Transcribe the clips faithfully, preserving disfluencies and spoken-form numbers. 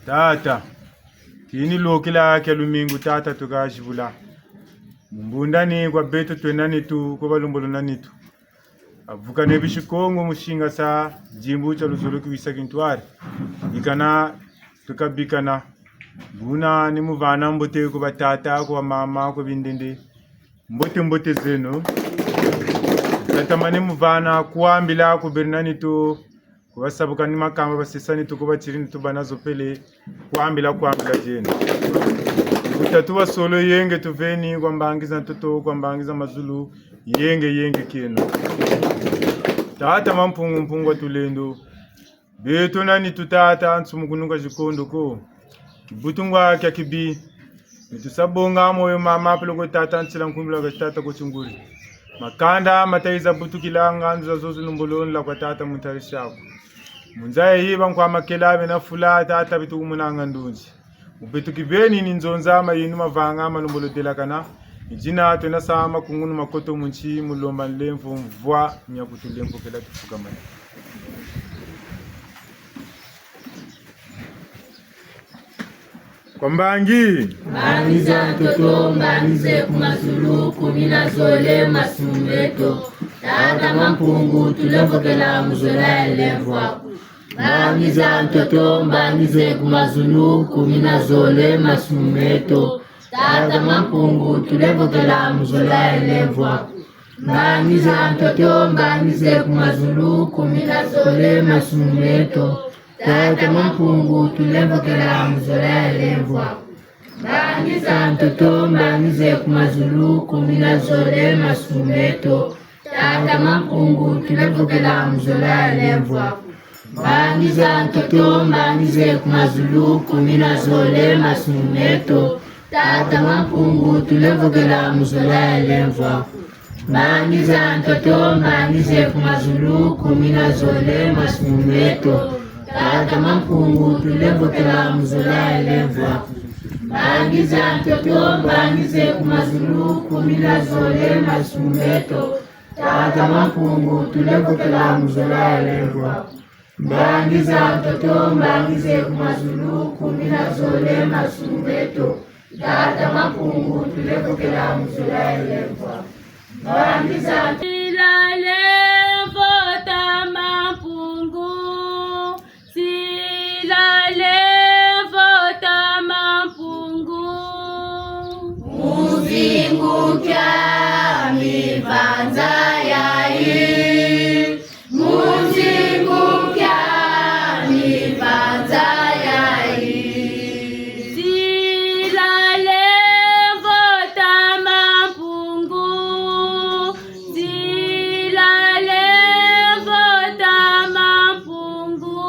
Tata, kini lokela kia lumingu, tata, tuka zibula. Mu mbundani kwa beto twena nitu, kwa balembolo na nitu. Avukane bisi Kongo mu singasa dimbu tia luzolo kiwisa kintwari. Bikana, tuka bikana. Buna ni mu vana mbote kwa batata, kwa bamama, kwa bindende. Mbote, mbote zeno. Tatamane mu vana kwambila ku beri na nitu, ku basabuka ni makamba basisa nitu, ku batiri nitu bana zopele, kwambila, kwambila dieno. Ku tatu wa solo yenge tuveni, kwa mbangi za ntoto, kwa mbangi za mazulu, yenge, yenge kieno. Tata Mampungu, Mpungu wa tulendo. Beto na nitu tata, nsumukunuka zikondo ko. Kibutungwa kia kibi. Ni tusa bonga moyo mama, peleko ko tata, nsila nkumbila kwa tata ko tinguri. Makanda matayiza butukila, ngandu zazo zi lembolo nla kwa tata mu ntarisi aku. Mu nza yayi bankwa makela bena fula tata, beto kumunanga ndunzi. Mu beto kibeni ni nzonza mayindu mavanga ma lembolo delakana. Ni dina twena sa makungunu makoto mu nsi, mu lomba nlemvo mvwa nia kutulemvokela tufukamane. Kwa mbangi. Mbangi za ntoto, mbangi ze ku mazulu, kumi na zole masumu meto. Tata Mampungu, tulemvokela mu zola ya nlemvo aku. Mbangi za ntoto, mbangi ze ku mazulu, kumi na zole masumu meto. Tata Mampungu, tulemvokela mu zola ya nlemvo aku. Mbangi za ntoto, mbangi ze ku mazulu, kumi na zole masumu meto. Tata Mampungu, tulemvokela mu zola ya nlemvo aku. Mbangi za ntoto, mbangi ze ku mazulu, kumi na zole masumu meto. Tata Mampungu, tulemvokela mu zola ya nlemvo aku. Mbangi za ntoto, mbangi ze ku mazulu, kumi na zole masumu meto. Tata Mampungu, tulemvokela mu zola ya nlemvo aku. Mbangi za ntoto, mbangi ze ku mazulu, kumi na zole masumu meto. Tata Mampungu, tulemvokela mu zola ya nlemvo aku. Mbangi za ntoto, mbangi ze ku mazulu, kumi na zole masumu meto. Tata Mampungu, tulemvokela mu zola ya nlemvo aku. Mbangi za ntoto, mbangi ze ku mazulu, kumi na zole masumu meto. Tata Mampungu, tulemvokela mu zola ya nlemvo aku. Mbangi za ntoto. Sila nlemvo, tata Mampungu. Sila nlemvo, tata Mampungu. Mu nzingu kia mivanza yayi. Mu nzingu kia mivanza yayi. Sila nlemvo, tata Mampungu. Sila nlemvo, tata Mampungu.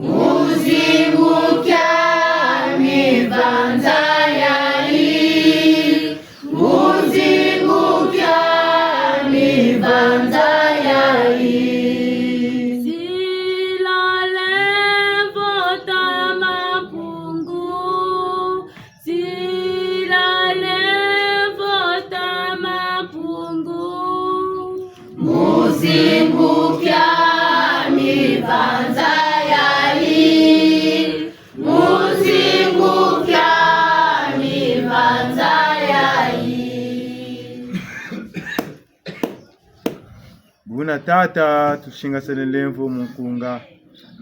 Mu nzingu kia mivanza yayi. Mu nzingu kia mivanza yayi. Sila nlemvo, tata Mampungu. Sila nlemvo, tata Mampungu. Mu nzingu kia mivanza yayi. Mu nzingu kia mivanza yayi. Buna tata, tusingasele nlemvo mu nkunga.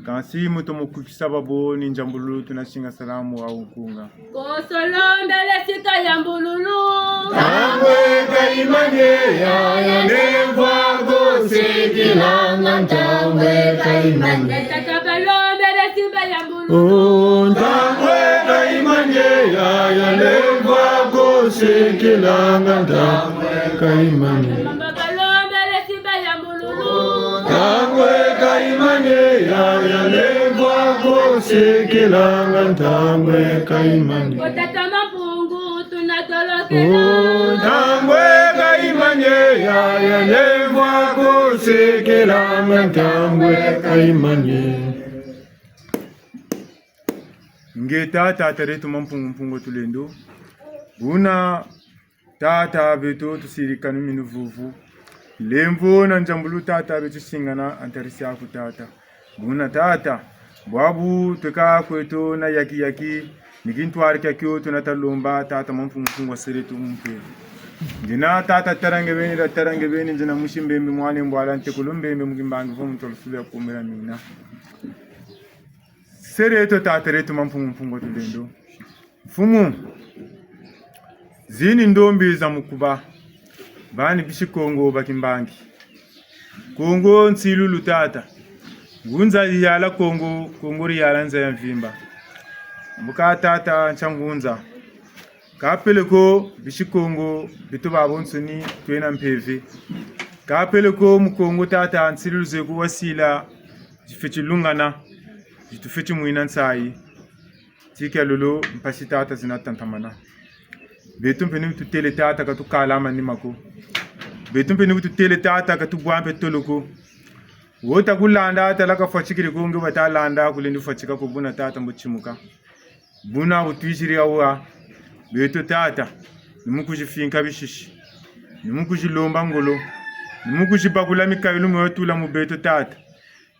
Kansi mu tomo kukisa babo ni nzambululu tuna singasala mu wa nkunga. Konso lombele si kayambululu. Ntangu e kayimane, yaya nlemvo ko sekelanga, ntangu e kayimane. Tata balombele si bayambululu. Oh, ntangu e kayimane, yaya nlemvo ko sekelanga, ntangu e kayimane. Mama balombele si bayambululu. Ntangu e kayimane, yaya nlemvo ko sekelanga, ntangu e kayimane. Ko tata Mampungu, tuna tolokela. Oh, ntangu e kayimane, yaya nlemvo ko sekelanga, ntangu e kayimane. Nge tata, tata dieto Mampungu, Mpungu wa tulendo. Buna tata beto tusirikanu minu vuvu. Nlemvo na nzambululu tata beto singana ha ntarisi aku tata. Buna tata, Bwabu tweka kweto na yaki yaki, ni kintwari kiakio tuna ta lomba, tata Mampungu Mpungu wa sereto mu mpeve. Ndiena tata tala nge beni, da tala nge beni, ndiena musi Mbembe mwana Mbwala, ntekolo Mbembe mu kimbangi vo mu ntwalusulu ya kumira mina. Sereto tata dieto Mampungu Mpungu wa tulendo. Mfumu, zini ndombi za mukuba, bani bisi Kongo ba kimbangi. Kongo nsilulu tata. Ngunza yiyala Kongo, Kongo diyala nza ya mvimba. Mbuka tata ntia ngunza. Ka peleko bisi Kongo, beto babansoni twena mpeve. Ka peleko mu Kongo tata, nsilulu zeku wasila, zifweti lungana, zitufweti mwina nsayi. Ti kia lolo, mpasi tata zina tatamana. Beto mpe ni bu tutele tata ka tukala manima ko. Beto mpe ni bu tutele tata ka tubwa mpe tolo ko. Wo ta kulanda tala kafwatikiri ko, nge bata landa kulendi fwatika ko, buna tata mbo timuka. Buna bu twiziri awa, beto tata, ni mu kuzifinka bisisi, ni mu kuzilomba ngolo, ni mu kuzibakula mikayilu mi watula mu beto tata.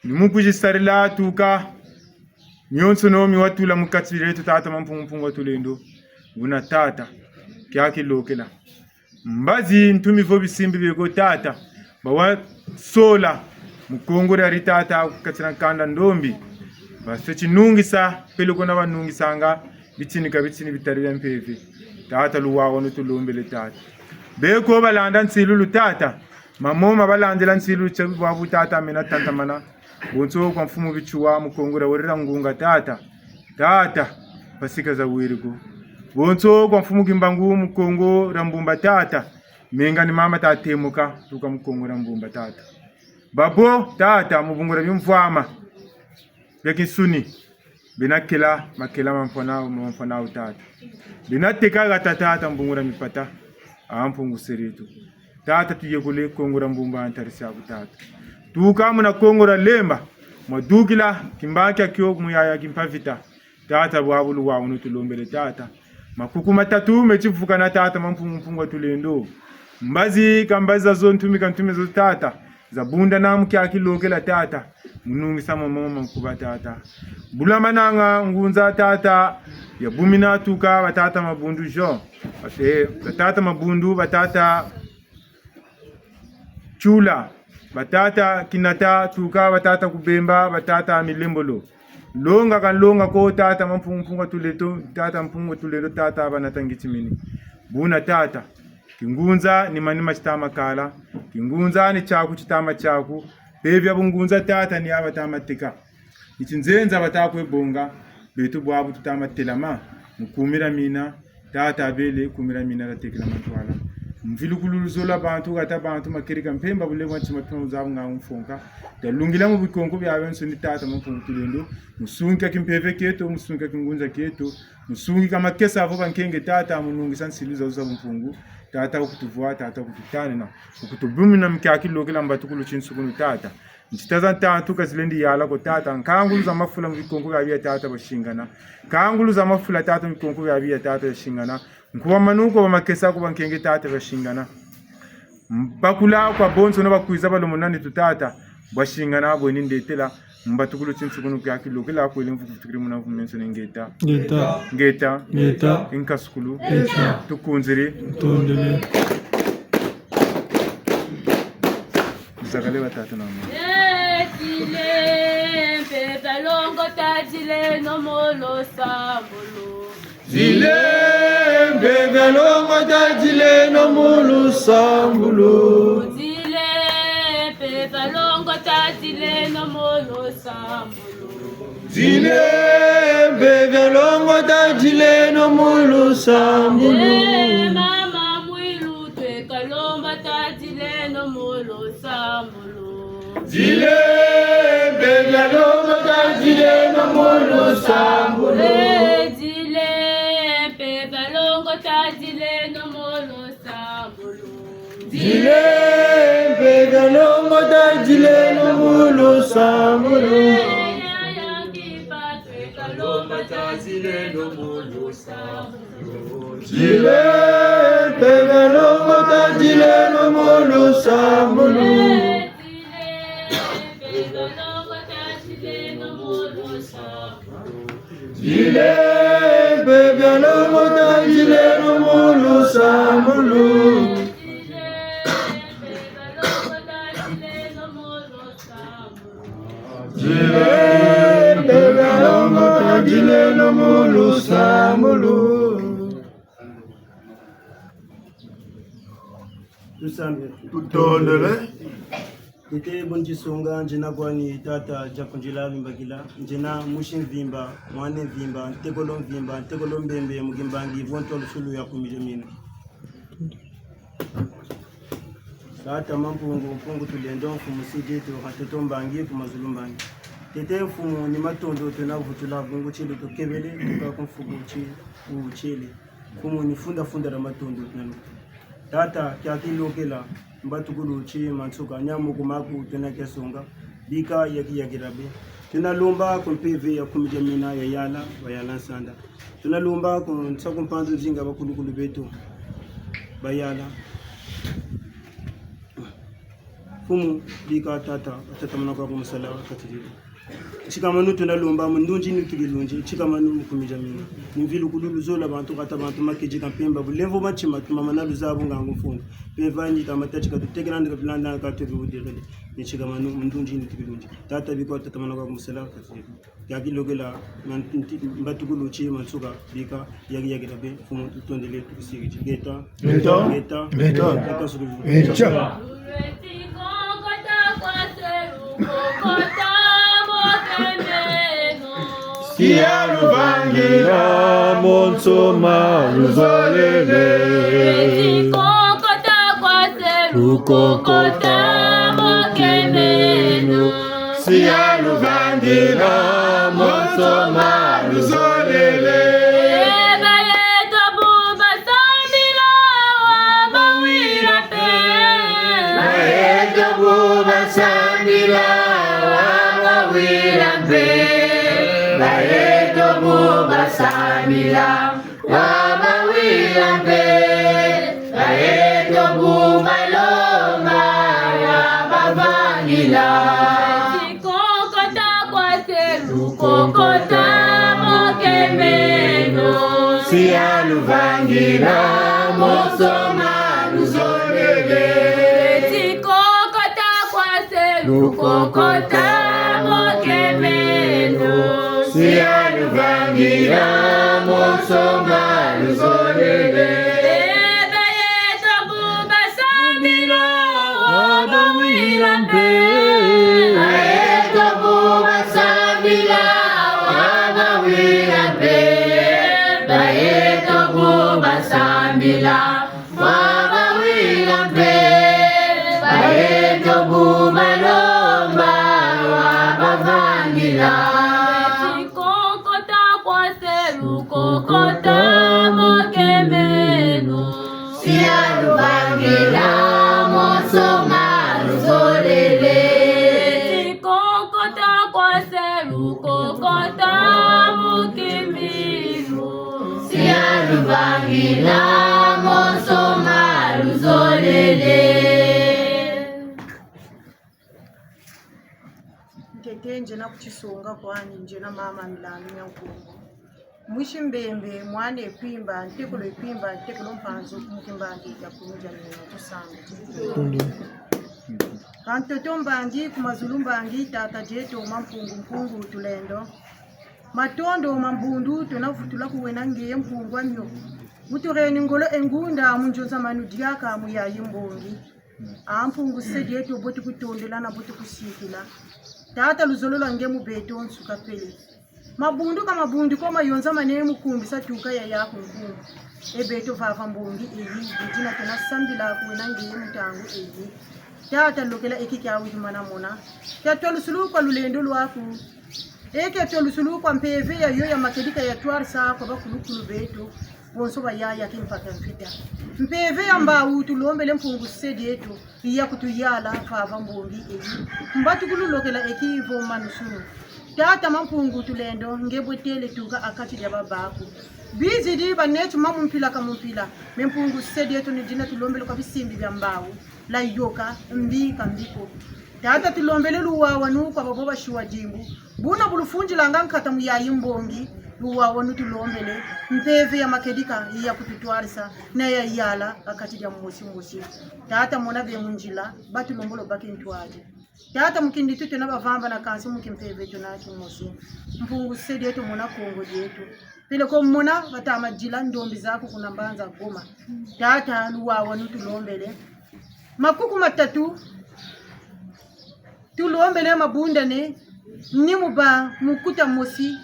Ni mu kuzisarila tuka mionsono mi watula mu kati dieto tata Mampungu Mpungu wa tulendo. Buna tata, kia kilokela. Mbazi ntumi vo bisimbi bieko tata, bawasola mu Kongo diari tata, ku kati dia nkanda ndombi. Bafweti nungisa, peleko na banungisanga, bitini ka bitini bitari bia mpeve. Tata luwawanu tulombele tata. Beko balanda nsilulu tata, mamo ma balandila nsilulu tia bwabu tata mena tatamana. Bonso kwa mfumu Bitsua mu Kongo dia werera ngunga tata. Tata, mpasi ka zawiri ko. Bonso kwa mfumu Kimbangu mu Kongo dia Mbumba tata. Menga ni mama ta temuka, tuka mu Kongo dia Mbumba tata. Babo tata, mu bungu dia bimvwama bia kinsuni. Bena kela, makela ma mfwana'u, ma mfwana'u tata. Bena teka hata tata mu bungu dia mipata. A Mpungu sereto. Tata tuyekole Kongo dia Mbumba ntarisi aku tata. Tuka muna Kongo dia Lemba, mwadukila kimbangi kiakio ku muyaya Kimpa Vita. Tata bwabu luwawunu tulombele tata. Makuku matatu meti vukana tata Mampungu Mpungu wa tulendo. Mbazi ka mbazi zazo, ntumi ka ntumi zazo tata. Zabundana mu kia kilokela tata. Munungisa mamo ma nkuba tata. Bula mananga ngunza tata. Ya bumina tuka batata Mabundu Jean. Bate, batata Mabundu, batata Tula, batata Kinata, tuka batata Kubemba, batata Milembolo. Longa ka nlonga ko tata Mampungu Mpungu wa tulendo, tata Mpungu wa tulendo, tata banata ngiti mini. Buna tata, kingunza ni manima tita ma kala, kingunza ni tiaku tita ma tiaku, mpeve ya bungunza tata ni ya bata ma teka. Ni tinzenza bata kwe bonga, beto bwabu tuta ma telama, mu kumi dia mina, tata bele kumi dia mina dia tekela ma ntwala. Mvilukulu luzolo lwa bantu, hata bantu, makerika, mpemba, bulembo, ntima, mpemba, nzabu, ngangu, mfonka. Talungila mu bikonko biabiansoni tata Mampungu tulendo, mu sungika kimpeve kieto, mu sungika kingunza kieto, mu sungika makesa avo bankenge tata, mu nungisa nsilu zazo za bumpungu, tata ukutuvwa, tata ukututanina, ukutubumina mu kia kilokela mbatukulu tinsukunu tata. Ntita za ntantu ka zilendi yala ko tata, nkangulu za mafula mu bikonko biabiya tata biasingana. Nkangulu za mafula tata mu bikonko biabiya tata biasingana. Nkuba manu, nkuba makesa, nkuba nkenge tata biasingana. Mbakula kwa bonso na bakwiza balomo nani tu tata, bwasingana bweni ndetela, mbatukulu tinsukunu kia kilokela kwele mvuku tukiri muna mvu menso ni ngeta. Ngeta. Ngeta. Ngeta. Inkasukulu. Ngeta. Tukunziri. Ntondele. Zakale batata na mama. Eh, zile mpe balongo tazileno mu lusambulu. Zile mpe balongo tazileno mu lusambulu. Zile mpe balongo tazileno mu lusambulu. Zile mpe balongo tazileno mu lusambulu. Eh, mama mwilu tweka lomba tazileno mu lusambulu. Zile mpe balongo tazileno mu lusambulu. Eh, zile mpe balongo tazileno mu lusambulu. Zile mpe balongo tazileno mu lusambulu. Eh, yaya Kimpa tweka lomba tazileno mu lusambulu. Zile mpe balongo tazileno mu lusambulu. Dilembe bia longo tadileno mu lusambulu. Dilembe bia longo tadileno mu lusambulu. Tusambila. Tutondele. Ntete bu ndisonga, nzena kwani tata Diakundila Bimbakila, nzena musi Mvimba, mwana Mvimba, ntekolo Mvimba, ntekolo Mbembe, mu kimbangi, vo ntwalusulu ya kumi dia mina. Tata Mampungu, Mpungu Tulendo, Mfumu Sidi, tu ha ntoto mbangi, ku mazulu mbangi. Ntete Mfumu, ni matondo tuna vutula, bungu tiele tukebele, tuka ku mfuku ti, u tiele. Mfumu, ni funda funda dia matondo tuna vutula. Tata, kia kilokela, mbatukulu ti mansuka, nia muku maku tuna kia songa, bika yaki yaki rabe. Tuna lomba ku mpeve ya kumi dia mina ya yala, bayala nsanda. Tuna lomba ku nsaku mpanzu zinga bakulukulu beto, bayala. Mfumu, bika tata, batatamana kwa ku musala, katididi. Nsikamanu tuna lomba, mu ndunzi ni tukilunzi, nsikamanu mu kumi dia mina. Ni mvilukulu luzolo lwa bantu, kata bantu makedi ka mpemba, bulemvo bwa ntima, tumamana luzabu ngangu mfundu. Mpeve ni ka matati ka tutekela, ndi ka tulanda, ka tubi buderede. Ni nsikamanu, mu ndunzi ni tukilunzi. Tata bika, tatamana kwa ku musala, katididi. Yaki lokela, mbatukulu ti mansuka, bika, yaki yaki rabe, Mfumu tutondele, tukusikiti. Ngeta. Ngeta. Ngeta. Ngeta. Ngeta sukulu. Ngeta. Sia luvangila, monso ma luzolele. Lukokota mokemeno. Sia luvangila, monso ma luzolele. Bayeto bu basambila, wa bawila mpe. Bayeto bu basambila, wa bawila mpe. Bayeto bu basambila, wa bawila mpe. Bayeto bu balomba, wa bavangila. Kokota kwa se lukokota mokemeno. Sia luvangila, monso ma luzolele. Kokota kwa se lukokota mokemeno. Sia luvangila, monso ma luzolele. Bayeto bu basambila, wa bawila mpe. Bayeto bu basambila, wa bawila mpe. Bayeto bu basambila, wa bawila mpe. Bayeto bu balomba, wa bavangila. Kokota kwa se lukokota mokemeno. Sia luvangila, monso ma luzolele. Kokota kwa se lukokota mokemeno. Sia luvangila, monso ma luzolele. Ntete nzena ku tisonga kwani, nzena mama Milandu mia Nkongo. Mwisi Mbembe, mwana Ekwimba, ntekolo Ekwimba, ntekolo Mpanzu, mu kimbangi kia kumi dia mina, tusambe. Ka ntoto mbangi, ku mazulu mbangi, tata dieto, Mampungu, Mpungu Tulendo. Matondo ma mbundu, tuna vutula ku wena ngeye Mpungu wa mio. Wutureni ngolo e ngunda, mu nzonza manu diaka, mu yayi mbongi. A Mpungu se dieto, bo tukutondela na bo tukusikila. Tata, luzolo lwa nge mu beto nsuka pele. Mabundu ka mabundu ko mayonzamane mu kumbisa tuka ya yaku nkumbu. E beto vava mbongi eyi, dina tuna sambila ku wena ngeye mu ntangu eyi. Tata, lokela eki kia widi mana mona. Kia twalusulu kwa lulendo lwaku. E kia twalusulu kwa mpeve ya yo ya makedika ya twarisa kwa bakulukulu beto. Bonso bayaya ki mpaka mvita. Mpeve ya mbawu tulombele Mpungu se dieto, iya kutuyala vava mbongi eyi. Mbatukulu lokela eki vo manusunu. Tata Mampungu Tulendo, nge bwe tele tuka a kati dia babaku. Bizidi baneti ma mu mpila ka mu mpila, me Mpungu se dieto ni dina tulombele kwa bisimbi bia mbawu. Layoka, mbi ka mbi ko. Tata, tulombele luwawanu kwa babo basiwa dimbu. Buna bu lufundilanga nkata mu yayi mbongi, Luwawanu tulombele, mpeve ya makedika ya kututwarisa, na ya yala ha kati dia mosi mosi. Tata, mona be mu nzila, batulombolo baki ntwadi. Tata, mu kindi tu twena bavamba na kansi mu kimpeve twena kimosi. Mpungu se dieto, mona Kongo dieto. Peleko mona bata madila ndombi zaku kuna mbanza Goma. Tata, luwawanu tulombele. Makuku matatu, tulombele mabundane, ni mu ba mukuta mosi.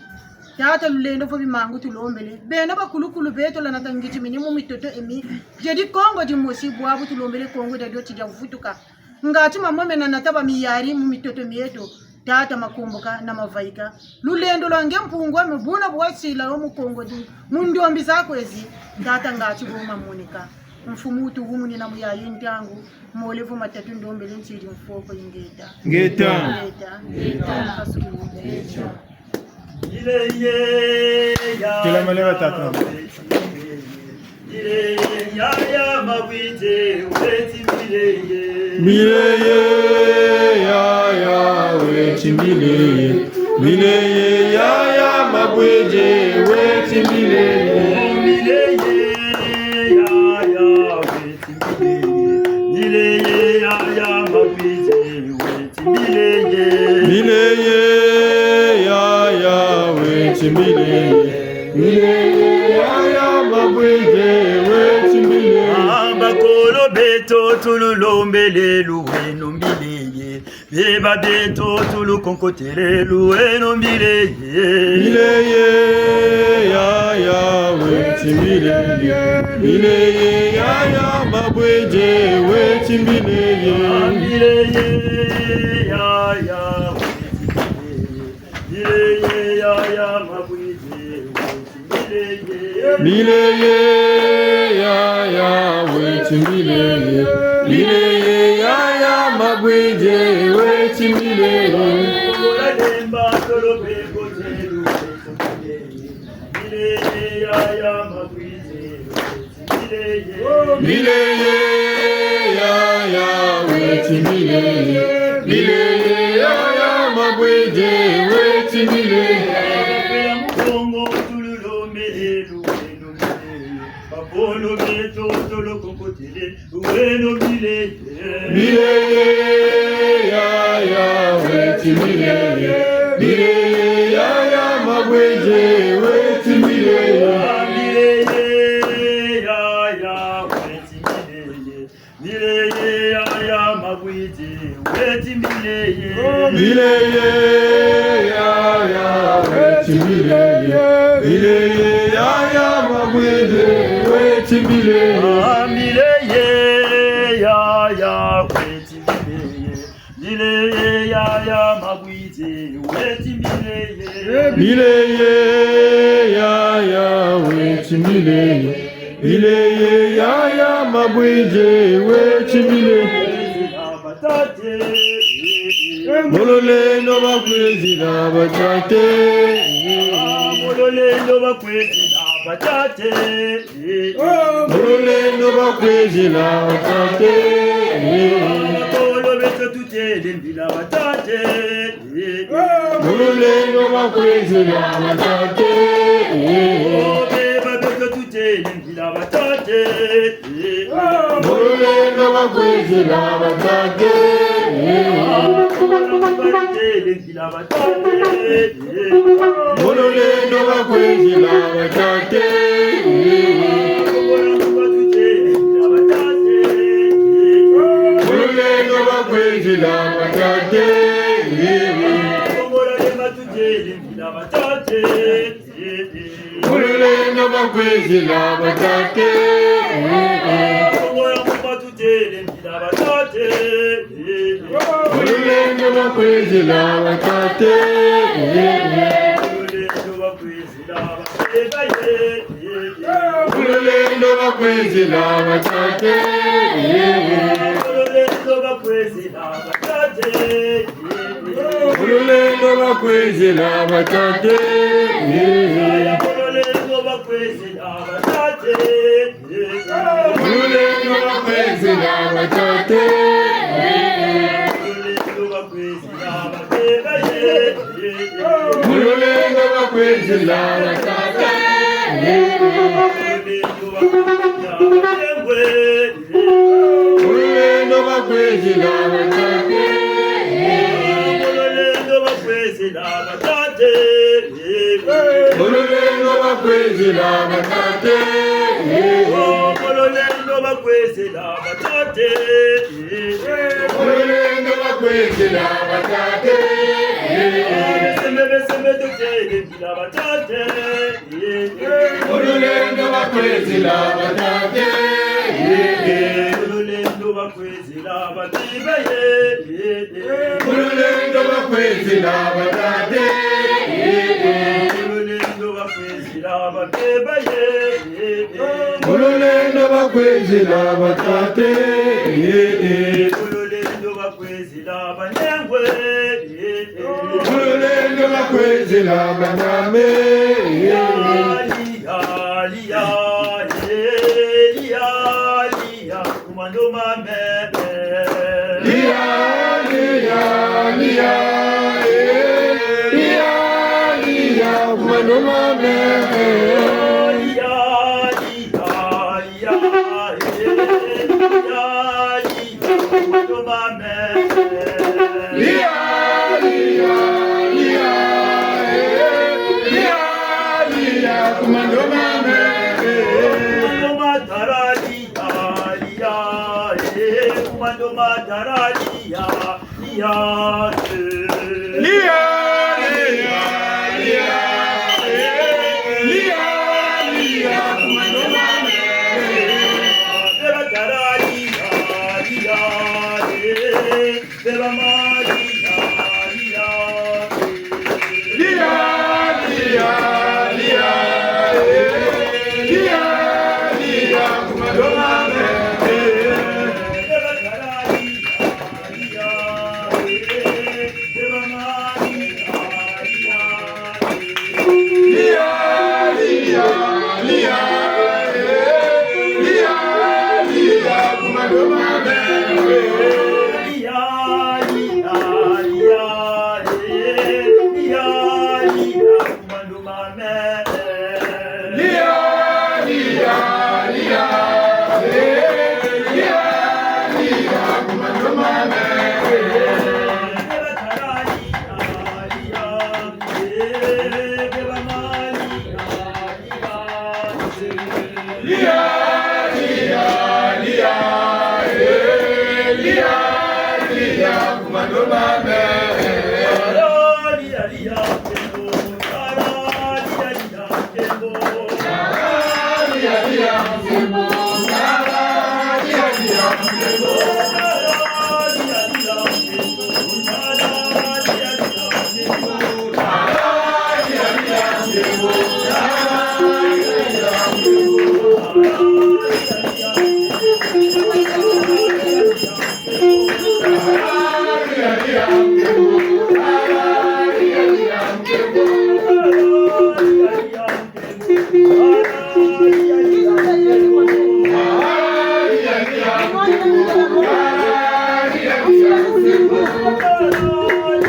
Tata, lulendo vo bimangu tulombele. Beno bakulukulu beto lwanata ngiti mini mu mitoto emi. Diedi Kongo dimosi, bwabu tulombele Kongo dia dio ti dia vutuka. Ngati mamo mena nata ba miyari mu mitoto mieto, Tata, makomboka na mavaika. Lulendo lwa nge Mpungu ame buna bwasila wo mu Kongo di, mu ndombi zaku ezi, Tata, ngati bo mamoneka. Mfumu, tuhumunina mu yayi ntangu, mole vo matatu ndombele ntiri mfoko ingeta. Ngeta. Ngeta. Ngeta. Ngeta. Tela maleba, tata. Mileye, yaya, weti mileye. Mileye, yaya, mabwidi, weti mileye. Mileye, yaya, weti mileye. Mileye, yaya, mabwidi, weti mileye. Ah, bakolo beto tululombele luweno mileye. Beba beto tulukonkotele luweno mileye. Mileye, yaya, weti mileye. Mileye, yaya, mabwidi, weti mileye. Ah, mileye, yaya, weti mileye. Mileye, yaya, mabwidi, weti mileye. Mileye, yaya, weti mileye. Mileye, yaya, mabwidi, weti mileye. Ola lemba tolo be kotelu, weti mileye. Mileye, yaya, mabwidi, weti mileye. Mileye, yaya, weti mileye. Mileye, yaya, mabwidi, weti mileye. Pela mukongo tululombele luweno mileye. Bakolo beto tulukonkotele luweno mileye. Mileye, yaya, weti mileye. Mileye, yaya, mabwidi, weti mileye. Ah, mileye, yaya, weti mileye. Mileye, yaya, mabwidi, weti mileye. Mileye, yaya, weti mileye. Mileye, yaya, mabwidi, weti mileye. Ah, mileye, yaya, weti mileye. Mileye, yaya, mabwidi, weti mileye. Mileye, yaya, weti mileye. Mileye, yaya, mabwidi, weti mileye. Mu lulendo bakwizila batate. Mu lulendo bakwizila batate. Mu lulendo bakwizila batate. Bakolo beto tutele mbila batate. Mu lulendo bakwizila batate. Beba beto tutele mbila batate. Mu lulendo bakwizila batate. Tutele mbila batate. Mu lulendo bakwizila batate. Mu lulendo bakwizila batate. Mu lulendo bakwizila batate. Mu lulendo bakwizila batate. Mu lulendo bakwizila batate. Mu lulendo bakwizila batate. Mu lulendo bakwizila batate. Mu lulendo bakwizila Mu lulendo bakwizila batate. Mu lulendo bakwizila batate. Mu lulendo bakwizila batate. Oh, mu lulendo bakwizila batate. Mu lulendo bakwizila batate. Besembe, besembe, tutele bila batate. Mu lulendo bakwizila batate. Mu lulendo bakwizila babiba ye. Mu lulendo bakwizila batate. Mu lulendo bakwizila babiba ye. Mu lulendo bakwizila batate. Mu lulendo bakwizila banengwe. Mu lulendo bakwizila baname. Lia, lia, lia, lia, lia, lia, kumando mame. Lia, lia, lia, eh, lia, lia, kumando mame. Lia, lia, lia, eh, lia, lia, kumando mame. Lia, lia, lia, eh, lia, lia, kumando mame. Kumando matara lia, lia, eh, kumando matara lia, lia, eh. Lia, lia, lia, eh, lia, lia, kumando mame. Beba tara lia, lia, eh. Lia, lia, lia, eh, lia, lia, kumando mame, eh. Lia, lia, lia, eh, lia, lia, kumando mame, eh. Lia, lia, lia, eh, lia, lia, kumando mame, eh. Lia, lia, lia, eh, lia, lia, kumando mame, eh. Lia, lia, lia, eh, lia, lia, kumando mame. Lia, lia, lia, lia, lia, lia.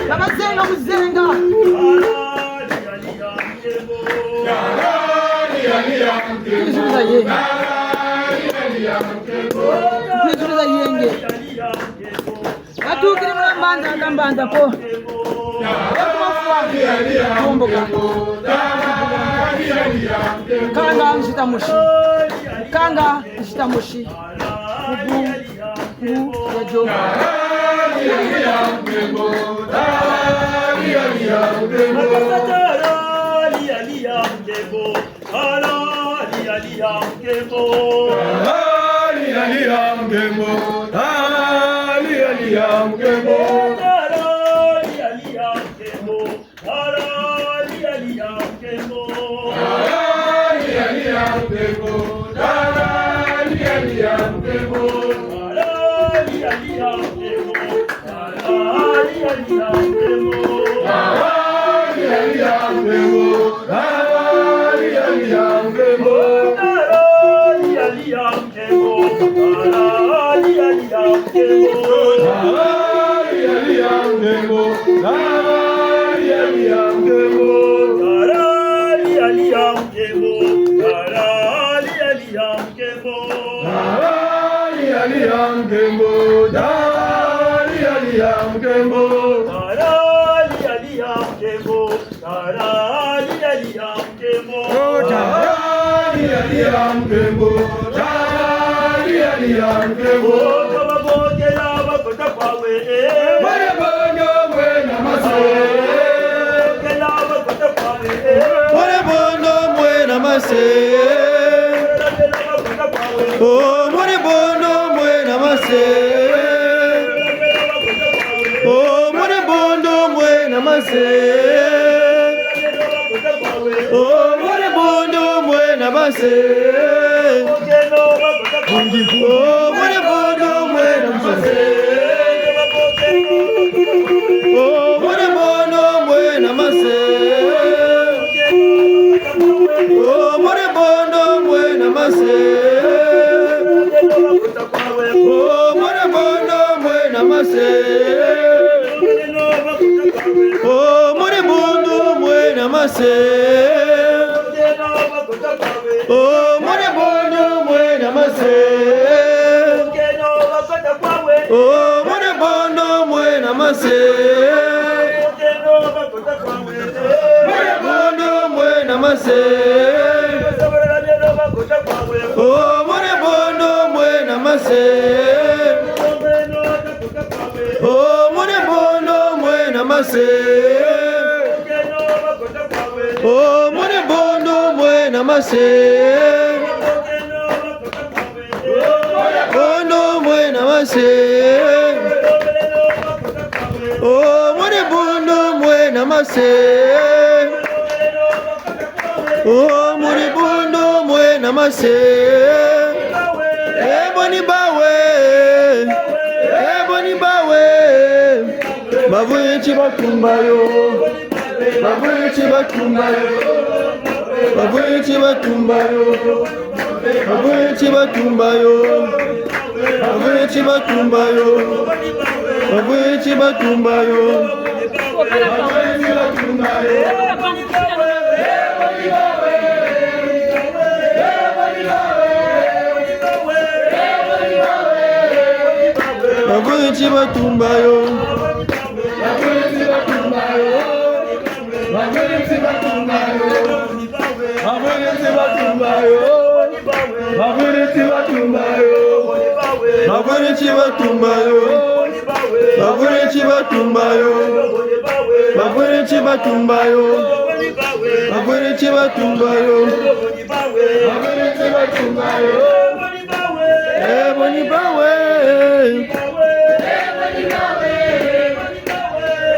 Babazenga muzenga. Tuzuluza yenge. Tuzuluza yenge. Batukiri muna mbanza ka mbanza ko. Batu bafwa. Tomboka. Kanga nzita mosi. Kanga nzita mosi. Kubu. Ngu ya jo. Lia, lia, nkembo, da, lia, lia, nkembo. Da, da, lia, lia, nkembo. Da, da, lia, lia, nkembo. Oh, da, da, lia, lia, nkembo. Da, da, lia, lia, nkembo. Oh, babotela bakota kwawe, eh. Mwana bondo mwena mase. Babotela bakota kwawe, eh. Mwana bondo mwena mase. Oh, mwana bondo mwena mase. Oh, mwana bondo mwena mase. Oh, mwana bondo mwena mase. Oh, mwana bondo mwena mase. Oh, mwana bondo mwena mase. Oh, mwana bondo mwena mase. Oh, mwana bondo mwena mase. Oh, mwana bondo mwena mase. Oh, mwana bondo mwena mase. Oh, mwana bondo mwena mase. Mwana bondo mwena mase. Oh, mwana bondo mwena mase. Oh, mwana bondo mwena mase. Oh, mwana bondo mwena mase. Bondo mwena mase. Oh, mwana bondo mwena mase. Oh, mwana bondo mwena mase. Eh, boni bawe. Eh, boni bawe. Bavwiri ti batumba yo. Bavwiri ti batumba yo. Bavwiri ti batumba yo. Bavwiri ti batumba yo. Bavwiri ti batumba yo. Bavwiri ti batumba yo. Bavwiri ti batumba yo. Bavwiri ti batumba yo. Bavwiri ti batumba yo. Bavwiri ti batumba yo. Bavwiri ti batumba yo. Bavwiri ti batumba yo. Bavwiri ti batumba yo. Bavwiri ti batumba yo. Bavwiri ti batumba yo. Bavwiri ti batumba yo. Eh, boni bawe.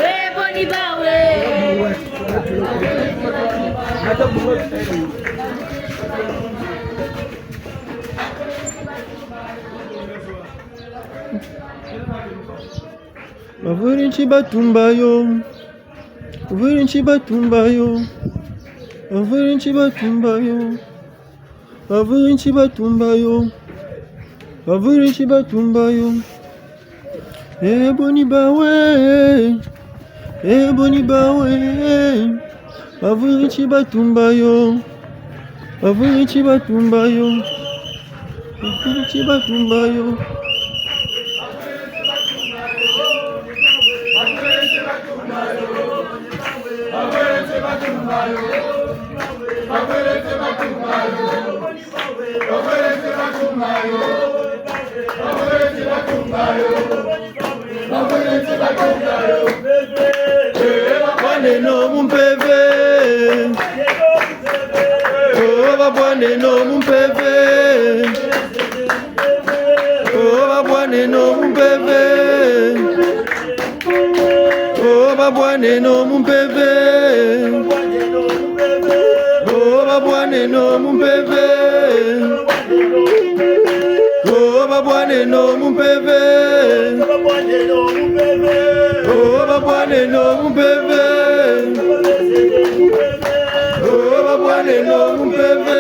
Eh, boni bawe. Bavwiri ti batumba yo. Bavwiri ti batumba yo. Bavwiri ti batumba yo. Bavwiri ti batumba yo. Bavwiri ti batumba yo. Eh, boni bawe. Eh, boni bawe. Bavwiri ti batumba yo. Bavwiri ti batumba yo. Bavwiri ti batumba yo. Babwaneno mu mpeve. Oh, babwaneno mu mpeve. Oh, babwaneno mu mpeve. Oh, babwaneno mu mpeve. Oh, babwaneno mu mpeve. Oh, babwaneno mu mpeve. Oh, babwaneno mu mpeve. Oh, babwaneno mu mpeve.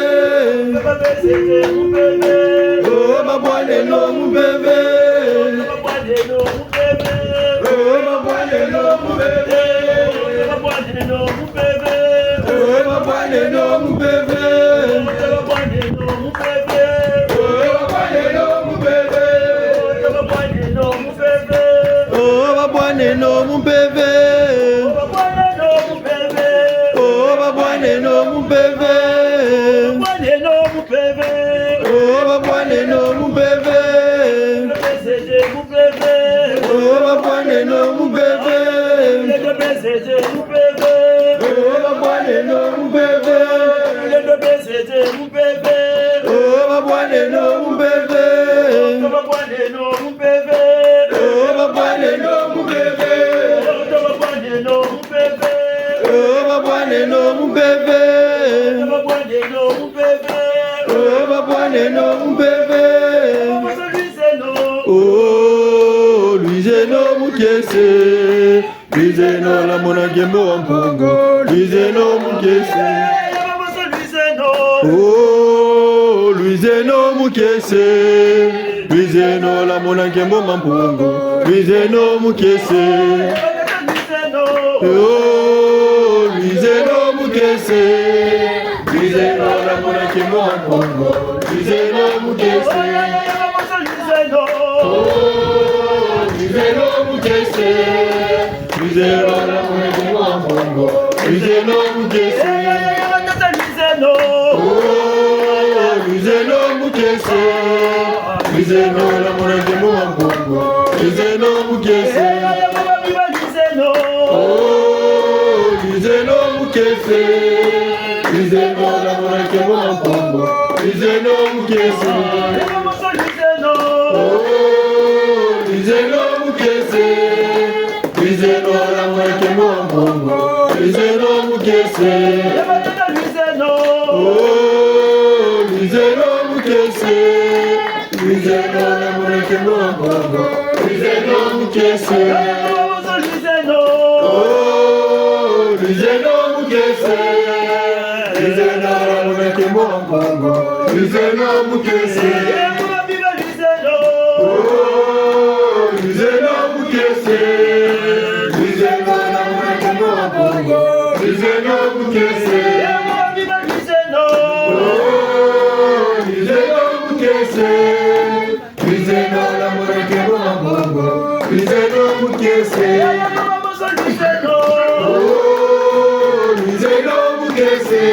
Oh, babwaneno mu mpeve. Oh, babwaneno mu mpeve. Oh, babwaneno mu mpeve. Oh, babwaneno mu mpeve. No mu mpeve. Oh, babwaneno mu mpeve. Oh, babwaneno mu mpeve. Oh, babwaneno mu mpeve. Oh, babwaneno mu mpeve. Oh, babwaneno mu mpeve. Oh, babwaneno mu mpeve. Oh, babwaneno mu mpeve. Oh, babwaneno mu mpeve. Oh, lwizeno mu kiese. Lwizeno lwa mona nkembo wa Mpungu. Lwizeno mu kiese. Oh, lwizeno mu kiese. Lwizeno lwa mona nkembo ma Mpungu. Lwizeno mu kiese. Oh, lwizeno mu kiese. Lwizeno lwa mona nkembo ma Mpungu. Lwizeno mu kiese. Oh, lwizeno mu kiese. Lwizeno lwa mona nkembo ma Mpungu. Lwizeno mu kiese. Oh, lwizeno mu kiese. Lwizeno lwa mona nkembo ma Mpungu. Lwizeno mu kiese. Oh, lwizeno mu kiese. Lwizeno lwa mona nkembo ma Mpungu. Lwizeno mu kiese. Oh, lwizeno mu kiese. Lwizeno lwa mona nkembo ma Mpungu. Lwizeno mu kiese. Oh, lwizeno mu kiese. Lwizeno lwa mona nkembo ma Mpungu. Lwizeno mu kiese. Oh, lwizeno mu kiese. Lwizeno lwa mona nkembo ma Mpungu. Lwizeno mu kiese. Oh, lwizeno mu kiese. Lwizeno lwa mona nkembo ma Mpungu. Lwizeno mu kiese. Oh, lwizeno mu kiese. Lwizeno lwa mona nkembo ma Mpungu. Lwizeno mu kiese. Oh, lwizeno mu kiese.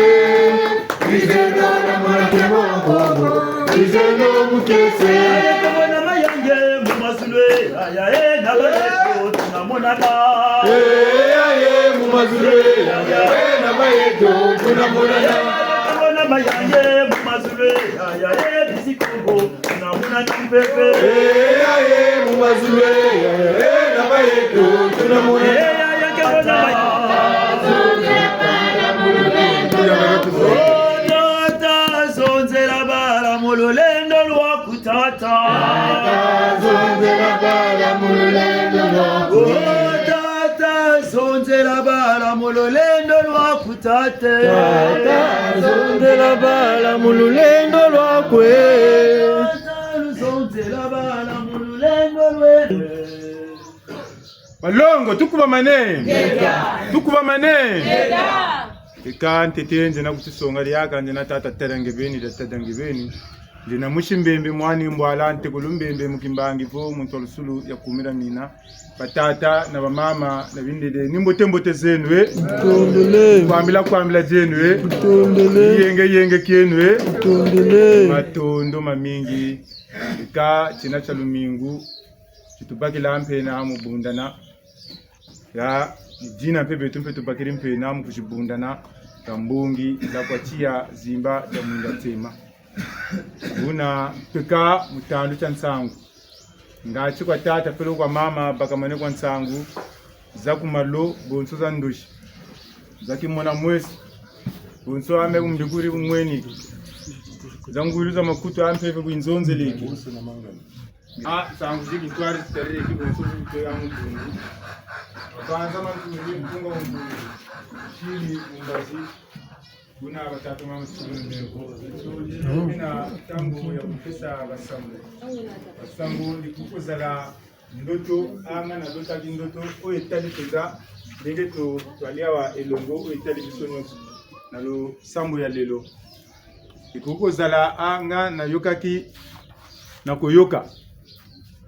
Lwizeno lwa mona nkembo ma Mpungu. Lwizeno mu kiese. Aya, eh, na mayange, mu mazulu, eh, aya, eh, na bayeto, tuna monana. Eh, aya, eh, mu mazulu, eh, aya, eh, na bayeto, tuna monana. Aya, eh, na mayange, mu mazulu, eh, aya, eh, bisi Kongo, tuna monana mpeve. Eh, aya, eh, mu mazulu, eh, aya, eh, na bayeto, tuna monana. Eh, aya, ke bona mayange. Oh, tata, zonzela bala mu lulendo lwaku. Tata. Tata, zonzela bala mu lulendo lwaku. Oh, tata, zonzela bala mu lulendo lwaku, tata. Tata, zonzela bala mu lulendo lwaku, eh. Tata, zonzela bala mu lulendo lwaku. Balongo, tukubamane. Ngeta. Tukubamane. Ngeta. Eka ntete nzena kutisonga diaka, nzena tata Tata Ngebeni, dia Tata Ngebeni. Nzena musi Mbembe, mwana Mbwala, ntekolo Mbembe, mu kimbangi vo, muntu wa lusulu ya kumira mina. Batata na bamama na bindele, ni mbote mbote zeno, eh. Ntondele. Kwambila kwambila zeno, eh. Ntondele. Yenge yenge kieno, eh. Ntondele. Matondo mamingi. Eka tina tia lumingu, ti tubakila mpe na mu bundana. Ya, dina mpe beto mpe tubakiri mpe na mu kuzibundana, ka mbongi la kwa tiya zimba dia mwinda ntema. Buna mpeka mu tandu tia nsangu. Ngati kwa tata peleko kwa mama bakamane kwa nsangu, za ku malo, bonso za ndosi. Za kimona meso, bonso ame kumbikuri kumweni. Za ngwilu za makutu ampe pe kwinzonzeleki. Ah, nsangu zi victoire zitariri ki bonso zi victoire ya mutungu. Banza matungu, mpunga mutungu. Sili mumbazi. Buna batata mama tsana mbeko. Bina ntangu ya kupesa basango. Basango ni kukozala ndoto, anga na lotaki ndoto, oyo etali mpenza ndenge to-, twali awa elongo, oyo etali biso nyonso na losambo ya lelo. Ekoki kozala, ah, nga nayokaki na koyoka.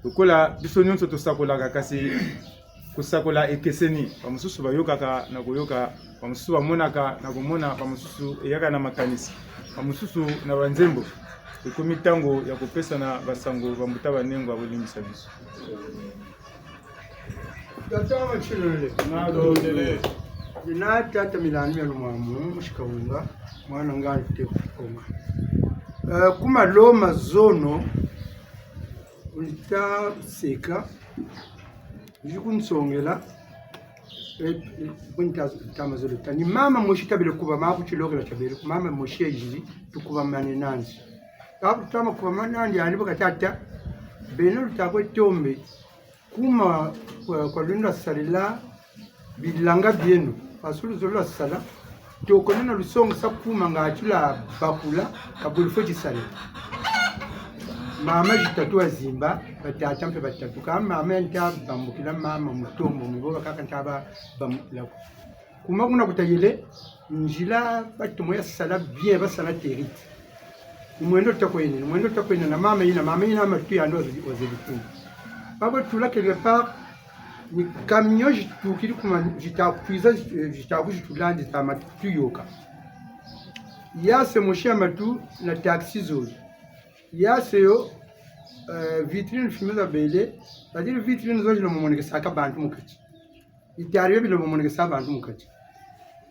Lokola biso nyonso tosakolaka, kasi Kosakola ekeseni. Bamosusu bayokaka na koyoka, bamosusu bamonaka na komona, bamosusu eyaka na makanisi, bamosusu na banzembo. Ekomi ntango ya kopesana basango, bambuta banengwa, bolimbisa biso. Tata wa Tshilele. Natondele. Dina tata Milani ya Lumwamu, Mushikawunga, mwana ngani te kukoma. Eh, kuma loma zono, unita seka, njuku nsongela, eh, bunta tama zolo ta. Ni mama mosi tabele kuba maku tilokela tabele, mama mosi ejili, tukubamane nandi. Kaku tama kubamane nandi, yandi baka tata, beno lutakwe tombe. Kuma kwa, kwa lwenda sarila bilanga bieno, parce que luzolo lwa sala, toko nana lusongesa kuma ngatu lwa bakula, ka bwe lufweti sala. Mama zitatu wazimba, batata mpe batatu. Ka mama yandi tabambukila mama Mutombo, mu bo bakaka ntababambukila ko. Kuma kuna kutayele, nzila batomo ya sala bien, basala terite. Ni mwendo takwene, ni mwendo takwene na mama yina, mama yina matu yandi waze, waze bituma. Babo tula quelque part, ni camion zitukiri kuma, zitakwiza, eh, zitaku zitulandi za matu yoka. Yase mosi ya matu na taxi zole. Yase yo, eh, vitrine fumée zabele, c'est-à-dire vitrine zo zina momonekesaka bantu mu kati. Bitari bio bilo momonekesa bantu mu kati.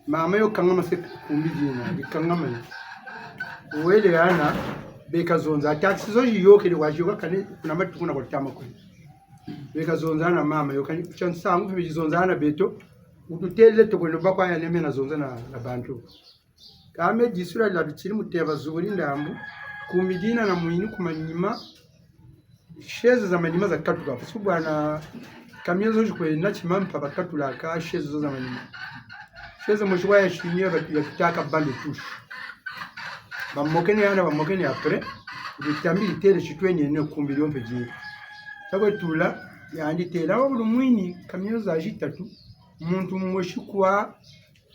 Mama yo kangama se kumbi dina, bikangama yo. Wele yana, beka zonza. Taxi zo ziyokele, waziyôka kani kuna matu kuna kwa tama kuna. Beka zonza na mama yo kani, tia nsangu mpe bizonza na beto, wututele toko no bakwa ya neme na zonza na, na bantu. Kame disula la bitiri muteba zubuli ndambu, kumbi dina na mwini ku manima, chaise za manima zakatuka. Parce que bwana camion zo zikwenda tima mpa bakatulaka chaise zo za manima. Chaise mosi kwa ya chimie ba, ya tutaka bande touche. Bamokene yana, bamokene après, bitambi bitele titwene ne kumbi dio mpe die. Takwe tula, yandi tela wa bulu mwini, camion za zitatu, muntu mosi kwa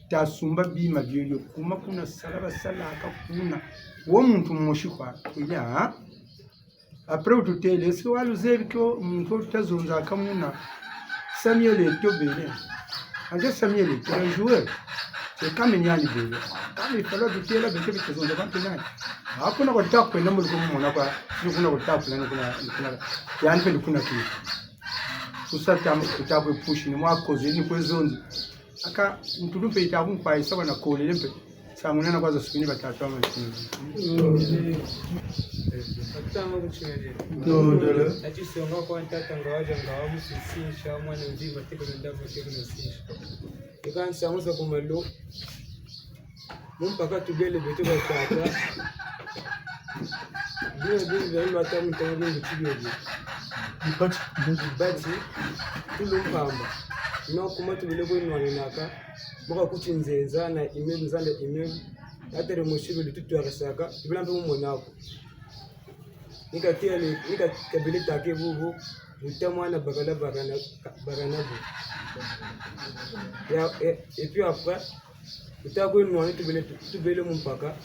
tasumba bima biobio kuma kuna sala basalaka kuna. Wo muntu mosi kwa, kuya, ha? Après wututele, est-ce que waluzebi ko muntu wo tutazonzaka muna? Samuel Eto'o bele. Anje Samuel Eto'o, un joueur. C'est Kame Niani bele. Kame ifalo tutela beke bitazonza bantu nani. Hakuna kwa takwenda mulu kumona kwa, ni kuna kwa takwenda, ni kuna, ni kuna. Yani mpe ni kuna ki. Kusa tamu, kutakwe pushi, ni mwa koze, ni kwe zonzi. Aka ntulu mpe yita kunkwayisa bana kolele mpe. Nsangu nana kwa za sukini batatu ama ntulu. Atanga kuchimene. Ntondele. Ati songa kwa ntata nga waja nga wa musisinsha, mwana mvimba teke no ndambu teke no sinsha. Eka nsangu za ku malo. Mu mpaka tubele beto batata. Bino bino bia lwata mu ntangu bingi tibio bio. Bibati. Bibati, tulu mpamba. No kuma tubele kwe nwanenaka. Muka kuti nzenza na immeuble, nzanda immeuble. Atere mosi bele tutwarisaka. Tubele mpe mu monako. Ni katele, ni ka-, kabele take bubu, muta mwana bakala bakana, bakana bu. Ya, et, et puis après, muta kwe nwanina tubele, tubele mu mpaka,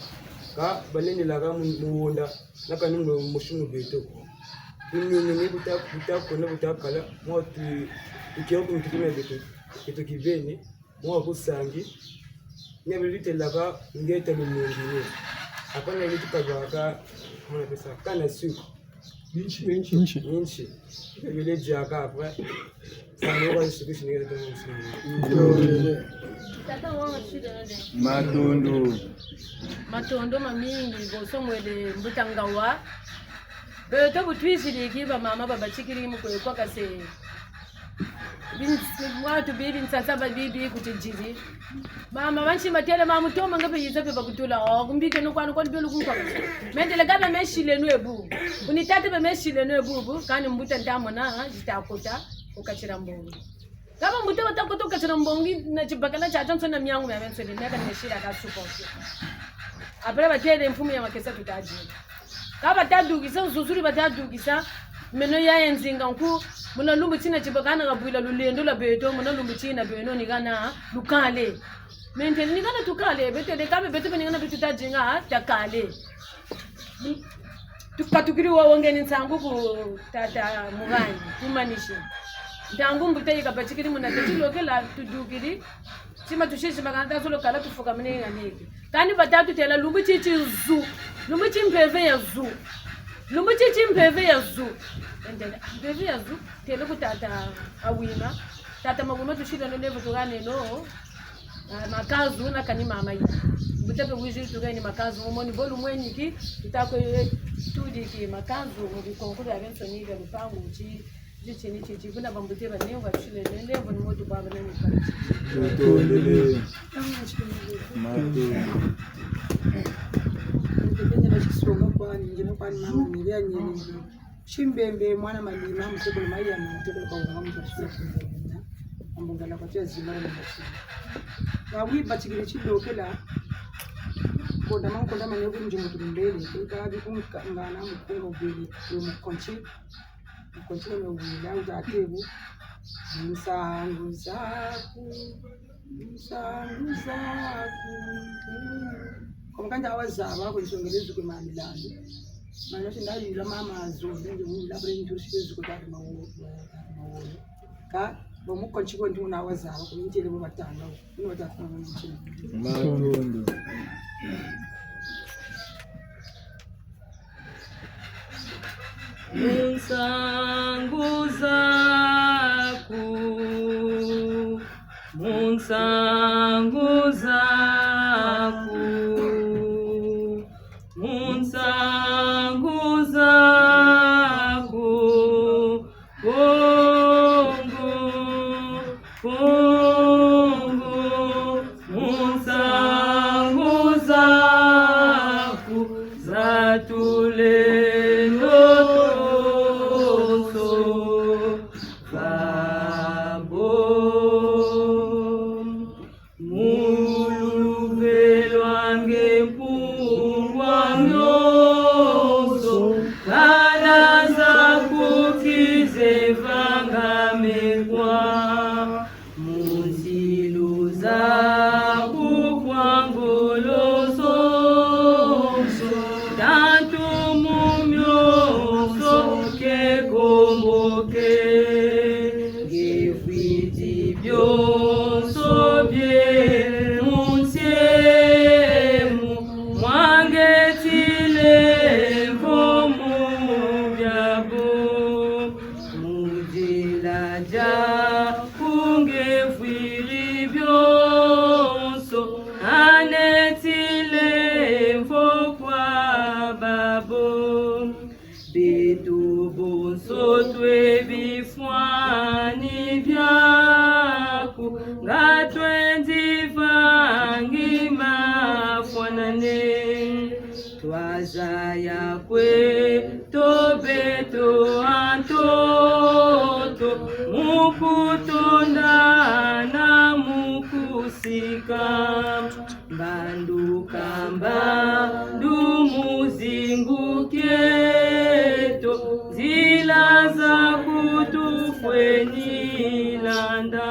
ka balendilaka mu, mu wonda, na kani mu, mosi mu beto. Tunyonyo ni buta, buta kona, buta kala, mwa tu, tukeo ku mitutu mia beto, beto kibeni, mwa kusangi, nia bele bitelaka ngeta lumungi ni. Apa nia bele tukabaka, mwana pesa, canne à sucre. Minchi, minchi. Minchi. Minchi. Bele diaka après. Sango kwa sucre, singa kwa sucre. Tata wa mashida nde. Matondo. Matondo mamingi, bonso mwele mbuta Ngawa. Beto bu twiziliki, bamama babatikiri mu kwe kwa kase. Bin-, watu bibi nsasa ba bibi kutididi. Mama bansi matele, mama Mutombo nga mpe yiza mpe bakutula. Oh, kumbike no kwanu kwani belu kunkwa. Mentele ka bamesile no ebu. Kuni tata bamesile no ebu bu. Kani mbuta ntamona, ha, zita kota, ku kati dia mbongi. Ka bambuta bata kota ku kati dia mbongi, na tibakala tiatiansoni na miangu miamiansoni, meka ni mesila ka supporter. Après batele mfumu ya makesa tutadi. Ka bata dukisa, nzuzuri bata dukisa, meno ya enzinga nku, muna lumbu tina tibakana kabwila lulendo lwa beto, muna lumbu tina beno ni kana lukale. Mente ni kana tukale, beto de kabe beto beni kana beto tadinga, ha, takale. Tukatukiri wa wangeni nsangu ku tata Muhangi, tumanisi. Ntangu mbuta yi kabatikiri muna teti lokela tudukiri. Tima tusisi makanda tolo kala tufukamene nga neke. Kani batatu têla lumbu ti ti zu. Lumbu ti mpeve ya zu. Lumbu ti ti mpeve ya zu. Entele, ah, mpeve ya zu. Têle ku tata Awima. Tata Mawima tusileno nevo tukaneno. Ah, makanzu na kani mama yi. Mbuta mpe wiziri tukeni makanzu, mumoni bo lumweni ki, tuta kwe tudiki makanzu, mu bikonko biabiansoni bia lupangu, ti, ti, tini, ti, ti, kuna bambuta ba nengo, batusile, ne, ne, bo ni moto baba, ne, ne, tutondele. Matondo. Mbuta, nina tisonga kwani, ngina kwani mama, nili ya nini. Timbembe mwana Malima, mutekolo Mayana, mutekolo Kawunga, mutekolo Kawunga. Ambongala kwa tia zimara na machina. Wawi batikiri tilokela. Konda man, konda man, yoku nje mutu mbele. Kwa bi kunga ngana mukunga ubele. Yo mukonti. Mukonti na wila, uta tebu. Nsangu zaku. Nsangu zaku. Kwa mukanda wa zaba, kwa nsongele zuke ma milandu. Mana si ndayula mama azo, ndio wula bre ndio si zuko tata mawo, tata mawo. Ka, bo mukonti ko ndio na wa zaba, kwa ntele bo batanga, ndio batanga. Matondo. Mu nsangu zaku, mu nsangu zaku, mu nsangu zaku, Kongo, Kongo, mu nsangu zaku za tulendo tonso babo. Mu luluvelo lwa nge mpungwa mionso, kana zaku ti ze vanga mekwa, mu nsilu zaku kwa ngolo zonso, tantu mu mionso ke komboke. Nge fwiti bionso bie mu nsi emu, mwa nge tile mvo mu biabo. Mu nzila diaku nge fwiri bionso, ane tile mvo kwa babo. Beto bonso twe bifwani biaku, nga twendi vangi mafwanane. Twazaya kwe to beto a ntoto, mu kutonda na mu kusika. Mbandu ka mbandu mu zingu kieto, nzila zaku tufweni landa.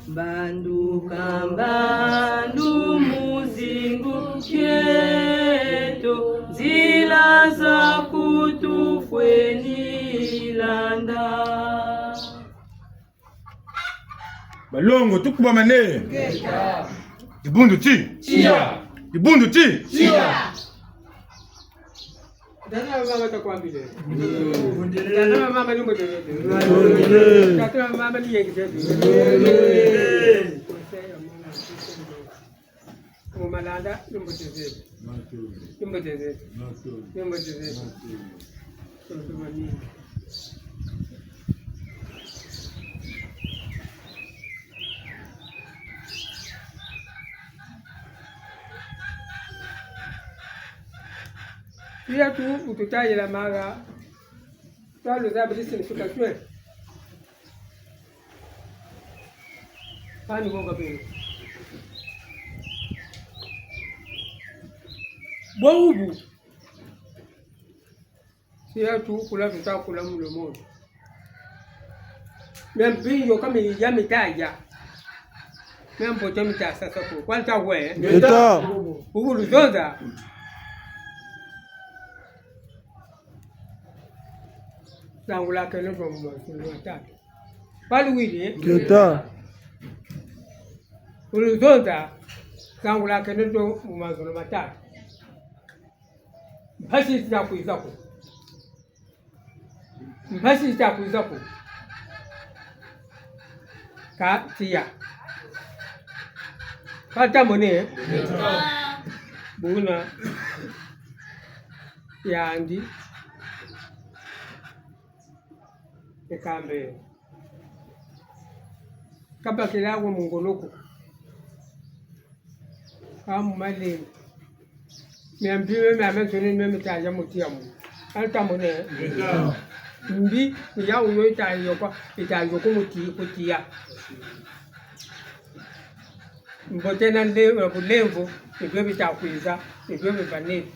Mbandu ka mbandu mu zingu kieto, nzila zaku tufweni landa. Balongo, tukubamane. Dibundu ti. Tiya. Dibundu ti. Tiya. Tata na mama takwambile. Tata na mama ni mbote zeto. Tata na mama ni yengi zeto. Mu malanda, ni mbote zeto. Ni mbote zeto. Ni mbote zeto. Tonso mamingi. Tiya tu, bu tutayila mara, twaluza bidi signification. Kani boka beno. Bo ubu. Tiya tu kula tuta kula mu le monde. Mia mpinzo ka mi ya mita ya. Mia mbote mita sasa ko. Kwa nta we. Ngeta. Ubu luzonza. Nangula kene kwa mwa sulu wa tatu. Baluwiri, eh? Ngeta. Ku luzonza, sangula keno dio mu mazono matatu. Mpasi zita kwiza ko. Mpasi zita kwiza ko. Ka tiya. Ka tamone. Buna yandi. Ekambe. Ka bakila wo mu ngolo ko. Ka mu malembe. Miambi mio miamiansoni mio mita ya mu tiya mu. Ka tamone. Mbi, ni ya wuyo yita yôka, yita yôka mu ti-, ku tiya. Mbote na nle-, na bulemvo, ni bio bita kwiza, ni bio bibanene.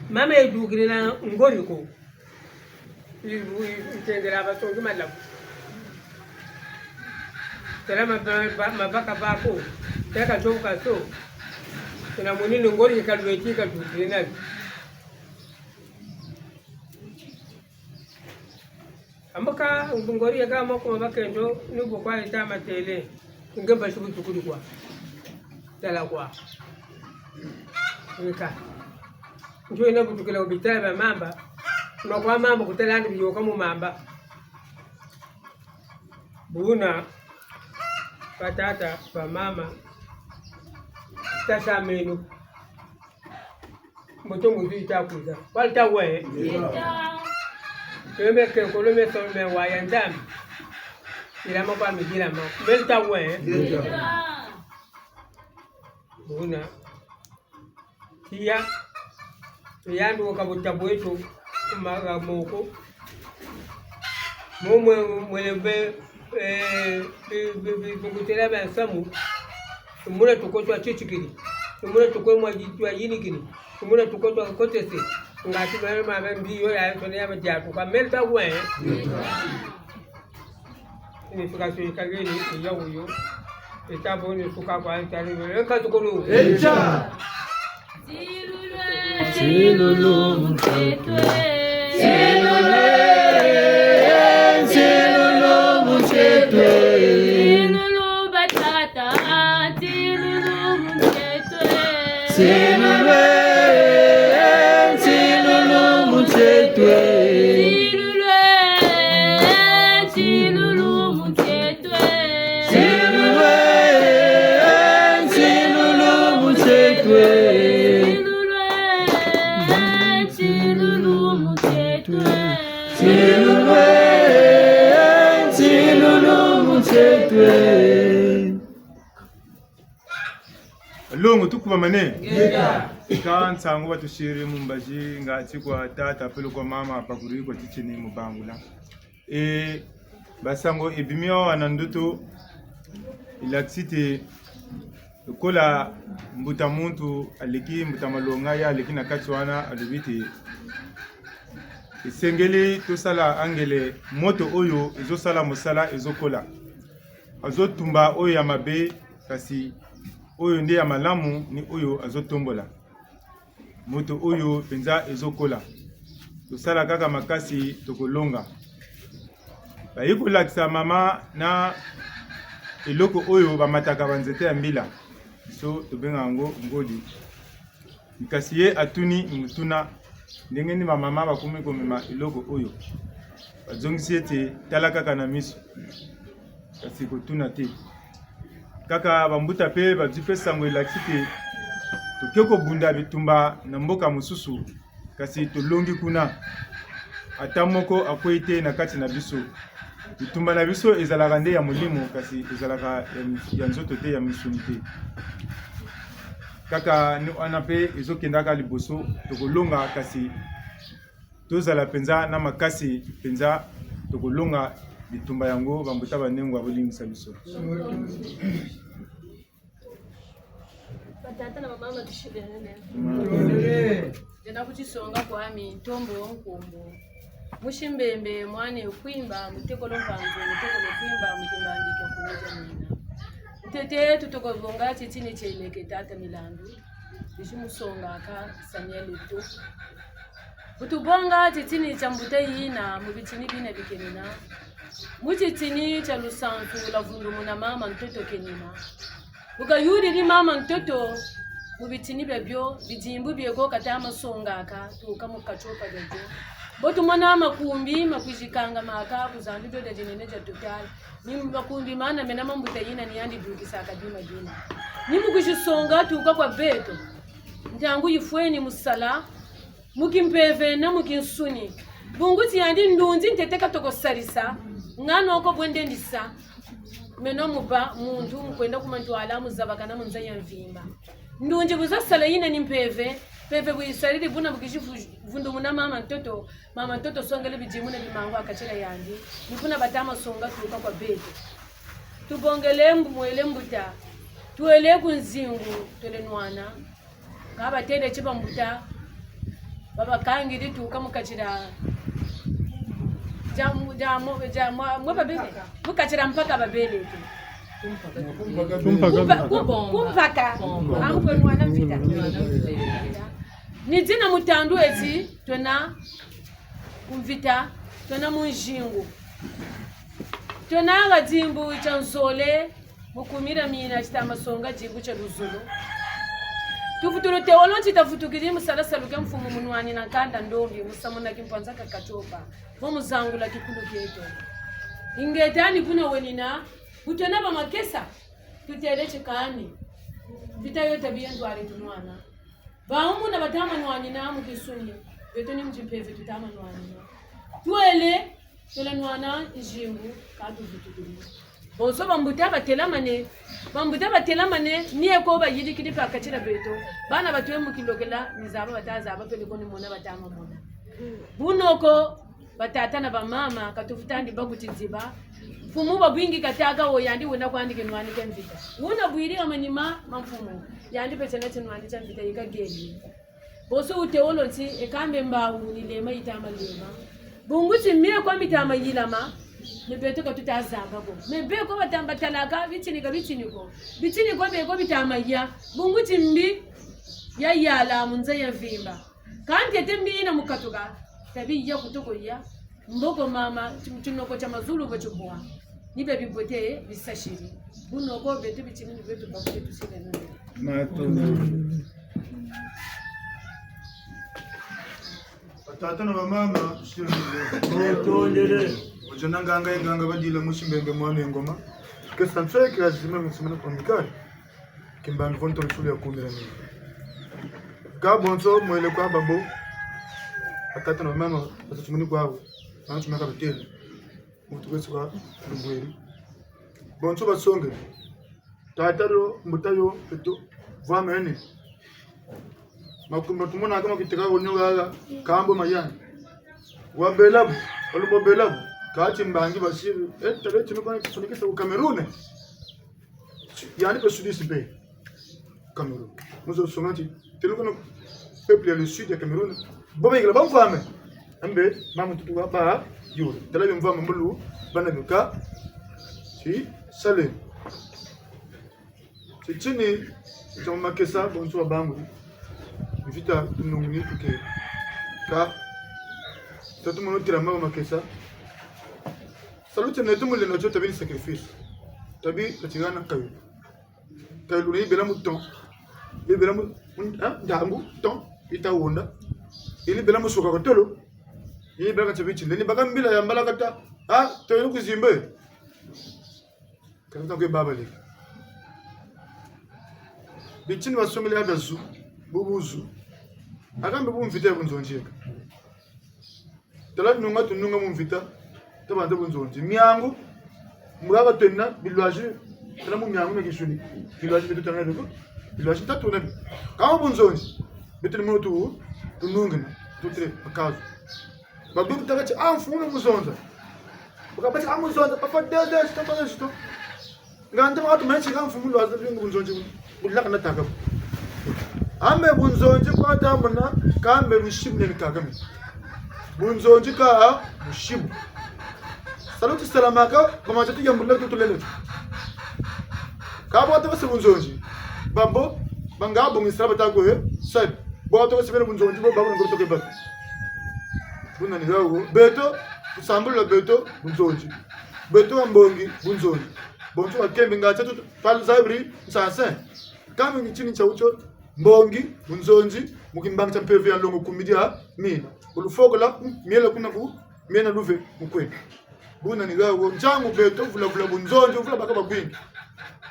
Mama yidukiri na ngori ko. I, i, itendela basongi malavu. Tala maba-, ba-, mabaka bako. Teka ntobu kaso. Tena muni ni ngori kalweti kadukiri na. Ambuka, ngori yeka moko mabakendo, ni bukwa yita matele. Ngemba sibu tukudi kwa. Tala kwa. Weka. Njo yina butukila ku bitala bia mamba. Makwa mamba kutala andi biyôka mu mamba. Buna, batata, bamama. Tasameno. Mbuta muntu yita kwiza. Walta we. Ngeta. Keme ke kolo me so me wa ya Nzambi. Yilama kwa mi yilama. Melta we. Ngeta. Buna. Tiya. Yandi wo kabuta bweto. Kuma ga moko. Mo mwe, mwe le be, eh, bi, bi, bi, bungutela ba nsamu. Tumuna tuko twa titikiri. Tumuna tuko mwa twa yinikiri. Tumuna tuko twa kotese. Ngati mama mama mbi yo ya tone ya madiatu. Kwa melta we. Ni fika so yikageni, ni ya wuyo. Eta bo ni suka kwa ntali, eka tukulu. Echa. Tsilulu mutetwe. Tsilulu, tsilulu mutetwe. Tsilulu batata, tsilulu mutetwe. Tsilulu, tsilulu mutetwe. Tsilulu, tsilulu mutetwe. Tsilulu, tsilulu mutetwe. Tsilulu, tsilulu mutetwe. Tsilulu, tsilulu mutetwe. Longo, tukubamane. Ngeta. Ka nsangu batusiri mu mbazi, ngati kwa tata, peleko kwa mama, pakuri kwa titini mu bangula. E, basango ebimi awa na ndoto, yilakisi ti lokola mbuta muntu aleki mbuta malonga, ya aleki na kati wana, alobi ti esengeli tosala angele moto oyo ezosala mosala ezokola. Azotumba oyo ya mabe, kasi oyo nde ya malamu ni oyo azotombola. Moto oyo mpenza ezokola. Tosala kaka makasi, tokolonga. Bayi kolakisa mama na eloko oyo bamataka banzete ya mbila. Biso tobenga yango ngodi. Kasi ye atuni motuna, ndenge nini bamama bakomi komema eloko oyo? Bazongisi ete, tala kaka na miso, kasi kotuna te. Kaka bambuta mpe bazwi mpe sango elakisi te toke kobunda bitumba na mboka mosusu, kasi tolongi kuna. Ata moko akwei te na kati na biso. Bitumba na biso ezalaka nde ya molimo, kasi ezalaka ya mis-, ya nzoto te, ya misuni te. Kaka ni wana mpe ezokendaka liboso, tokolonga, kasi tozala mpenza na makasi mpenza, tokolonga bitumba yango, bambuta banengwa, bolimbisa biso. Batata na bamama, tushibelele. Nzena kutisonga kwami, ntombo yo nkumbu. Musi Mbembe, mwana Kwimba, mutekolo Mpanzu, mutekolo Kwimba, mukimbandi kia kuluja mina. Ntete tutokovonga titini tieleke tata Milandu. Bizi musongaka Samuel Eto'o. Bu tubonga titini tia mbuta yina mu bitini bina bikenina. Mu titini tia lusansu lwa vundumuna mama ntoto kenina. Bu kayudidi mama ntoto mu bitini biabio, bidimbu bieko kata masongaka, tuka mu katiopa biabio. Bo tumona makumbi ma kwizi kangamaka ku zandu dio dia dinene dia Total. Ni makumbi mana mena ma mbuta yina ni yandi dukisaka bima bina. Ni mu kwizi songa tuka kwa beto. Ntangu yifweni mu sala, mu kimpeve na mu kinsuni. Bungu ti yandi ndunzi ntete katoko sarisa, ngano ko bwe ndendi sa. Meno mu bâ muntu mu kwenda ku mantwala mu zabakana mu nza ya mvimba. Ndunzi bu za sala yina ni mpeve, mpeve bu yisariri buna bu kizi vu-, vundumuna mama ntoto, mama ntoto songele bidimbu na bimangu ha kati dia yandi, ni buna bata masonga tuka kwa beto. Tubongele mbu-, mwele mbuta, twele ku nzingu, twele nwana. Ka batêle ti bambuta, babakangidi tuka mu kati dia, dia mu-, dia mu-, dia mwa-, mwa babele. Mu kati dia mpaka babele tu. Ku mpaka. Ku mpa-, ku-, ku mpaka. Amu kwe nwana mvita. Ni dina mu tandu eti twena ku mvita, twena mu nzingu. Twena ha dimbu tia nzole, mu kumira mina tita masonga dimbu tia luzolo. Tuvutulu tewolo nti tavutukiri mu sala salu kia mfumu mu nwanina nkanda ndombi, mu samuna kimpwanza ka katiopa, vo mu zangula kikulu kieto. Ingeta ni kuna wenina, bu twena bamakesa, tutêle ti kani. Mvita yo tabi ya ntwari tunwana. Bawu muna bata manwanina mu kinsuni, beto ni mu kimpeve tuta manwanina. Twele, twele nwana nzingu, ka tuvutukiri. Bonso bambuta batelamane, bambuta batelamane, ni eko bayirikiri ha kati dia beto. Bana batwe mu kilokela, ni zaba bata zaba, peleko ni mona bata mamona. Bunoko, batata na bamama, ka tufutandi bakuti ziba. Mfumu babingi katâka wo yandi wena kwandi kinwani kia mvita. Wuna bwiri ha manima ma mfumu, yandi pete na tinwani tia mvita yika geni. Bonso wutewolo nti, e kambe mbawu ni lema yita malema. Bungu ti mie kwa mita mayilama, ni beto ka tuta zaba ko. Me beko bata mbatalaka, bitini ka bitini ko. Bitini ko beko bita maya. Bungu ti mbi, yayala mu nza ya mvimba. Ka ntete mbi yina mu katuka, tabi ya kutoko ya. Mboko mama, ti-, tinoko tia mazulu bo tibwa. Ni bia bibote bisasiri. Bunoko beto bitini ni beto bakule tusile nani. Matondo. Batata na bamama, tusile nani. Matondo. Ojana nganga ye nganga badila musi mbembe mwana ye ngoma. Kesa nsweki lazima msimana kwa mikali. Kimbangi vo nto lusulu ya kumira mina. Ka bonso mwele kwa babo. Batata na bamama, batutumini kwawu. Bantu maka batele. Muntu wese kwa lumbweri. Bonso basonge. Tata yo, mbuta yo, beto. Vwamene. Makumba tumonaka makiteka wo nyo gaga, kambo mayani. Wabela bu, walubo bela bu. Kati mbangi basiri. Eh, tabe tinu kwa kisonikisa ku Cameroun. Yandi mpe sudiste mpe Cameroun. Muzo songa ti, telo kono peuple ya le sud ya Cameroun. Bo bayikila bamvwama. Ambe, mama tutu wa ba, yo. Tala bimvwama mbulu, bana bika. Si, sale. Titini, tia makesa, bonso wa bangu. Mvita, tununguni, tuke. Ka, tatu mono tira ma makesa. Salu tiena tu mulendo tio tabi ni sacrifice. Tabi katigana kayo. Kayo ni bela mu temps. Ni bela mu, mu, hein, ndangu, temps, yita wonda. Ni bela mu soka katolo. Ni bela kati bitini. Ni baka mbila ya mbalakata. Ah, to yenu kuzimbe. Kata kwe baba leka. Bitini basongele ya biazu, bubuzu. Akambe bu mvita ya bunzonzi eka. Tala nunga tununga mu mvita, tabanza bunzonzi. Miangu, mugaka twena, bilwazi, tala mu miangu mia kinsuni. Bilwazi beto tanga beko, bilwazi tatu na bi. Kama bunzonzi, beto ni munu tu, tunungina, tutre, makazu. Babu kutaka ti, ah, mfumu muzonza. Bakabati, ah, muzonza, papa, deux, deux, c'est pas juste. Nga nte watu mene ti ka mfumu lwaza bingu bunzonzi bu. Bulaka na taka bu. Ambe bunzonzi kwa tamona, kambe bushibu nene kaka me. Bunzonzi ka bushibu. Salu ti salamaka, bamata tu yambula tu tulele tu. Ka bwata basi bunzonzi. Babo, Banga bo ngisala bata kwe, sabi. Bo to sebele bunzonzi, bo babu ngoro toke baka. Buna ni gawo. Beto, kusambula beto, bunzonzi. Beto wa mbongi, bunzonzi. Bonso wa kembe nga tatu, palu zabri, nsase. Kami ni tini tia utso, mbongi, bunzonzi, mu kimbangi tia mpeve ya longo kumi dia mina. Ulufokola, miela kuna ku, miena luve, mukwenda. Buna ni gawo, ntiangu beto, vula vula bunzonzi, vula baka babwingi.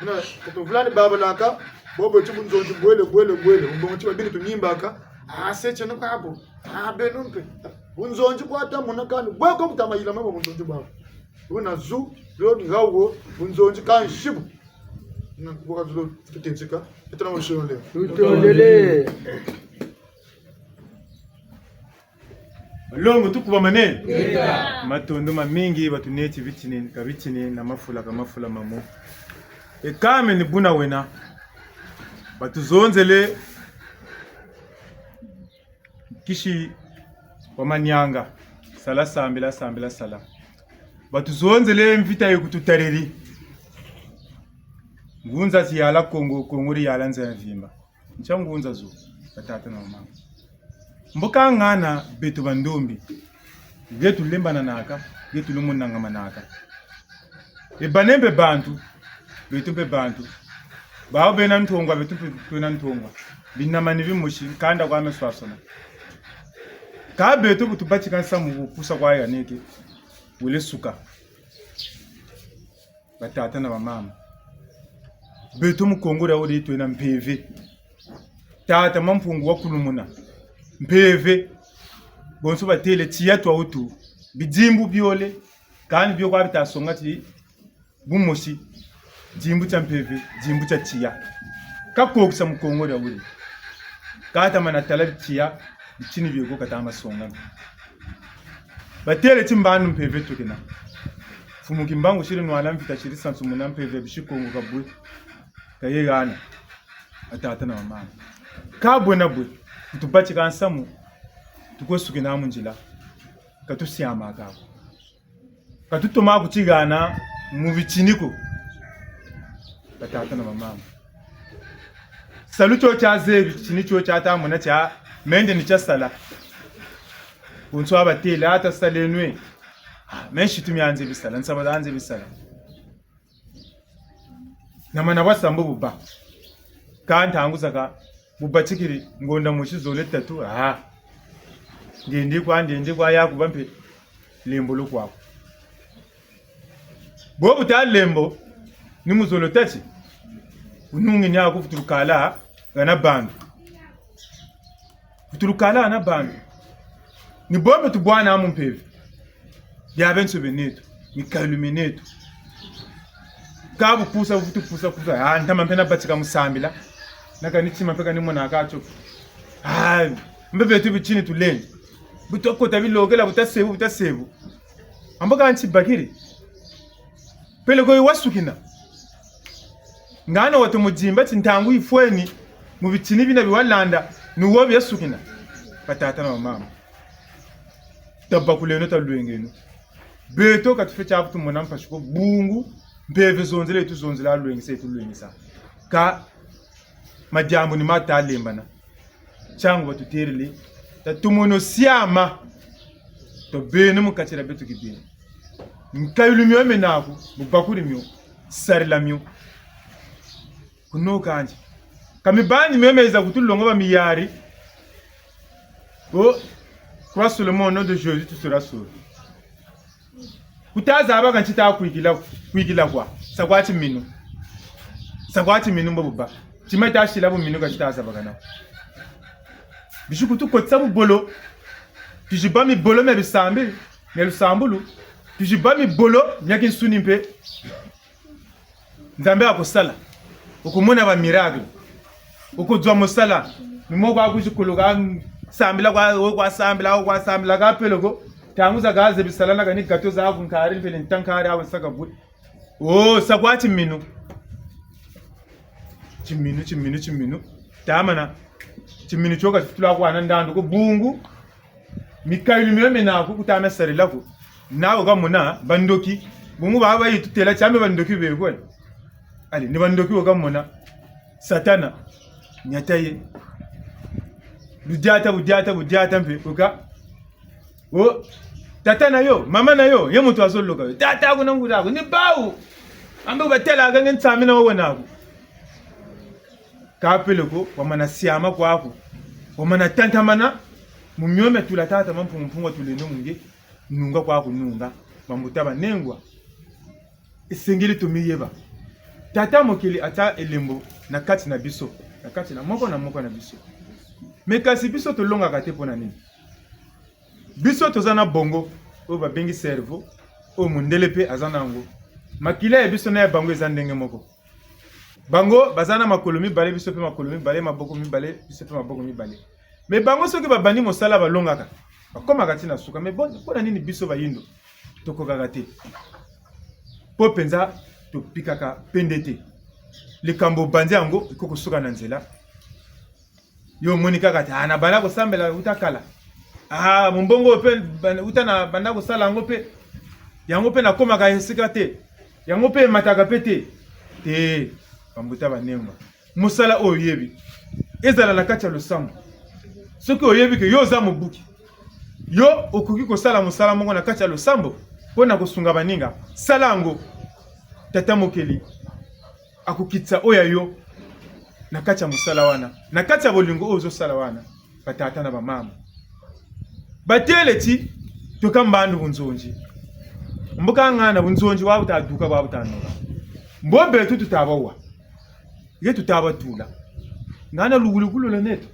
Buna, beto vula ni babalaka, bobo ti bunzonzi, bwele, bwele, bwele, mbongo ti babini tunimbaka, ah, se tieno kabo, ah, beno mpe. Bunzonzi bwata muna kani, bweko butama yila mabo bunzonzi bwabo. Buna zu, lo ni gawo, bunzonzi kansibu. Na, boka zulo, tutenzika, etana mashole. Tutondele. Balongo, tukubamane. Ngeta. Matondo mamingi, batuneti bitini ka bitini, na mafula ka mafula mamu. E kame ni buna wena. Batuzonzele kisi wa manianga. Sala sambila, sambila sala. Batuzonzele mvita ye kututariri. Ngunza ziyala Kongo, Kongo diyala nza ya mvimba. Ntia ngunza zo, batata na bamama. Mbo ka ngana beto bandombi, nge tulembananaka, nge tulumonangamanaka. E bane mpe bantu, beto mpe bantu. Bawu bena ntongwa, beto mpe twena ntongwa. Binama ni bimosi, nkanda kwa meswaswana. Ka beto bu tubatika nsamu bu pusa kwa yaneke, wele suka. Batata na bamama. Beto mu Kongo dia wodi twena mpeve. Tata Mampungu wakulumuna. Mpeve. Bonso batele tiya twa wutu. Bidimbu biole. Kani bio kwa bita songa ti bumosi. Dimbu tia mpeve, dimbu tia tiya. Ka kokisa mu Kongo dia wodi. Ka tamana tala tiya, bitini bieko ka tama songa. Batele ti mbandu mpeve tukina. Mfumu Kimbangu siri nwala mvita siri sansumuna mpeve bisi Kongo kabwe. Ka ye hana. Batata na bamama. Ka bwe na bwe. Kutubatika nsamu. Tukwe sukina mu nzila. Ka tusiama kako. Ka tutoma kutihana mu bitini ko. Batata na bamama. Salu tio tiazebi, titini tio tiata mona tia, mende ni tia sala. Bonso batele ata salenwe. Ah, me nsitu mia nzebi sala, nsaba za nzebi sala. Na mana bwa sambu buba. Ka ntangu zakaka, bubatikiri, ngonda mosi zole tatu, ah. Ngendi kwa, ngendi kwa, ya kuba mpe, lembo lo kwaku. Bo buta lembo, ni mu zolo tati. Kunungi ni aku futulukala, hana bandu. Futulukala hana bandu. Ni bo mpe tubwana mu mpeve. Bia bensoni beneto, mikayulu mieneto. Ka bu pusa, bu futu pusa, pusa. Ah, ntama mpe nabatika mu sambila. Na kani tima mpe kani mona ka tio. Ah, mpe beto bitini tulendi. Bu twakota bilokela, buta sebu, buta sebu. Ambo ka nti bakiri. Peleko yi wasukina. Ngana watomo dimba ti ntangu yifweni mu bitini bina bi walanda, ni wo biasukina. Batata na bamama. Tabakuleno, talwengeno. Beto ka tufweti tumona mpasi ko bungu, mpeve zonzele tuzonzela, lwengisa tulwengisa. Ka madiambu ni ma talembana. Ntiangu batuterele, tatumono siama. Tobeno mu kati dia beto kibeni. Mikayulu mio mena naku, bubakuri mio, sarila mio. Kuno kani. Ka mibandi mio miza kutulonga ba miyari. Oh, crois seulement au nom de Jésus, tu seras sauvé. Kuta zaba ka nti ta kwikila, kwikila kwa. Sa kwa timinu. Sa kwa timinu mbo buba. Tima ta sila bu minu ka nti ta zaba kana. Bisi kutukotisa bubolo. Tuziba mibolo mia bisambi, mia lusambulu. Tuziba mibolo mia kinsuni mpe. Nzambi akusala. Ukumona ba miracle. Ukuzwa mu sala. Ni mo kwa kuzikuluka, sambila kwa, wo kwa sambila, wo kwa sambila, ka peleko. Ntangu zakaka zebi sala na kani gâteau zaku nkari, mpele nta nkari, awe nsaka bwe. Oh, sa kwa timinu. Timinu, timinu, timinu. Tamana. Timinu tio ka titula kwa na ndandu ko bungu. Mikayulu mio mena naku kuta mia sarila ko. Nawe kamona, bandoki. Bungu baba bayitutela ti mbe bandoki be kwe. Allez, ni bandoki wo kamona. Satana. Niata ye. Budiata, budiata, budiata mpe, oka. O, tata na yo, mama na yo, ye muntu azoloka yo. Tata kuna nguda ko, ni bawu. Ambe batela ka nge ntsami na wo na ko. Ka peleko, wamana siama kwaku. Wamana tantamana, mu mio mia tula tata Mampungu Mpungu wa Tulendo mu nge, nunga kwaku nunga, bambuta banengwa. Esengeli tomiyeba. Tata Mokeli atia elembo na kati na biso, na kati na moko na moko na biso. Mais kasi biso tolongaka te mpo na nini? Biso toza na bongo, oyo babengi cerveau, oyo mondele mpe aza na yango. Makila ya biso na ya bango eza ndenge moko. Bango baza na makolo mibale, biso mpe makolo mibale, maboko mibale, biso mpe maboko mibale. Mais bango soki babandi mosala balongaka, bakomaka ti na suka. Mais bon, mpo na nini biso bayindo tokokaka te? Mpo mpenza topikaka pende te. Likambo obanzi yango, ekoki kosuka na nzela. Yo omoni kaka te, ah, nabanda kosambela uta kala. Ah, mombongo oyo mpe, ban-, uta nabanda kosala yango mpe. Yango mpe nakomaka esika te. Yango mpe emataka mpe te. Te, bambuta banengwa. Mosala oyo oyebi, ezala na kati ya losambo. Soki oyebi ke yo oza mobuki, yo okoki kosala mosala moko na kati ya losambo mpo na kosunga baninga, sala yango. Tata Mokeli akokitisa oyo ya yo na kati ya mosala wana, na kati ya bolingo oyo ozosala wana, batata na bamama. Batele ti, tweka mbandu bunzonzi. Mbo ka ngana bunzonzi bwa butaduka, bwa butanola. Mbo beto tutaba wa. Ye tutaba tula. Ngana luwili kulola neto.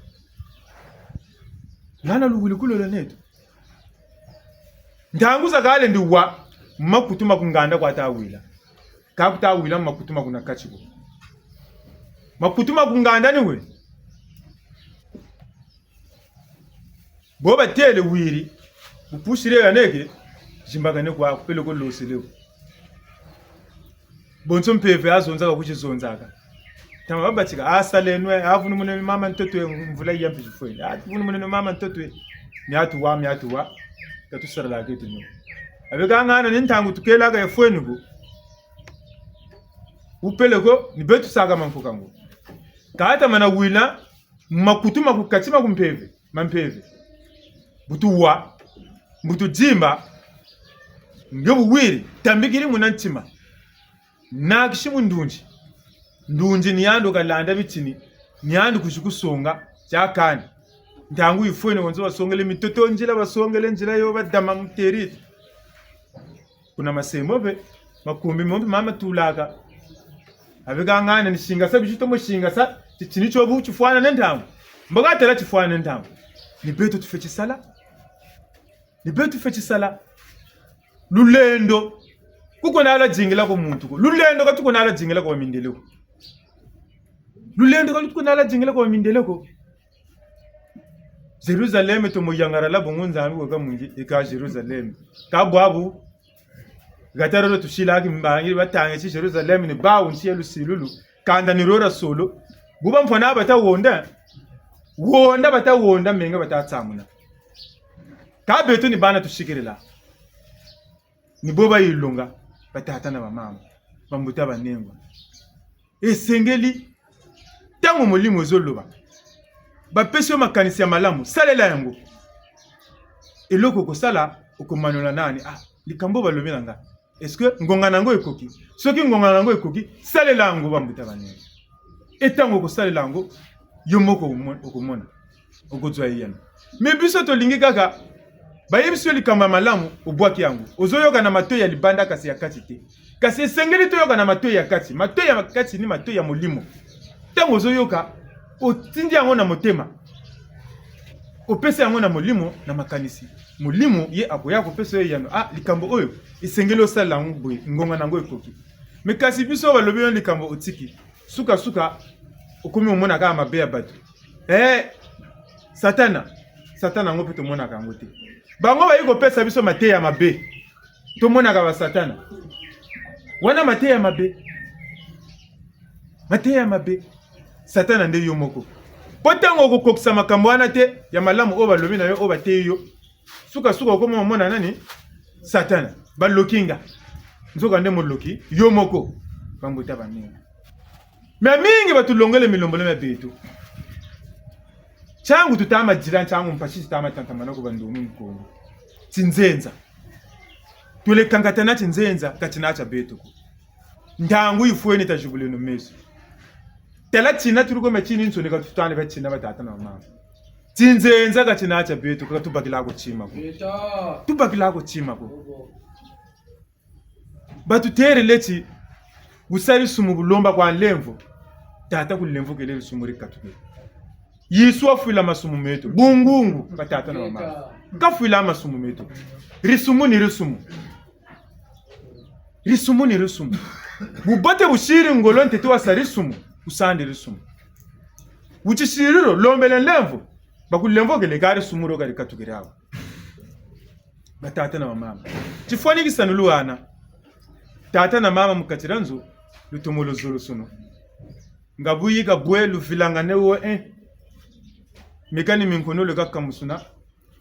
Ngana luwili kulola neto. Ntangu zakaka lendi wa, makutu ma ku nganda kwa tawila. Ka kutawila makutu ma kuna kati ko. Makutu ma ku nganda ni we. Bo batele wiri, bupusire yaneke, zimbakane kwa kupele ko losele ko. Bonso mpeve azonzaka kuzizonzaka. Tama babatika, asaleno, avunumune mama ntoto e, mvula ya mpi zifwele. Avunumune mama ntoto e, miatu wa, miatu wa. Ka tusarila ketu no. Abeka ngana ni ntangu tukelaka ya fweni ko. Upele ko, ni beto saka mankoka ngo. Kata mana wila, makutu ma ku kati ma ku mpeve, ma mpeve. Butu wa, butu dimba, nge buwiri, tambikiri muna ntima. Nakisi mu ndunzi. Ndunzi ni yandi kalanda bitini, ni yandi kuzi kusonga, tia kani. Ntangu yifwene wonso basongele mitoto nzila, basongele nzila yo badama muterite. Kuna masembo mpe, makumbi mo mpe mama tulaka. Abeka ngana ni singasa, bizito mo singasa, titini tio bu tifwana ne ntangu. Mbo ka tala tifwana ne ntangu. Ni beto tufweti sala. Ni beto tufweti sala. Lulendo. Kuko na ala dingila ko muntu ko. Lulendo ka tuko na ala dingila ko wa mindele ko. Lulendo ka tuko na ala dingila ko wa mindele ko. Jérusalem tomo yangarala bongo Nzambi weka mungi, eka Jérusalem. Ka bwabu, gataro lo tusilaki mbangi, batangisi Jérusalem ni bawu nsi ya lusilulu, kanda ni rora solo. Buba mfwana bata wonda, wonda bata wonda, menga bata tsamuna. Ka beto ni bana tusikirila. Ni bo bayilonga, batata na bamama, bambuta banengwa. Esengeli, ntango Molimo ezoloba, bapesi yo makanisi ya malamu, salela yango. Eloko okosala, okomanola nani? Ah, likambo balobi na nga. Est-ce que ngonga na yango ekoki? Soki ngonga na yango ekoki, salela yango, bambuta banene. E ntango okosalela yango, yo moko omo-, okomona. Okozwa eyano. Mais biso tolingi kaka, bayebisi yo likambo ya malamu, obwaki yango. Ozoyoka na matoyi ya libanda kasi ya kati te. Kasi esengeli toyoka na matoyi ya kati. Matoyi ya kati ni matoyi ya Molimo. Ntango ozoyoka, otindi yango na motema. Opesi yango na Molimo na makanisi. Molimo ye akoya kopesa yo eyano. Ah, likambo oyo, esengeli osalela yango boye, ngonga na yango ekoki. Mais kasi biso balobi yo likambo otiki. Suka-suka, okomi omona kaka mabe ya bato. Eh, Satana. Satana yango mpe tomonaka yango te. Bango bayi kopesa biso mateya mabe. Tomonaka ba Satana. Wana mateya mabe. Mateya mabe. Satana nde yo moko. Mpo ntango okokokisa makambo wana te, ya malamu oyo balobi na yo, oyo bateyi yo, suka-suka okoma omona nani? Satana. Baloki nga. Nzoka nde moloki, yo moko. Bambuta banene. Mais mingi batulongele milembolo mia beto. Ntiangu tutama dila, ntiangu mpasi zitama tantamana ku bandombe mu Kongo. Tinzenza. Twele kangata na tinzenza, ka tina tia beto ko. Ntangu yifweni tazibuleno meso. Tala tina tuli ko, me tini nsoni ka tutwani ba tina, batata na bamama. Tinzenza ka tina tia beto, ka tubakila ko tima ko. Tubakila ko tima ko. Batutêle ti, bu sa lisumu bu lomba kwa nlemvo, tata kulemvokele, lisumu dikatukiri. Yezu wafwila masumu meto. Bungungu, batata na bamama. Kafwila masumu meto. Lisumu ni lisumu. Lisumu ni lisumu. Bubote busiri ngolo ntete wasa lisumu, kusandi lisumu. Wutisiri lo, lombele nlemvo, bakulemvokele, ka lisumu dio ka dikatukiri awa. Batata na bamama. Tifwanikisa ni luhana. Tata na mama mu kati dia nzo, lutomo luzolo sono. Nga buyika bwe luvilangane wo, eh. Meka ni minkono lwe kakamusuna.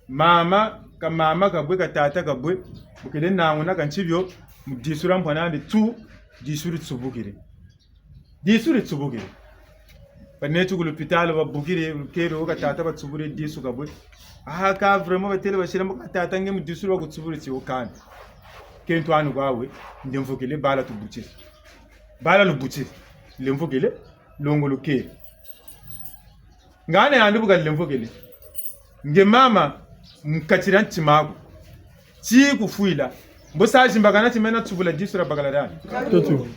Mama, ka mama kabwe, ka tata kabwe. Bu kele nanguna ka nti bio, mu disu dia mpwana'andi tu, disu ditsubukiri. Disu ditsubukiri. Baneti ku lupitalu babukiri, kero ka tata batsuburi disu kabwe. Ah, ka vraiment batêle basila mbo ka tata nge mu disu bakutsuburi ti wo kani. Kento anu kwawe, ndemvokele, bala tubutiri. Bala lubutiri. Lemvokele, longolo keri. Ngana yandi bu kalemvokele. Nge mama, mu kati dia ntima'aku. Ti kufwila. Mbo sa zimbakana ti mena tsubula disu dia bakala diani. Tutu.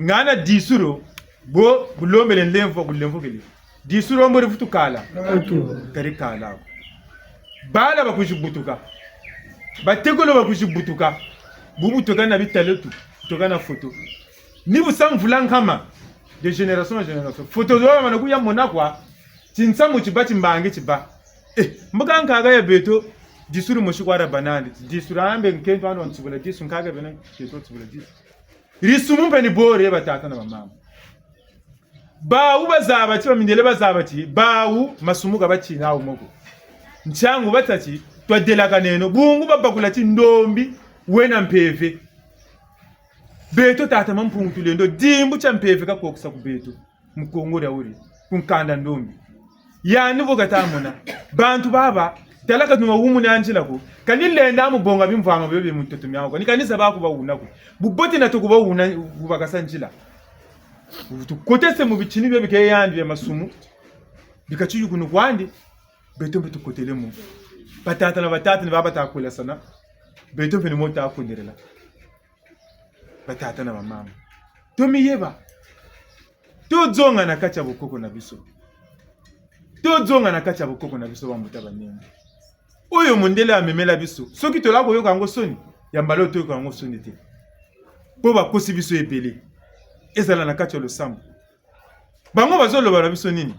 Ngana disu dio, bo, bu lombele nlemvo, bu lemvokele. Disu dio mbo divutu kala. Tutu. Ka dikala ko. Bala bakwizi butuka. Batekolo bakwizi butuka. Bu butuka na bitaletu, butuka na foto. Ni bu sa mvula nkama, de génération en génération. Foto zo bamana kuya mona kwa, tinsamu tiba, timbangi tiba. Eh, mbuka nkaka ya beto, disu dimosi kwa dia banandi. Disu dia mbe nkento andi wa ntsubula disu, nkaka bena nkento wa ntsubula disu. Lisumu mpe ni bore, batata na bamama. Bawu bazaba ti, bamindele bazaba ti, bawu masumu ka batina wo mo ko. Ntiangu batâ ti, twadelakaneno, bungu babakula ti ndombi, wena mpeve. Beto tata Mampungu Tulendo, dimbu tia mpeve kakokisa ku beto, mu Kongo dia wuri, ku nkanda ndombi. Yandi vo kata mona. Bantu baba, tala ka tuma wumuna nzila ko. Kani lenda mu bonga bimvwama bio bi mu ntoto miawu ko. Ni kani zaba ku bawuna ko. Bubote na to ku bawuna, bu bakasa nzila. Tukotese mu bitini bio bike yandi bia masumu. Bika tiyukunu kwandi. Beto mpe tukotele mo. Batata na batata ni baba ta kwelasana. Beto mpe ni mo ta kwendelela. Batata na bamama. Tomiyeba. Tozonga na kati ya bokoko na biso. Tozonga na kati ya bokoko na biso, bambuta banene. Oyo mondele amemela biso. Soki tola koyoka yango soni, ya mbala oyo toyoka yango soni te. Po bakosi biso ebele. Ezala na kati ya losambo. Bango bazoloba na biso nini?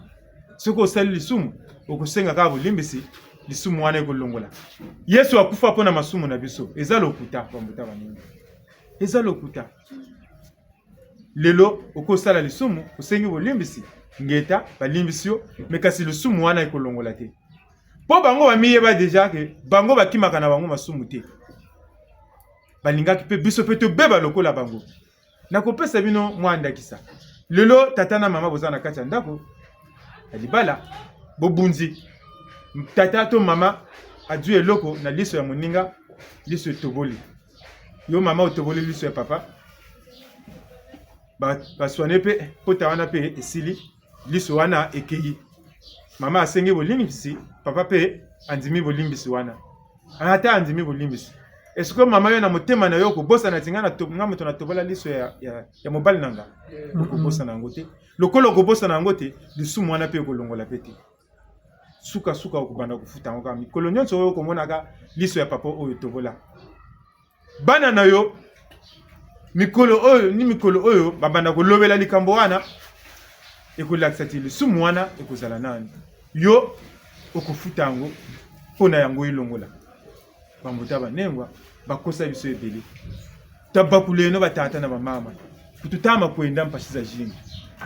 Soki osali lisumu, okosenga kaka bolimbisi, lisumu wana ekolongola. Yesu akufa mpo na masumu na biso. Eza lokuta, bambuta banene. Eza lokuta. Lelo, okosala lisumu, osengi bolimbisi, ngeta, balimbisi yo, mais kasi lisumu wana ekolongola te. Po bango bamiyeba déjà que bango bakimaka na bango masumu te. Balingaki pe biso pe tobeba lokola bango. Nakopesa bino mwa ndakisa. Lelo, tata na mama boza na kati ya ndako, ya libala, bobunzi. Tata to mama azwi eloko na liso ya moninga, liso etoboli. Yo mama otoboli liso ya papa. Ba, baswane pe, pota wana pe esili, liso wana ekeyi. Mama asengi bolimbisi, papa pe andimi bolimbisi wana. Ata andimi bolimbisi. Est-ce que mama yo na motema na yo okobosana ti nga na to-, nga moto natobola liso ya, ya, ya mobali na nga? Okobosana yango te. Lokola okobosana yango te, lisumu wana pe okolongola pe te. Suka suka okobanda kofuta yango kaka. Mikolo nyonso oyo okomonaka liso ya papa oyo tobola. Bana na yo, mikolo oyo, ni mikolo oyo, babanda kolobela likambo wana, ekolakisa ti lisumu wana ekozala nani. Yo, okofuta yango, mpo na yango elongola. Bambuta banengwa, bakosa biso ebele. Tabakuleno batata na bamama. Kututama kwenda mpasi zazingi.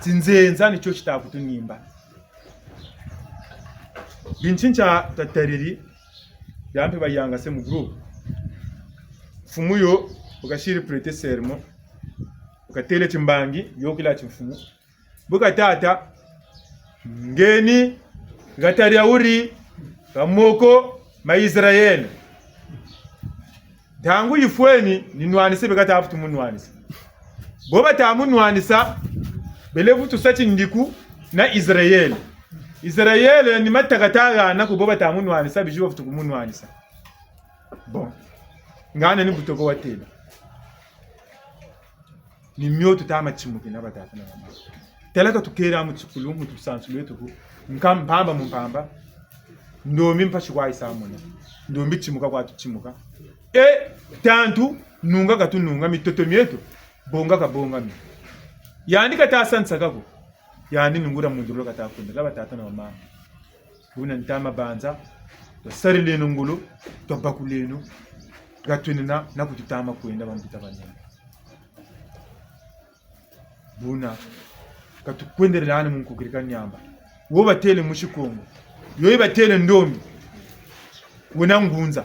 Tinzenza ni tio tita kutunimba. Bintintia tatariri, ya mpe bayangase mu groupe. Mfumu yo, bu kasiri prêter serment. Bu katêle timbangi, yokila timfumu. Bu katâta, Ngeni, ha tari ya wuri, ha moko ma Israele. Ntangu yifweni, ni nwanise beka ta vutu mu nwanisa. Bo bata mu nwanisa, bele vutu sa tindiku na Israele. Israele ni mataka ta hana ko bo bata mu nwanisa, bizi bavutu ku mu nwanisa. Bon. Ngana ni bu toko watêla. Ni mio tuta ma timukina batata na bamama. Tala ka tukeri mu tikulu mu tusansu lweto ku. Nka mpamba mu mpamba. Ndombi mpasi kwa yisa mona. Ndombi timuka kwa tutimuka. E, tantu, nunga ka tununga, mitoto mieto, bonga ka bonga mi. Yandi ka ta sa nsaka ko. Yandi nungula mundulu ka ta kwenda, la batata na bamama. Buna nta ma banza, twasarileno ngolo, twabakuleno, ha twenena, na ku tuta ma kwenda, bambuta banene. Buna, ka tukwendelelani mu nkukirika niamba. Wo batêle musi Kongo. Yo yi batêle ndombi. Wena ngunza.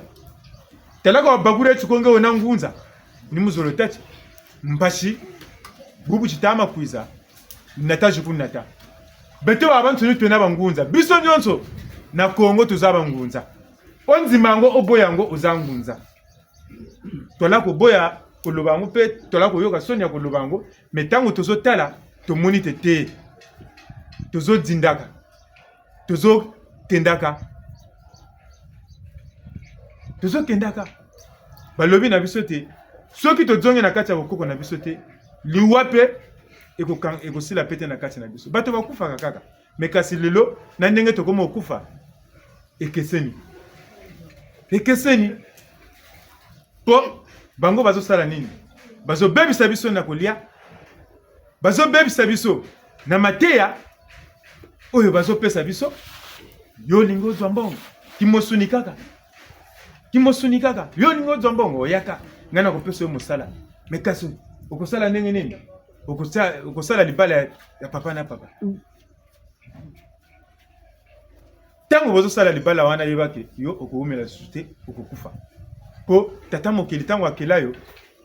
Tala ka wabakula tikonge wena ngunza. Ni muzolo tâ ti. Mpasi. Bubu tita ma kwiza. Nata zi ku nata. Beto babansoni twena bangunza. Biso nyonso. Na Kongo tuza bangunza. O nzimba ngo, o boya ngo, oza ngunza. Twala ko boya ko loba ngo mpe, twala ko yoka soni ya ko loba ngo, mais ntangu tozo tala, tomoni te te. Tozo dindaka. Tozo kendaka. Tozo kendaka. Balobi na biso te, soki tozongi na kati ya bokoko na biso te, liwa mpe eko kan-, ekosila mpe te na kati na biso. Bato bakufaka kaka. Mais kasi lelo, na ndenge tokomi kokufa, ekeseni. Ekeseni. Po, bango bazosala nini? Bazobebisa biso na kolia. Bazobebisa biso na mateya oyo bazopesa biso. Yo olingi ozwa mbongo. Kimosuni kaka. Kimosuni kaka. Yo olingi ozwa mbongo, oyaka. Ngai nakopesa yo mosala. Mais kasi, okosala ndenge nini? Okosa-, okosala libala ya, ya papa na papa. Ntango bozosala libala wana, yeba ke yo okowumela lisusu te, okokufa. Po tata mokeli, ntango akela yo,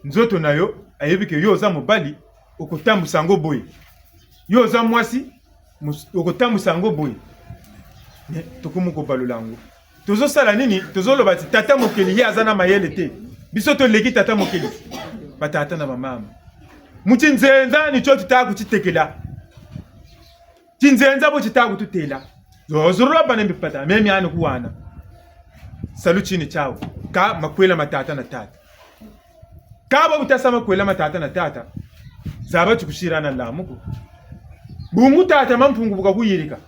nzoto na yo, ayebi ke yo oza mobali, okotambusa yango boye. Yo oza mwasi, mos-, okotambusa yango boye. Ne, tokomi kobalola yango. Tozosala nini? Tozoloba ti tata mokeli, ye aza na mayele te. Biso toleki tata mokeli. Batata na bamama. Mu tinzenza ni tio tuta kutitekela. Tinzenza bo tita kututela. Zo-, zololo bana mbi pata, memi ani kuwana. Salu tini tiawu. Kâ makwela ma tata na tata. Kâ bo bu tasa makwela ma tata na tata. Zaba ti kusira na lamuku. Bungu tata Mampungu bu kakuyirika.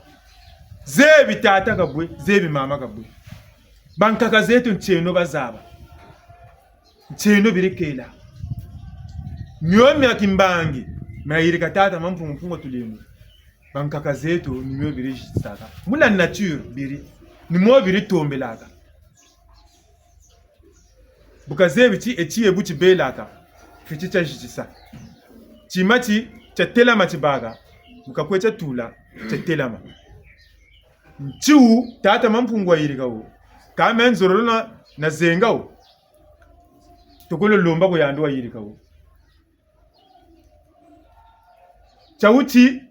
Zebi tata kabwe, zebi mama kabwe. Bankaka zeto ntieno bazaba. Ntieno biri kela. Mio mia kimbangi, mia yirika tata Mampungu Mpungu Tulendo. Bankaka zeto ni mio biri zitisaka. Mu la nature biri. Ni mo biri tombelaka. Bu kazebi ti eti e bu tibelaka, fweti tia zitisa. Tima ti tia telama tibâka, bu kakwe tia tula, tia telama. Nti wu tata Mampungu wayirika wo, kâ me nzololo na, nazenga wo. Tokolo lomba kwe yandi wayirika wo. Tia wuti,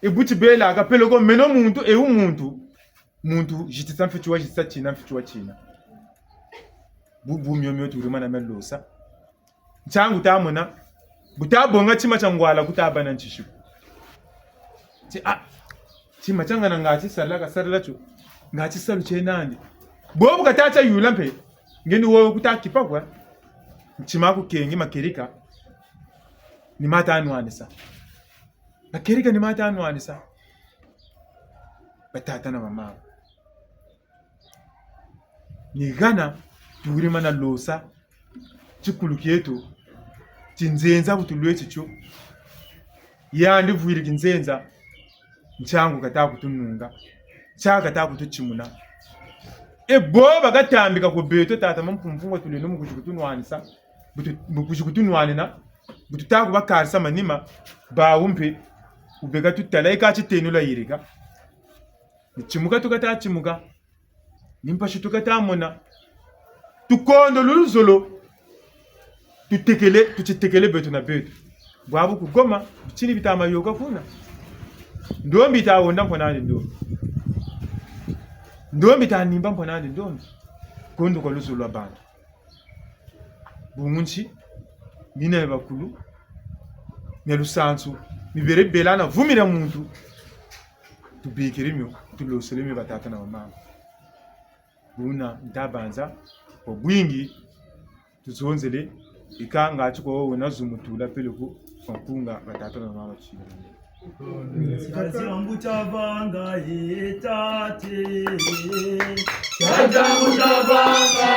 e bu tibelaka peleko meno muntu, e wu muntu. Muntu zitisa mfweti wa zitisa, tina mfweti wa tina. Bu, bu mio mio turi mana mia losa. Ntiangu ta mona, bu ta bonga tima tia ngwala ku ta bâ na ntisi ko. Ti, ah, tima tia ngana nga ti sala ka sala tio, nga ti salu tie nandi. Bo bu kata tia yula mpe, nge ni wo ku ta kipa kwa, ntima ku kengi makerika, ni ma ta nwanisa. Makerika ni ma ta nwanisa. Batata na bamama. Ni hana, turi mana losa, tikulu tieto, tinzenza bu tulweti tio. Yandi vwiri kinzenza, ntiangu kata kutununga, ntia kata kututimuna. E bo bakatambika kwe beto, tata Mampungu Mpungu Tulendo mu kwizi kutunwanisa, bu tu-, mu kwizi kutunwanina, bu tuta kubakarisa manima, bawu mpe, bu beka tutala, e ka titeno lwayirika. Ni timuka tu kata timuka. Ni mpasi tu kata mona. Tukondo luzolo. Tutekele, tutitekele beto na beto. Bwabu ku Goma, bitini bita ma yoka kuna. Ndombi ta honda mpo nandi ndombi. Ndombi ta nimba mpo nandi ndombi. Kondo kwa luzolo lwa bantu. Bungu nti, mina mia bakulu, mia lusansu, mibele bela na vumina muntu, tubikiri mio, tulosele mio batata na bamama. Buna nta banza, kwa bwingi, tuzonzele, ika ngatu kwa wena zumutula peleko, kwa nkunga batata na bamama tshina. Tata mbuta vanga e tate. Tata mbuta vanga.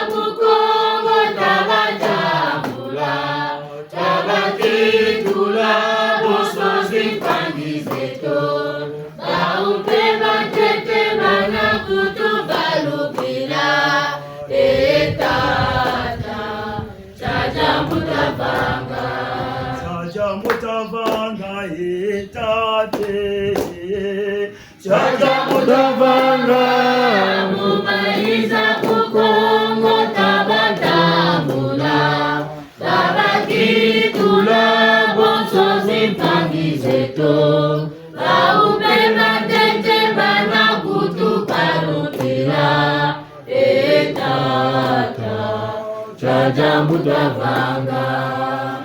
Kukongo tabatambula, tabakitula bonso zimpangi zeto. Bau mpe batete bana kutubalukila. E tata. Tata mbuta vanga. Tata mbuta vanga, e tate. Tata mbuta vanga. Mu mayiza ku Kongo tabatambula. Tabakitula bonso zimpangi zeto. Bau mpe batete bana kutubalukila. E tata, tata mbuta vanga.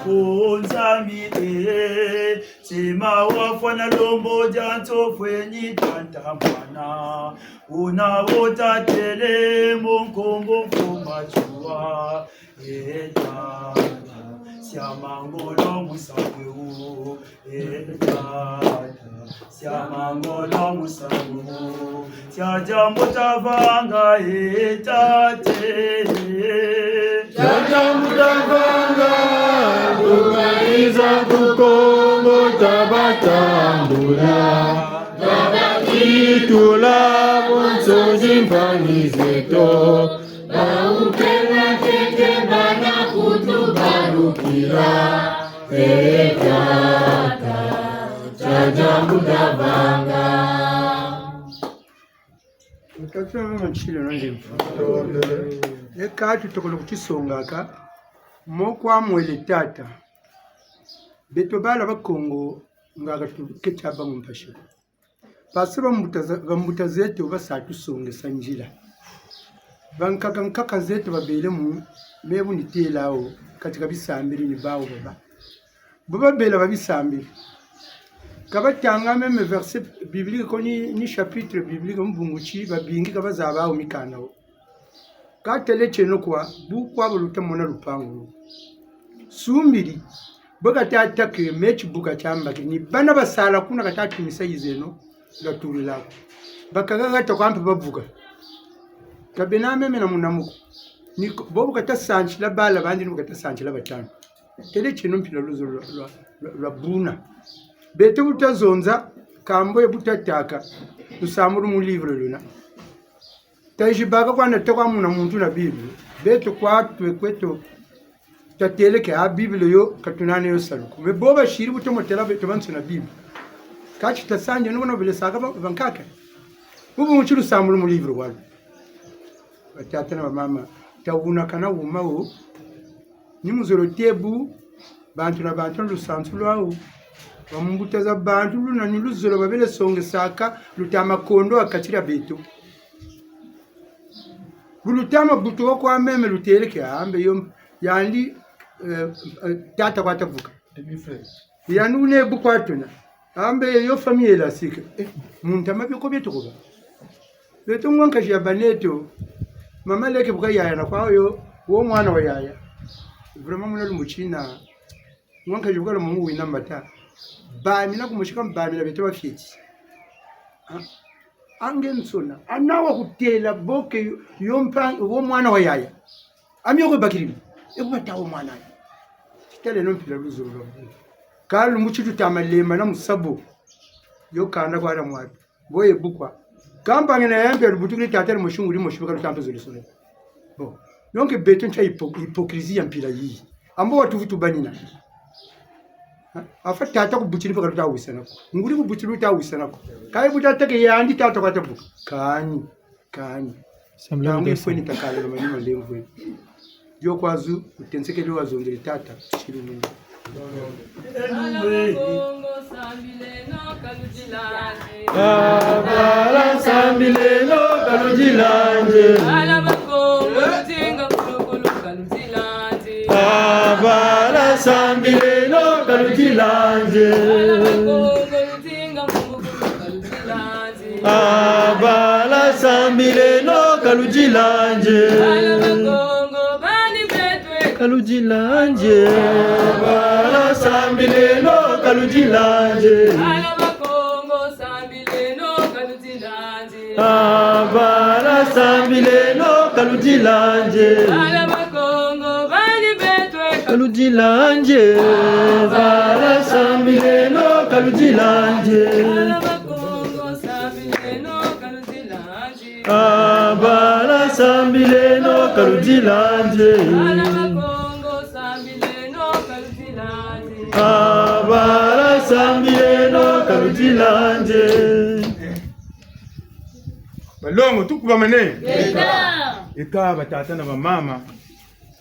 O Nzambi e, tima wafwana lombo dia ntsofweni tata mwana. Una wo tatele mo nkombo mfuma tsuwa. E tata, siama ngolo musamu wo. E tata, siama ngolo musamu wo. Tata mbuta vanga e tate. Tata mbuta vanga, mu mayiza ku Kongo tabatambula. Tabakitula bonso zimpangi zeto. Bau mpe batete bana kutubalukila. E tata, tata mbuta vanga. Tata mama ntshilo na ndimfu. E ka tutokolo kutisongaka, mo kwa mwele tata. Beto bala ba Kongo, ngaka tuketi aba mu mpasi. Parce que bambuta za-, bambuta zeto basa tusongesa nzila. Bankaka nkaka zeto babele mu, me bu nitela wo, kati ka bisambiri ni bawu baba. Bo babela ba bisambiri. Ka batanga même verset biblique ko ni, ni chapitre biblique mu bungu ti, babingi ka bazaba wo mikanda wo. Ka tele tieno kwa, bu kwa bu luta mona lupangu lo. Sumbiri, bo kata attaquer, me tibuka tiambaki, ni bana basala kuna kata tumisa yizeno, gatulila ko. Bakaka kata kwa mpe bavuka. Ka bena meme na munamuko. Ni ko, bobo kata sansila bala bandi, ni bo kata sansila batanu. Tele tieno mpila luzolo lwa, lwa, lwa, lwa buna. Beto bu tazonza, kambo ye bu tatâka, lusambulu mu livre luna. Tazibaka kwa nata kwa muna muntu na Bible. Beto kwa twe kweto tatele ke a Bible yo ka tunane yo salu ko. Mais bo basiri bu tomo tela beto bansoni na Bible. Ka ti tasanze no bona bele saka ba, bankaka. Bubu mu ti lusambulu mu livre walu. Batata na bamama, tawunakana wuma wo. Ni muzolo tê bu, bantu na bantu na lusansu lwawu. Bambuta za bantu luna ni luzolo babele songesaka, luta makondo ha kati dia beto. Bu luta mabutuka kwa meme lutele ke ambe yo, yandi, eh, eh, tata kwa tavuka. Demi-frère. Yandi wuna bu kwa tuna. Ambe yo famille élastique. Eh, mu ntama bio ko bieto ko ba. Beto ngwa nkazi ya baneto. Mama leke bu ka yaya na kwa yo, wo mwana wa yaya. Vraiment muna lumbu tina. Ngwa nkazi bu ka lomba mu wina mbata. Bamina ku musika bamina beto bafieti. Ah, ange nsona. Ana wa kutela bo ke yo, yo mpa, wo mwana wa yaya. Ami yo kwe bakiri mi. E ku bata wo mwana. Titaleno mpila luzolo lwa bu. Ka lumbu ti tuta malemba na musabu. Yo kanda kwa da mwatu. Bo ye bu kwa. Ka mpangi na ya mpe lubutukiri tata ni mosi nguri mosi bu ka luta mpe zole sole. Bon. Donc, beto ntia hypo-, hypocrisie ya mpila yi. Ambo watuvutu banina. Ha? Afa tata ku butiri mpe ka luta wisana ko. Nguri ku butiri luta wisana ko. Ka ye bu tatâ ke yandi tata kwa tavuka. Kani. Kani. Sambila. Ntangu mudesa. Ifweni takala na manima lemvwe. Yo kwazu, utensekele wazongele tata, siri mungu. Bana ba Kongo, Sambileno ka ludilange. Abala sambileno ka ludilange. Bala Bakongo luzinga kulukulu ka ludilange. Abala sambileno ka ludilange. Bala Bakongo luzinga kulukulu ka ludilange. Abala sambileno ka ludilange. Bala Bakongo bani beto e ka ludilange. Abala sambileno ka ludilange. Bala Bakongo sambileno ka ludilange. Abala sambileno ka ludilange. Bala Bakongo bani beto e ka ludilange. Abala sambileno ka ludilange. Bala Bakongo sambileno ka ludilange. Abala sambileno ka ludilange. Bala Bakongo sambileno ka ludilange. Abala sambileno ka ludilange. Balongo, tukubamane. Eka. Eka, batata na bamama.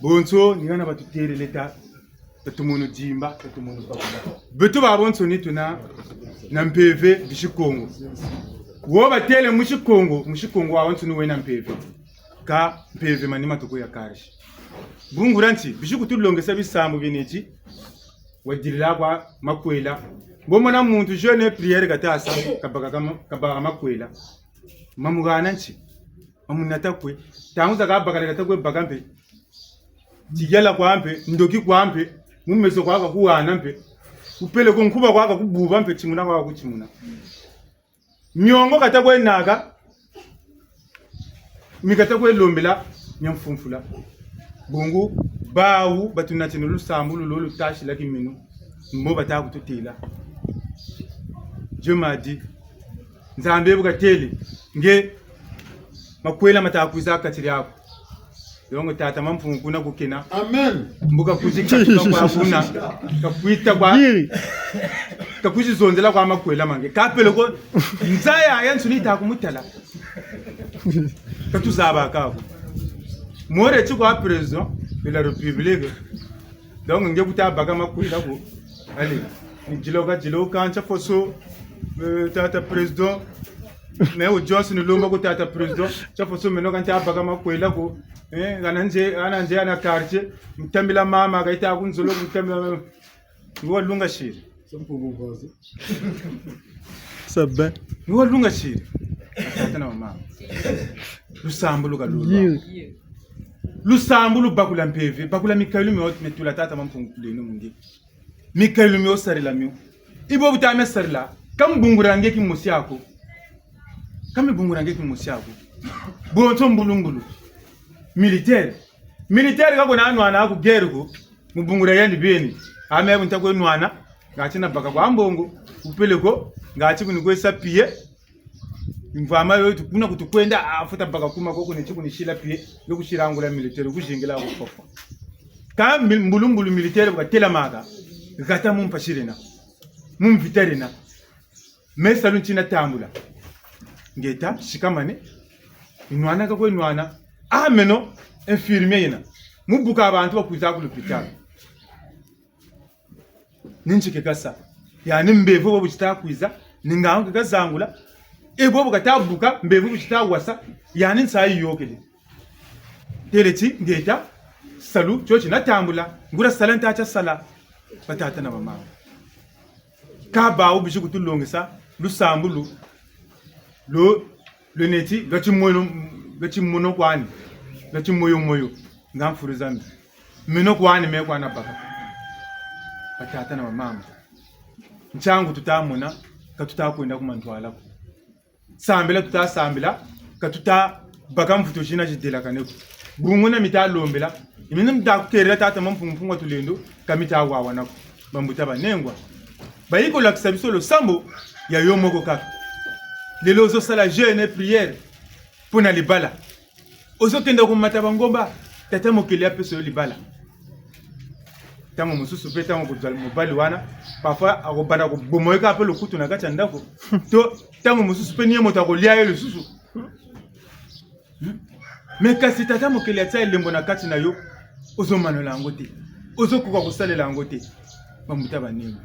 Bonso, ni hana batutelele ta, ta tumono dimba, ta tumono bakula. Beto babonso ni tuna na mpeve bisi Kongo. Wo batele musi Kongo, musi Kongo wawonso ni wena mpeve. Kâ mpeve manima toko ya karisi. Bungu dia nti, bisi kutulongesa bisambu bieneti, wadilila kwa makwela. Mbo mona muntu jeûne et prière kata sa, kabaka kama, kabaka makwela. Mamuhana nti, mamunata kwe. Ntangu zakaka bakala kata kwe baka mpe. Tiyala kwa mpe, ndoki kwa mpe, mu meso kwa kakuhana mpe. Kupele ko nkuba kwa kakububa mpe, timuna kwa kakutimuna. Miongo kata kwe naka, mi kata kwe lombela, mia mfumfula. Bungu, bawu, batunatini lusambulu lo lutasila kiminu, mbo bata kututêla. Dieu m'a dit, Nzambi bu katêle, nge, makwela mata kwiza kati diaku. Yongo tata Mampungu kuna kukena. Amen. Mbo kakwizi katuka kwa kuna. Kakwita kwa. Yiri. Kakwizi zonzela kwa makwela ma nge. Kapele ko nza yayansoni ta kumutala. Katuzaba kako. More ti kwa président de la République. Donc, nge kuta baka makwela ko. Allez, ni diloka diloka, ntia foso, euh, tata président. Mais au Dieu, si ni lomba ko tata président, ntia foso meno ka ntia baka makwela ko. Eh, hana nze, hana nze, hana quartier, mutambila mama, kahita ku nzolo, mutambila mama. Nge walunga siri. C'est bon. Nge walunga siri. Tata na mama. Lusambulu ka lulwa. Lusambulu bakula mpeve, bakula mikayulu mio, mi tula tata Mampungu tuleno mu nge. Mikayulu mio sarila mio. Ibo buta mia sarila, ka mbungula nge kimosi ako. Ka mbungula nge kimosi ako. Bonso mbulumbulu. Militaire. Militaire ka kuna nwana ku guerre ko. Mu bungula yandi beni. Ame bu nta kwe nwana. Ngati na baka kwa mbongo. Kupele ko. Ngati kuni kwe sa pied. Mvwama yo tu kuna kutu kwenda, ah, futa baka kuma koko ne ti kuni sila pied. Yo kusila ngula militaire, kuzingila ku fofo. Kâ mbi-, mbulumbulu militaire bu katelamaka. Hata mu mpasi dena. Mu mvita dena. Me salu nti natambula. Nge ta, sikamane. Nwana ka kwe nwana. Ah, meno, infirmier yena. Mu buka bantu bakwiza ku l'hôpital. Ni nti ke kasa. Yandi mbevo bo bu tita kwiza, ni ngangu ke kazangula. E bo bu kata buka, mbevo bu tita wasa, yandi nsayi yôkele. Têle ti, nge ta, salu, tio ti natambula, nguria sala nta tia sala. Batata na bamama. Kâ bawu bisi kutulongesa, lusambulu, lo, lweneti, lwa timono, lwa timono kwani, lwa timoyo moyo, nga mfulu za mbi. Meno kwani, me kwa nabaka. Batata na bamama. Ntiangu tuta mona, ka tuta kwenda ku mantwala ko. Sambila tuta sambila, ka tuta baka mvutu zina zidelakane ko. Bungu na mita lombela, mina mita kukerela tata Mampungu Mpungu wa Tulendo, ka mita wawana ko. Bambuta banengwa. Bayi kolakisa biso losambo ya yo moko kaka. Lelo ozo sala jeûne et prière mpo na libala. Ozo kenda komata bangomba, tata mokeli apesa yo libala. Ntango mosusu mpe, ntango kozwa mobali wana, parfois akobanda koboma yo kaka mpe lokutu na kati ya ndako. To ntango mosusu mpe ni ye moto akolia yo lisusu. Hmm? Mais kasi tata mokeli atia elembo na kati na yo, ozo manola yango te. Ozo koka kosalela yango te. Bambuta banengwa.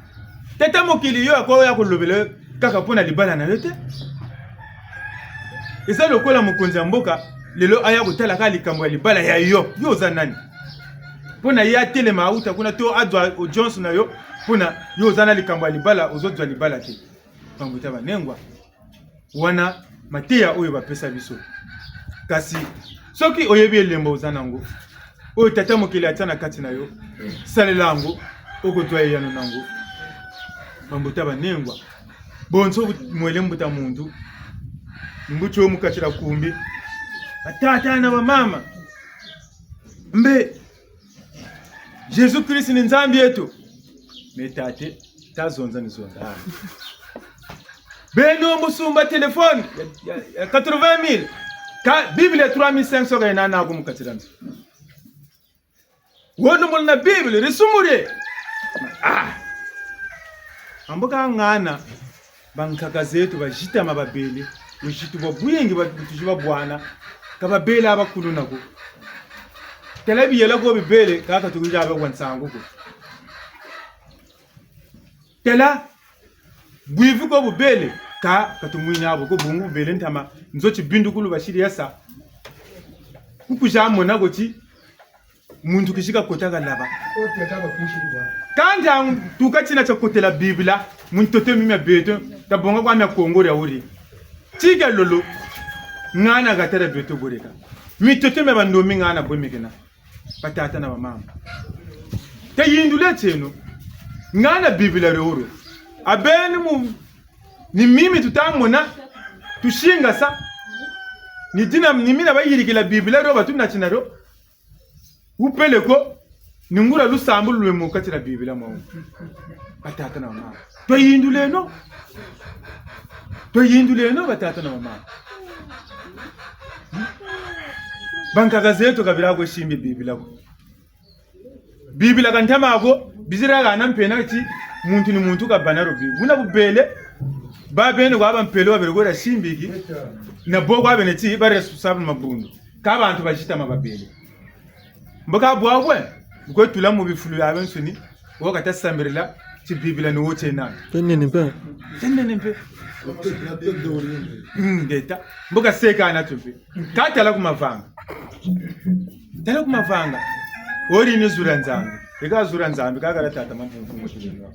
Tata mokili yo akoya kolobela yo kaka mpo na libala na yo te. Eza lokola mokonzi ya mboka, lelo aya kotala kaka likambo ya libala ya yo. Yo oza nani? Mpo na ye atelema auta kuna to azwa audience na yo, mpo na yo oza na likambo ya libala, ozozwa libala te. Bambuta banengwa. Wana mateya oyo bapesa biso. Kasi soki oyebi elembo oza na yango, oyo tata mokili atia na kati na yo, salela yango, okozwa eyano na yango. Bambuta banengwa, bonso mwele mbuta muntu, mbuti oyo mukatila kumbi, batata na bamama, mbe Jésus-Christ ni Nzambi eto. Me tata, ta zonza ni zonza. Beno mu sumba téléphone ya, ya, ya quatre-vingt mille. Ka Bible ya trois mille cinq cents ka yena naku mu kati dia nzo. Wono muna Bible, risumure. Ah. Ambo ka ngana, bankaka zeto bazitama babele, buzitu bwa bwingi ba, butuzi babwana, ka babele abakuluna ko. Tala biyela ko bibele, kaka tukunza abe kwa nsangu ko. Tala bwivi ko bubele, ka, ka tumwini abo ko bungu bubele ntama, nzo tibindukulu basiri yasa. Kukuza mona ko ti, muntu kizi kakota kalaba. Kanda tuka tina tia kotela Bibila, mu ntoto mi mia beto, tabonga kwa mia Kongo dia wuri. Tika lolo, ngana katela beto boreka. Mitoto mia bandombi ngana bwe mekena. Batata na bamama. Tayinduleno. Ngana Bibila dio dio. Abeni mu, ni mimi tutamona, tusingasa. Ni dina, ni mina bayirikila Bibila dio, batunatina dio. Upele ko, ni nguria lusambulu lwe mu kati dia Bibila mwamu. Batata na bamama. Twayinduleno. Twayinduleno, batata na bamama. Bankaka zeto ka beri kwe simbi Bibila ko. Bibila ka ntama ko, bizira hana mpe na ti, muntu ni muntu kabâ na dio Bibila. Buna bubele, babeni kwa bampelo baberi kwe dia simbiki, na bo kwa bena ti, ba responsable mabundu. Ka bantu bazitama babele. Mbo ka bwabwe, bu kwe tula mu bifulu biabiansoni, wo kata sambirila, ti Bibila ni wo tiena. Tienene mpe. Tienene mpe. Mm, ngeta. Mbo ka seka na tu mpe. Ka tala ku mavanga. Tala ku mavanga. Wori ni zula Nzambi. Eka zula Nzambi, kaka la tata mampungu mutulendo.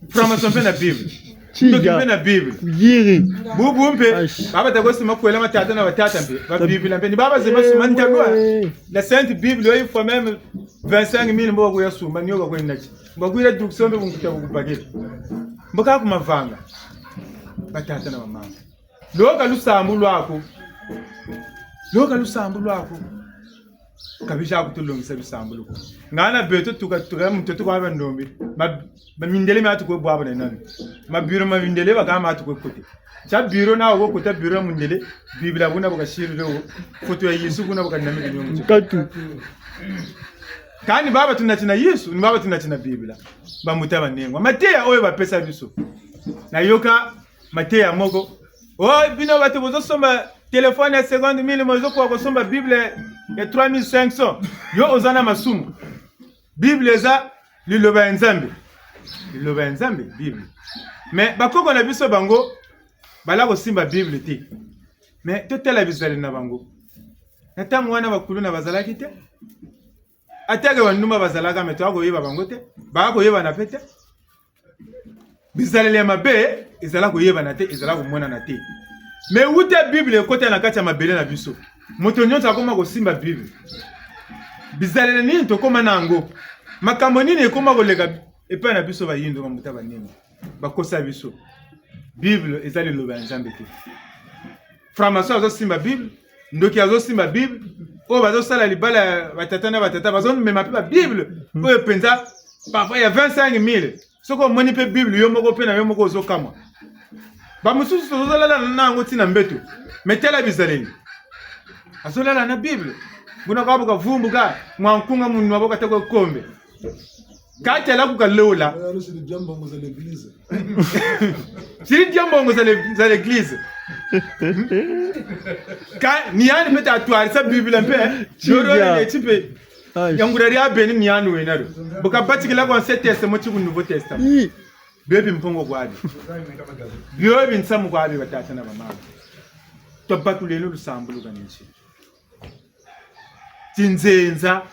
Franc-maçon mpe na Bible. Tiga. Ndoki mpe na Bible. Yiri. Bubu mpe, aish, baba ta kwe sima kwela matata na batata mpe. Ba Bible mpe. Ni baba zema suma ntalwa. Ewe. La Sainte Bible, il faut même vingt-cinq mille mbo kwe ya sumba, ni yo ka kwe nati. Mbo kwe la traduction mpe bunkuta bukubakele. Mbo ka ku mavanga. Batata na bamama. Loka lusambulu lwaku. Loka lusambulu lwaku. Ka biza kutulongesa bisambulu ko. Ngana beto tuka, tuka mu ntoto kwa bandombi. Ma, ma mindele mia tukwe bwabana nani. Ma bureau ma mindele bakaka ma tukwe kote. Tia bureau na wo kota bureau mundele. Bibila buna bu kasirire wo. Foto ya Yezu buna bu kanamikini wo mu ntoto. Nkatu. Kani baba tunatina Yezu, ni baba tunatina Bibila. Bambuta banengwa. Mateya oyo bapesa biso. Nayoka mateya moko. Oh, bino bato bozosomba téléphone ya cinquante mille, mozo kwa kosomba Bible ya trois mille cinq cents. Yo oza na masumu. Bible eza liloba ya Nzambe. Liloba ya Nzambe, Bible. Mais bakoko na biso bango, bala kosimba Bible te. Mais totala bizaleli na bango. Na ntango wana bakuluna bazalaki te. Ata ke banuma bazalaka, mais tokoyeba bango te. Bakoyebana mpe te. Bizaleli ya mabe ezala koyebana te, ezala komonana te. Mais wuta Bible ekota na kati ya mabele na biso, moto nyonso akoma kosimba Bible. Bizaleli nini tokoma na yango? Makambo nini ekoma koleka epai na biso bayindo, bambuta banengwa? Bakosa biso. Bible eza liloba ya Nzambe te. Franc-maçon azosimba Bible, ndoki azosimba Bible, oyo bazosala libala ya batata na batata, bazomema mpe ba Bible, oyo mpenza, parfois ya vingt-cinq mille. Soki omoni mpe Bible, yo moko mpe na yo moko ozokamwa. Bamosusu tozolala na yango tii na mbeto. Mais tala bizaleli. Azolala na Bible. Buna kwa bu kavumbuka, mwa nkunga munwa bo kata kwe kombe. Kati ala kukalola. Oyo siri dia mbongo za l'église. Siri dia mbongo za le-, za l'église. Ka, ni yandi mpe tatwarisa Biblia mpe. Tiga. Yoro ne tipe. Ai. Yangula dia beni ni yandi wena lo. Bu kabatikila kwa Ancien Testament ti ku Nouveau Testament. Ih. Bio bi mpungu kwa bi. Bio bi nsamu kwa bi, batata na bamama. Twabakuleno lusambulu ka nsi. Tinzenza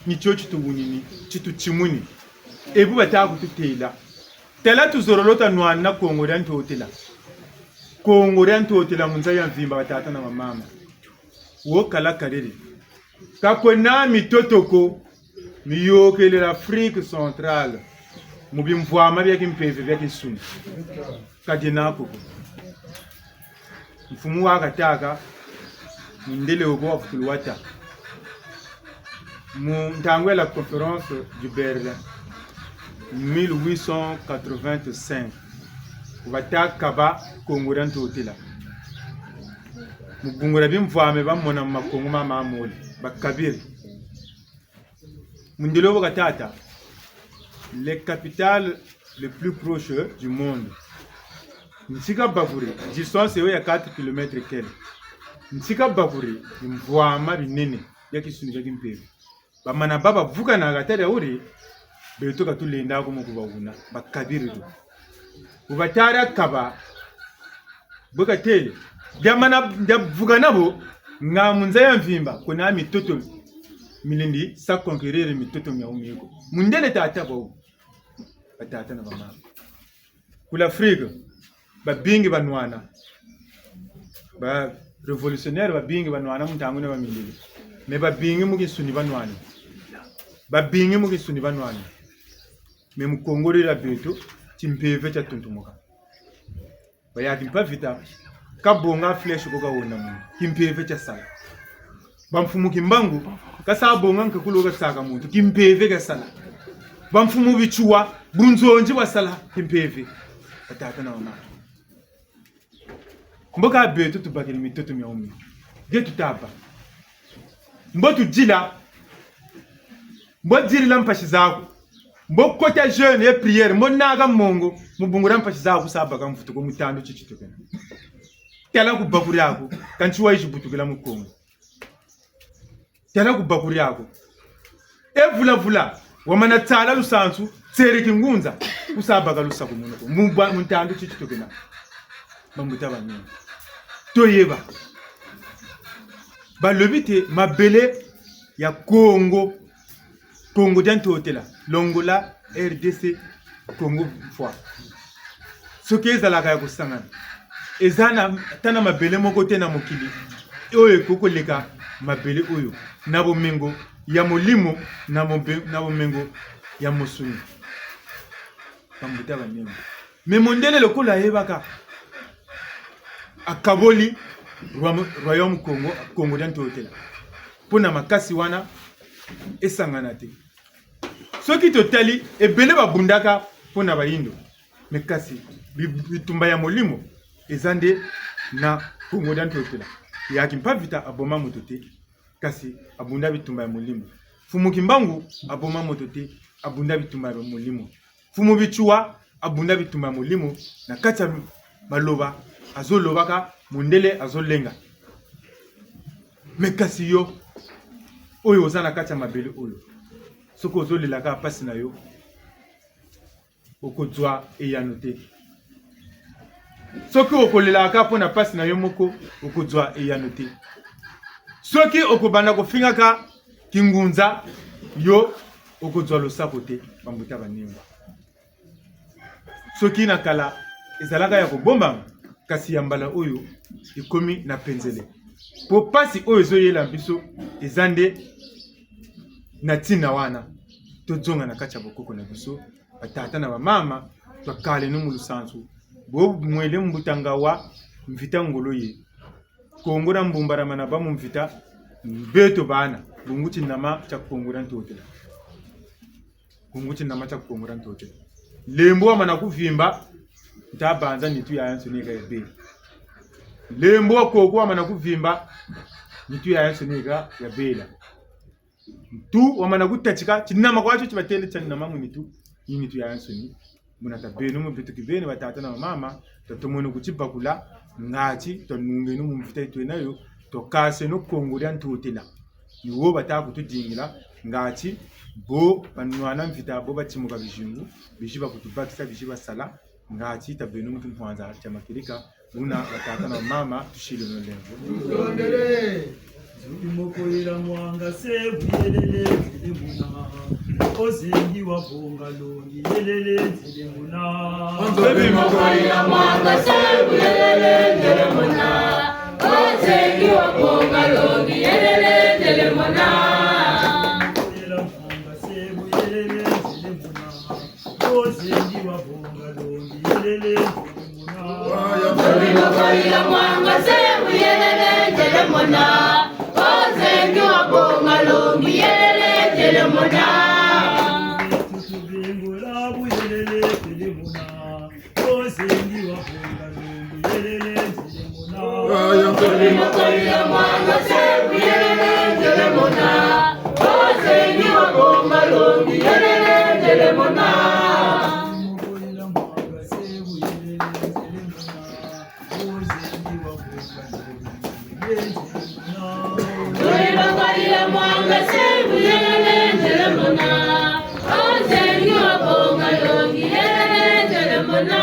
ni tio tituwunini, titutimuni. E bu bata kututêla. Tala tuzololo twanwana Kongo dia Ntotela. Kongo dia Ntotela mu nza ya mvimba, batata na bamama. Wo kala kalele. Ka kwena mitoto ko, miyôkele l'Afrique centrale, mu bimvwama bia kimpeve bia kinsuni. Ka diena ko ko. Mfumu wa katâka, mundele wo ko wavutulu wata. Mu ntangu ya la conférence du Berlin, mille huit cent quatre-vingt-cinq, ku bata kaba Kongo dia Ntotela. Mu bungu dia bimvwama bamona mu makongo ma mamole, bakabiri. Mundele wo bu katâ, le capital le plus proche du monde. Nsi kabakuri, distance yo ya quatre kilomètres kele. Nsi kabakuri, bimvwama binene bia kinsuni bia kimpeve. Bamana bâ bavukana ha kati dia wuri, beto ka tulenda ko mu kubawuna, bakabiri tu. Bu batari kaba, bu katêle, diamana, diavukana bo, nga mu nza ya mvimba, kwena mitoto milendi sa conquérir mitoto mia wumi ko. Mundele tata bawu, batata na bamama. Ku l'Afrique, babingi banwana. Ba révolutionnaires babingi banwana mu ntangu na bamindele. Mais babingi mu kinsuni banwana. Babingi mu kinsuni banwana. Mais mu Kongo dia beto, kimpeve tia tuntumuka. Ba ya Kimpa Vita, kabonga flèche ko kawona muntu. Kimpeve tia sala. Ba Mfumu Kimbangu, kasa bonga nkakulu kasaka muntu. Kimpeve kasala. Ba Mfumu Bitsua, bunzonzi bwasala. Kimpeve. Batata na bamama. Mbo ka beto tubakiri mitoto mia wumi. Nge tuta bâ. Mbo tudila. Mbo dilila mpasi zaku. Mbo kota jeûne ye prière. Mbo naka mongo. Mu bungu dia mpasi zaku sa baka mvutu ko mu tandu ti ti tukena. Tala ku bakuri aku. Kansi wayizi butukila mu Kongo. Tala ku bakuri aku. E vula vula, wamana tsala lusansu, tseri kingunza, kusa baka lusakumunu ko. Mu ba-, mu ntandu ti ti tukena. Bambuta ba meno. Toyeba. Balobi te mabele ya Kongo. Kongo dia Ntotela. Longola R D C Congo fwa. Soki ezalaka ya kusangana, eza na, ata na mabele moko te na mokili oyo ekoki koleka mabele oyo, na bomengo ya molimo, na mobe-, na bomengo ya mosuni. Bambuta banene. Mais mondele lokola ayebaka, akaboli roi-, royaume Kongo, Kongo dia Ntotela. Mpo na makasi wana esangana te. Soki totali, ebele babundaka mpo na bayindo. Mais kasi, bi-, bitumba ya molimo eza nde na Kongo dia Ntotela. Ya Kimpa Vita aboma moto te, kasi abunda bitumba ya molimo. Mfumu Kimbangu aboma moto te, abunda bitumba ya molimo. Mfumu Bitsua abunda bitumba ya molimo na kati ya maloba, azolobaka, mondele azolenga. Mais kasi yo, oyo oza na kati ya mabele oyo, soki ozolelaka mpasi na yo, okozwa eyano te. Soki okolelaka mpo na mpasi na yo moko, okozwa eyano te. Soki okobanda kofingaka kingunza, yo okozwa losako te, bambuta banene. Soki na kala ezalaka ya kobombama, kasi ya mbala oyo ekomi na penzele. Mpo mpasi oyo ezoyela biso eza nde na ntina wana. Tozonga na kati ya bokoko na biso, batata na bamama, twakaleno mu lusansu. Bo mwele mbuta ngawa, mvita ngolo ye. Kongo dia mbumbalamana bâ mu mvita, beto bana, bungu tinama tia Kongo dia Ntotela. Bungu tinama tia Kongo dia Ntotela. Lembo wamana kuvimba, nta banza nitu yayansoni ka yabela. Lembo wa koko wamana kuvimba, nitu yayansoni ka yabela. Ntu wamana kutatika, tinama kwa tio ti batêle tia nama mu nitu, ni nitu yayansoni. Muna tabeno mu bituki beno batata na bamama, tatomeno kutibakula, ngatu twanungeno mu mvita yi twena yo, twakaseno Kongo dia Ntotela. Ni wo bata kutudingila, Ngati bo banwana mvita, bo batimuka bizingu, bizi bakutubakisa, bizi basala, ngati tabeno mu kimpwanza tia matieleka, buna batata na bamama, tusileno lemvo. Nzuri moko yela mwanga se buyelele nzele muna. Ozengi wa bonga longi yelele nzele muna. Nzuri moko yela mwanga se buyelele nzele muna. Ozengi wa bonga longi yelele nzele muna. Yela mwanga se buyelele nzele muna. Ozengi wa bonga longi yelele nzele muna. Nzuri moko yela mwanga se buyelele nzele muna. Ozengi wa bonga longi yelele nzele muna. Tutu bingula buyelele nzele muna. Ozengi wa bonga longi yelele nzele muna. Nzuri moko yela mwanga se buyelele nzele muna. Ozengi wa bonga longi yelele nzele muna. Nzuri moko yela mwanga se buyelele nzele muna. Ozengi wa bonga longi yelele nzele muna.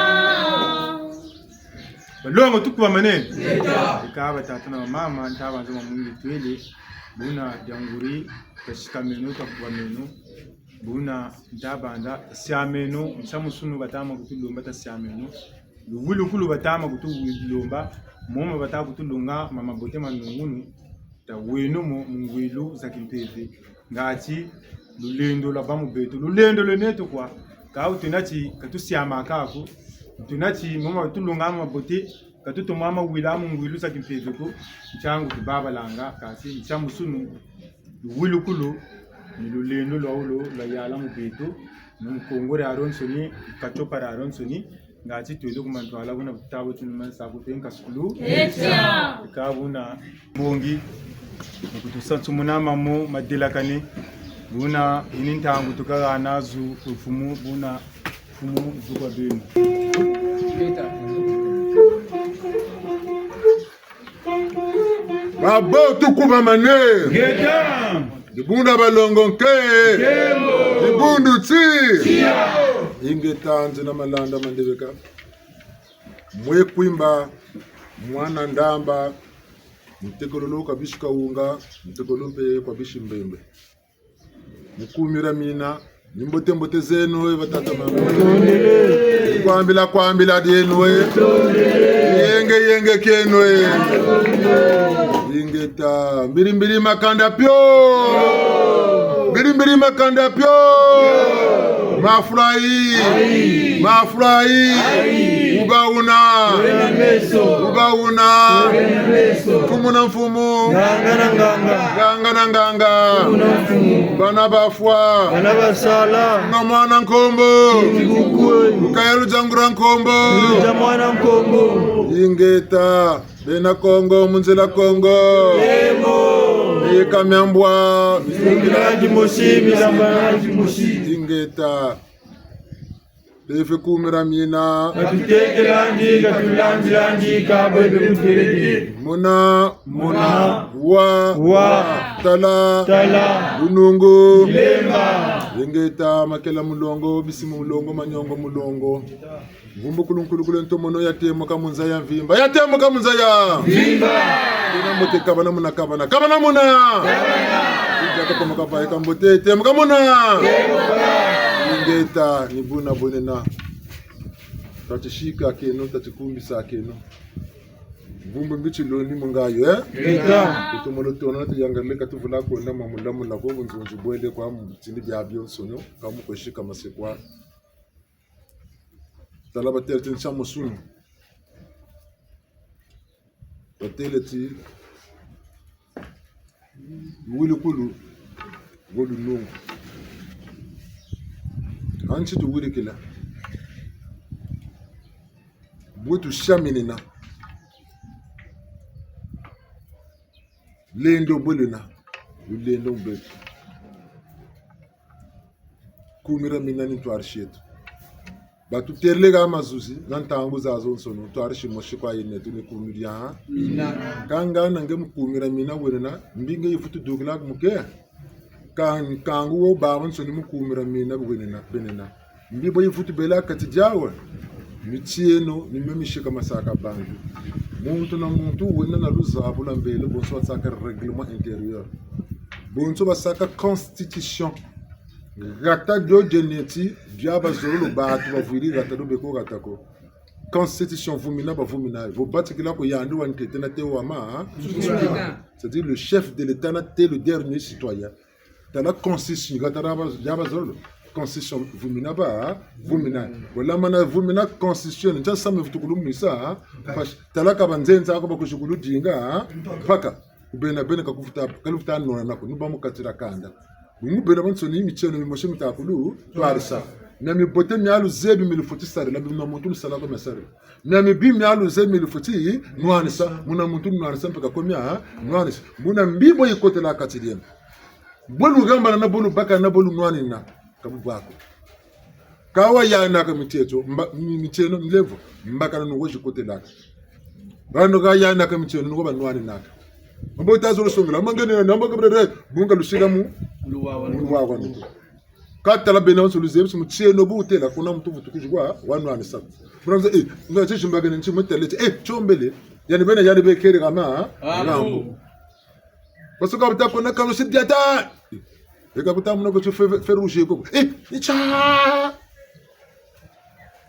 Balongo, tukubamane. Eka batata na bamama, ntabanza mwa mwingi twele, buna dia nguri, tasikameno, takubameno, buna ntabanza, tasiameno, nsamusunu batama kutulomba, tasiameno, luwilukulu batama kutulomba, moma bata kutulonga, mamabote manungunu, taweno mo mu ngwilu za kimpeve. Ngati lulendo lwabâ mu beto. Lulendo lweneto kwa, ka wutuna ti katusiama kaku. Wutuna ti moma batulonga mamabote, ka tutomama wila mu ngwilu za kimpeve ko. Ntiangu tubabalanga, kansi nsamusunu, luwilukulu, ni lulendo lwawulo lwayala mu beto, mu Kongo diadiansoni, mu Katiopa diadiansoni, ngati twele ku mantwala kuna butabo tuni mansa ko te nkasukulu. Etia. Eka buna bongi, mu kutusansumuna mamo madelakane, buna ini ntangu tukahana zu ku mfumu, buna mfumu zu kwa beno. Babo, tukubamane. Ngeta. Dibundu dia balongo nke. Nkembo. Dibundu ti. Tia. Ingeta, nzina Malanda Mandebeka. Mwe Kwimba, mwana Ndamba, mutekololo kwa bisi Kawunga, mutekololo mpe kwa bisi Mbembe. Mu kumi dia mina, ni mbote mbote zeno, e batata mama. Kwambila kwambila dieno, e. Yenge yenge kieno, e. Ingeta, mbiri mbiri makanda pio. Mbiri mbiri makanda pio. Mafurahi. Mafurahi. Uba wuna. Uba wuna. Mfumu na mfumu. Nganga na nganga. Nganga na nganga. Mfumu na mfumu. Bana bafwa. Bana basala. Nga mwana nkombo. Kingukwe. Lukaya ludiangura nkombo. Ludia mwana nkombo. Ingeta. Bena Kongo, mu nzila Kongo. Emo. Eka miambwa. Misilangila dimosi, milambalangila dimosi. Ingeta. Teve kumi dia mina. Katutekelandi, katulandilandi, kabwebe mukeleke. Mona. Mona. Wa. Wa. Tala. Tala. Bunungu. Lemba. Ingeta, makela mulongo, bisi mulongo, manyongo mulongo. Mvumbu kulu nkulu kule ntomono yatemuka mu nza ya mvimba. Yatemuka mu nza ya mvimba. Bena mbote kabana muna kabana. Kabana muna. Kabana. Ija kapamuka vaye kambote. Temuka muna. Temuka. Ingeta, ni buna bwenena. Tatisika kieno, tatikumbisa kieno. Mvumbu mbi tilondi mu ngayo, eh? Ingeta. Tutomolo tona, tuyangalele ka tuvula kwenda mwa mulamula ko bunzunzu bwele kwa mu bitini biabiansoni, ka mu kwesika masekwa. Tala batêle ti nsamusunu. Batêle ti luwilukulu wo lunungu. Anti tuwirikila. Bwe tusiaminina. Lendo bwe lwena. Lulendo mbeto. Kumi dia mina ni ntwarisi yeto. Batutêlele ha mazuzi, na ntangu zazonsono, ntwarisi mosi kwa yeneto ni kumi dia mina. Kâ nga na nge mu kumi dia mina wenena, mbi nge yivutu dukila ku muke. Ka nkangu wo babansoni mu kumira mina bwenena, benena. Mbi bo yivutu bela kati diawu, mitieno, ni mio misika masaka bantu. Muntu na muntu wena na luzabu lwa mbele, bonso basaka règlement intérieur. Bonso basaka constitution. Hata dio dieneti, dia bazololo bantu bavwiri hata dio beko hata ko. Constitution vumina bavumina. Vo batikila ko yandi wa ntete na te wa ma, hein? C'est-à-dire le chef de l'État na te le dernier citoyen. Tala constitution, ka tala ba, ya bazololo. Constitution, vumina ba, vumina. Wala mana vumina constitution, ntia samu vutukulu mwisa, pas, tala ka banzenza ako bakuzukulu dinga, mpaka. Kubena bena ka kuvuta, ka luvuta nona nako, nuba mu kati dia kanda. Bungu bena bansoni mitieno mimosi mitakulu, twarisa. Mia mibote mia luzebi mi lufweti sarila, bimuna muntu lusala ko mia sarila. Mia mibi mia luzebi mi lufweti nwanisa, muna muntu nwanisa mpe ka ko mia nwanisa. Buna mbi bo yikotela kati dieno. Bo luhambana na bo lubaka na bo lunwanina, ka bubwa ko. Ka wayanaka mitieto, mba, mi, mitieno, nlevo, mbakana nuko zikotelaka. Bano ka yanaka mitieno, nuko banwaninaka. Mbo tazolo songela, mangene, na mbo kabrere, bunga lusika mu, luwawa, luwawa nuko. Ka tala bena bansoni luzebi, si mutieno bu wutela, kuna muntu vutu kuzikwa, wanwanisa. Buna mze, eh, nga tsi zimbakene, ntsi mutele, eh, tiombele. Yani bena, yani bekere kama, ah, ngambo. Parce que ka buta kuna kanu si diata. Eh, ka buta muna ko tsi feu, feu rouge ko. Eh, itsa.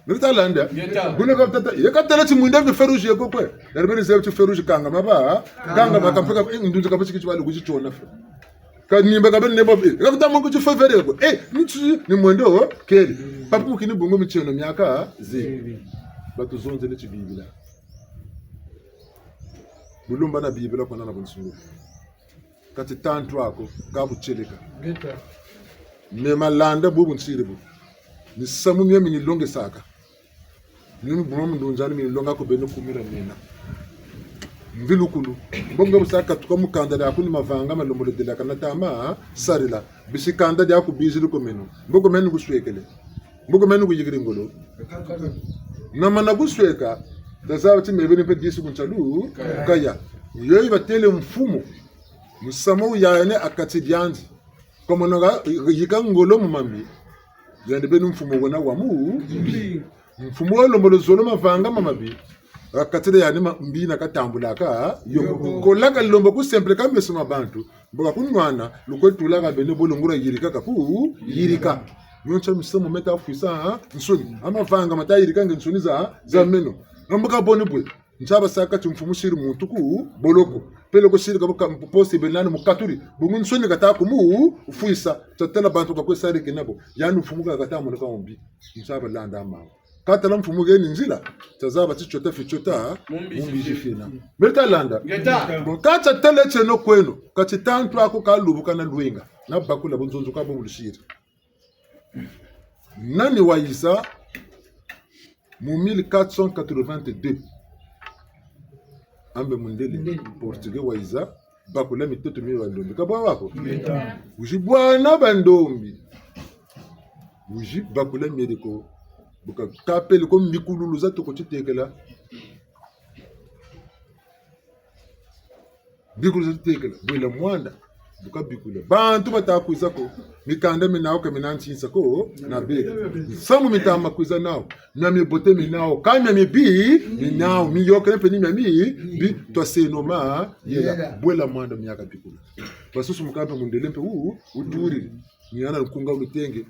Nita landa. Ngeta. Buna ka buta, ye ka tala tsi mwinda mbi feu rouge ko kwe. Yani bena zebi tsi feu rouge kanga maba, kanga maka mpeka, eh, ndunzi ka buta tsi kitu balu kuzi tona fe. Ka nimba ka bena nebo, eh, ka buta muna ko tsi feu vert ko. Eh, ni tsi, ni mwendo, keri. Papu mukini bungu mitieno miaka, zi. Batuzonzele tsi Bibila. Bulumba na Bibila kwa nana bunsungu. Kati tantu ako, ka butieleka. Ngeta. Me malanda bubu nsiri bu. Misamu mia mi nilongesaka. Mio mi buma mu ndunzani mi nilonga ko beno kumira mina. Mvilukulu. Mbo nge busa katuka mu kanda diaku ni mavanga malembolo delakana tama, sarila. Bisi kanda diaku bizili ko meno. Mbo ko meno kuswekele. Mbo ko meno kuyikiri ngolo. Na mana kusweka, tazaba ti me beni mpe disi ku ntsalu, kaya. Yoyo batele mfumu. Musamu wuyayene ha kati diandi. Komono ka yika ngolo mu mambi. Yandi beni mfumu wena wa mu. Mfumu wo lembolo zolo mavanga ma mabi. Ha kati dia yandi ma, mbi na katambulaka. Yo. Yoko. Kola ka lembo ku simple ka meso ma bantu. Mbo ka kunwana, lukwe tula ka beno bo lungula yirika ka ku, yirika. Mio ntsa misamu meta fwisa, ha? Nsoni. A mavanga mata yirika nge nsoni za, za meno. Mbo ka boni bwe. Ntia basaka ti mfumu siri muntu ku boloko. Peleko siri ka buka poste bena nani mukaturi. Bungu nsoni kata kumu fwisa. Tatala bantu ka kwe sariki nabo. Yandi mfumu ka kata moneka mbi. Ntia balanda mama. Ka tala mfumu keni nzila. Tazaba ti tiota fi tiota. Mumbi zifina. Meta landa. Ngeta. Bon, ka tatala tieno kweno. Kati tantu ako ka lubuka na lwenga. Na bakula bunzonzo ka bo bulusiri. Nani wayiza mu mille quatre cent quatre-vingt-deux? Ambe mundele, mundele. Portugais wayiza, bakula mitoto mia bandombi. Ka bwa wako? Ngeta. Wizi bwana bandombi. Wizi bakula miele ko. Bu ka kapele ko mbikululu za toko titekela. Bikulu za tutekela, bwela mwanda, bu ka bikula. Bantu bata kwiza ko, mikanda mi nawu ka mina ntinsa ko, na beka. Misamu mita ma kwiza nawu, mia mibote mi nawu, ka mia mibi, mi nawu, miyokele mpe ni mia mibi, twaseno mayela, bwela mwanda miaka bikula. Basusu mu kampe mundele mpe wu, wuturi. Ni hana nkunga wulutenge,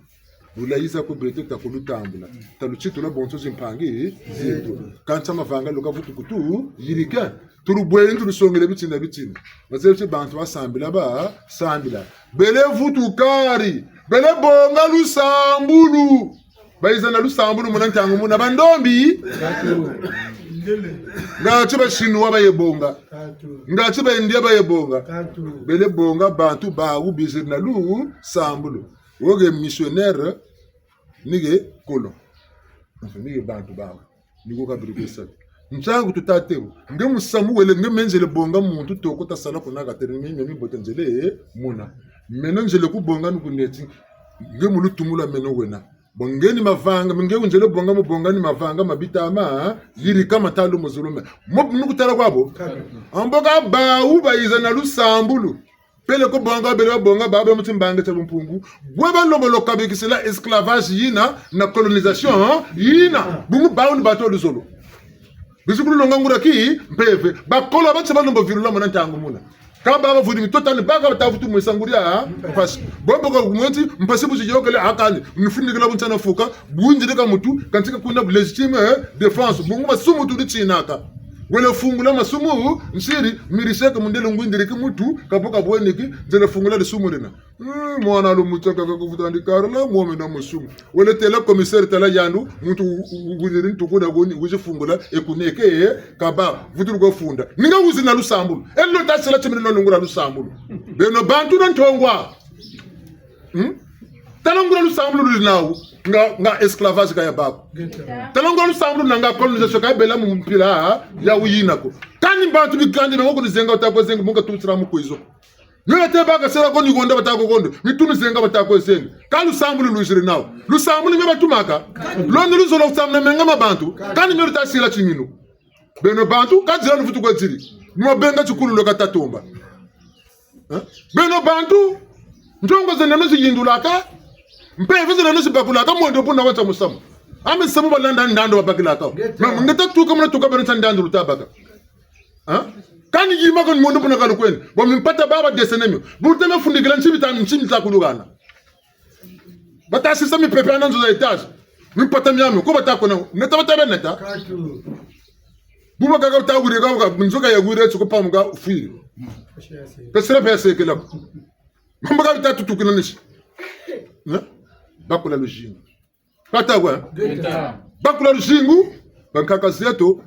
lulayiza ko beto ta kulutambula. Talutitula bonso zimpangi zeto. Kansi mavanga luka vutu kutu yirika. Tulubwene tulusongele bitina bitina. Bazebi ti bantu basambila ba, sambila. Bele vutu kari. Bele bonga lusambulu. Bayiza na lusambulu muna ntangu muna bandombi. Ngati ba Chinois baye bonga. Ngati ba India baye bonga. Bele bonga bantu bawu biziri na lusambulu. Wo nge missionnaire, ni nge colon. Ni nge bantu bawu. Ni ko kabiri kwe sala. Ntangu tuta tê bo. Nge musamu wele, nge me nzele bonga muntu toko ta sala kuna kateri, mi, mi, mibote nzele mona. Meno nzele kubonga ni kuneti. Nge mu lutumu lwa meno wena. Bon, nge ni mavanga, nge wunzele bonga mu bonga ni mavanga ma bita ma, yirika mata lumbu zulu me. Mo, ni kutala kwa bo. Ambo ka bawu bayiza na lusambulu. Peleko bonga, bele babonga, baba mu timbangi tia bumpungu. Bwe balembolo kabikisila esclavage yina, na colonisation, hein, yina. Bungu bawu ni bantu luzolo. Bizikulu longa nguria ki, mpeve. Bakolo bati balembo vilula muna ntangu muna. Ka baba vudi mitotani, baka bata vutu mwesa nguria, mpasi. Bombo ka kumweti, mpasi bu ziyôkele akani. Nifundikila bu ntiana fuka, bwindiri ka mutu, kansi ka kuna légitime, eh, défense. Bungu masumu tudi tinaka. Wele fungula masumu, nsiri, miriseke mundele ngwindiri ki mutu, kaboka bweniki, nzele fungula lisumu lina. Hmm, mwana lu mutu kaka kuvuta ndi karla, mwome na musumu. Wele têla commissaire tala yandi, muntu u-, u-, u-, wiziri ntuku na woni, wizi fungula, ekuneke, eh, kaba, vutu luko funda. Ninga wizi na lusambulu. Elo tasila timini no nguria lusambulu. Beno bantu na ntongwa. Hmm? Tala nguria lusambulu luli nawu, nga, nga esclavage ka ya baku. Tala nguria lusambulu na nga colonisation ka bela mu mpila ya wuyina ko. Kani bantu bikandi na woko nizenga utakwe zengi, munga tutsira mu kwizo. Mio bate baka sela ko ni gonda bata ko gonda. Mitu ni zenga bata ko zenga. Ka lusambulu luziri nawu. Lusambulu mio batumaka. Lo ni luzolo kusambula menga ma bantu. Kani mio lutasila timinu. Beno bantu, ka zila luvutu kwe ziri. Mwa benga tikulu lo kata tomba. Eh? Beno bantu, ntongo zena no ziyindulaka. Mpeve zena no zibakulaka, mwendo buna wata musamu. Ame samu balanda ndandu babakilaka. Ngeta. Na ngeta tuka muna tuka beno ta ndandu lutabaka. Ha? Kani yima ko ni mondo muna kalukwene. Bo mimpata baba desene mio. Bunte mefundikila nsi bita, nsi bita kulugana. Bata sisa mipepe ana nzo za étage. Mimpata miami, ko bata kona. Neta bata be neta. Katu. Buma kaka bata wire kaka, nzoka ya wire, tsuko pamuka, fwiri. Pesera pese kela. Mamba ka bita tutukina nisi. Ne? Bakula luzingu. Kata kwa? Ngeta. Bakula luzingu, bankaka zeto,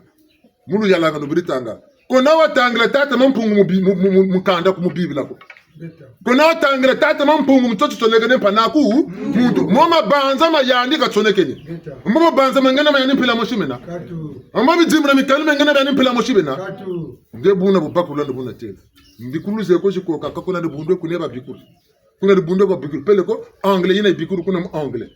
mu luyalangano biri tanga. Kona watangila tata Mampungu mu bi-, mu, mu, mu, mukanda ku mu Bibila ko. Ngeta. Kona watangila tata Mampungu mutoto tsonekene mpe naku, muntu, mo mabanza ma yandi katsonekene. Ngeta. Mo mabanza mangena ma yandi mpila mosi mena. Katu. Mo bidimu na mikalu mangena ma yandi mpila mosi mena. Katu. Nge buna bu bakula ndo buna têla. Mbikulu ze ko zikoka, ka kuna dibundu kune babikulu. Kuna dibundu babikulu. Peleko, anglais yina ibikulu kuna mu anglais.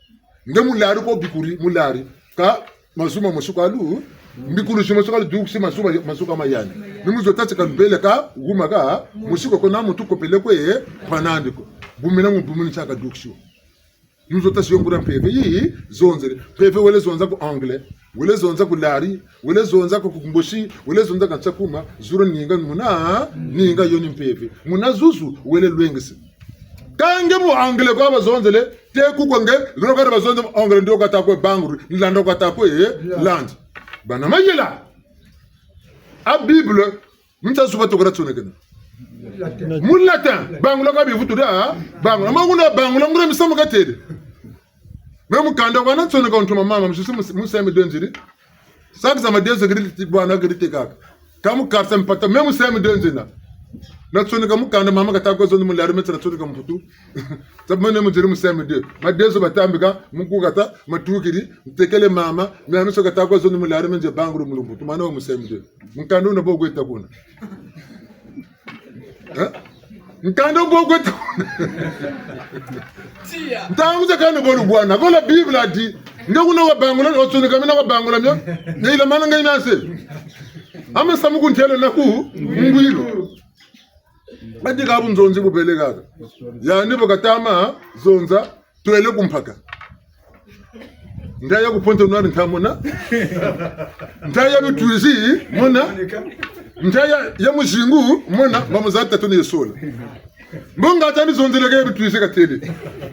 Nge mulari ko bikuri, mulari. Ka mazu ma mosi kwa lu, mbikulu zi mosi kwa lu dukisi mazu ma, mazu ka ma yandi. Ni mu zo tâ ti ka lubele ka, wuma ka, mosi ko kona muntu kopele kwe, kwa nandi ko. Bumina mu bumini tiaka dukisi wo. Ni mu zo tâ ti yo nguria mpeve yi, zonzele. Mpeve wele zonza ku anglais, wele zonza ku lari, wele zonza ku, ku mbosi, wele zonza ka ntia kuma, zulu ninga muna, ninga yo ni mpeve. Muna zuzu, wele lwengese. Ka nge mu anglais kwa bazonzele, te ku kwa nge, zulu kwa bazonzele mu anglais ndio kata kwe banguri, nlanda kata kwe, eh, landi. Bana mayela. A Bible, mu ntia zuba tokora tsonekene. Mu latin, bangula ka bivuturi, ah, bangula. Ma nguna bangula, nguna misamu katêle. Me mukanda kwa natsoneka ntuma mama, musisi mu, mu semi denziri. Saki za madezo kiri ti bwana kiri tekaka. Ka mu karsa mpata, me mu semi denzina. Natsoneka mukanda mama kata kwe zonza mu lari me tsoneka mputu. Sabu mene muziri mu semi de. Madezo batambika, mu kukata, matukiri, ntekele mama, me amiso kata kwe zonza mu lari me nze bangulu mu lumbu. Tumana wa mu semi de. Mukanda wuna bo kweta kuna. Eh? Mukanda bo kweta. Ntangu za kani bo lubwana. Ko la Bible a dit. Nge kuna wabangula, watsoneka mina wabangula mio. Nge ila mana nge ina se. Ame samu kuntele naku, ngwilo. Badi ka bu nzonzi bubele kaka. Yandi bu katama, zonza. Twele ku mpaka. Nta ya ku Pointe-Noire nta mona. Nta ya Bitwizi mona. Nta ya, ya Muzingu mona. Ba mu za tatu ni yesola. Mbo nga tani zonzeleke ya Bitwizi katêle.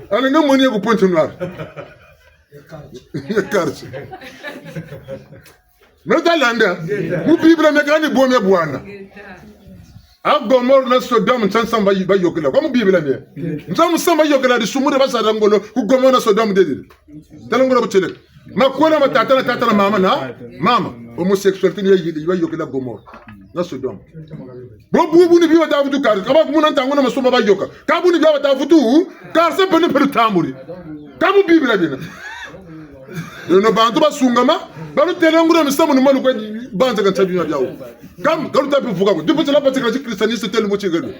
Allez nga moni ya ku Pointe-Noire. Ya quartier. Meno talanda. Mu Bibila mia kani bo mia bwana. A Gomore na Sodome ntia nsamu ba, bayokela. Kwa mu Bibila mia. Ntia nsamu bayokela disumu dia basala ngolo ku Gomore na Sodome dediri. Tala ngolo butieleka. Makwela ma tata na tata na mama na mama. Homosexualité ni ya yili, bayokela Gomore na Sodome. Bo bubu ni bio bata vutu kari. Ka ba kumuna ntangu na masumu bayoka. Ka bu ni bio bata vutu kari se pene pene tamburi. Ka mu Bibila bina. Beno bantu basungama, balutêle nguria misamu ni malu kwe banza ka ntia bima biawu. Kam, ka luta bivuka ko. Diputila pati ka ti christianiste têle mu ti gelo.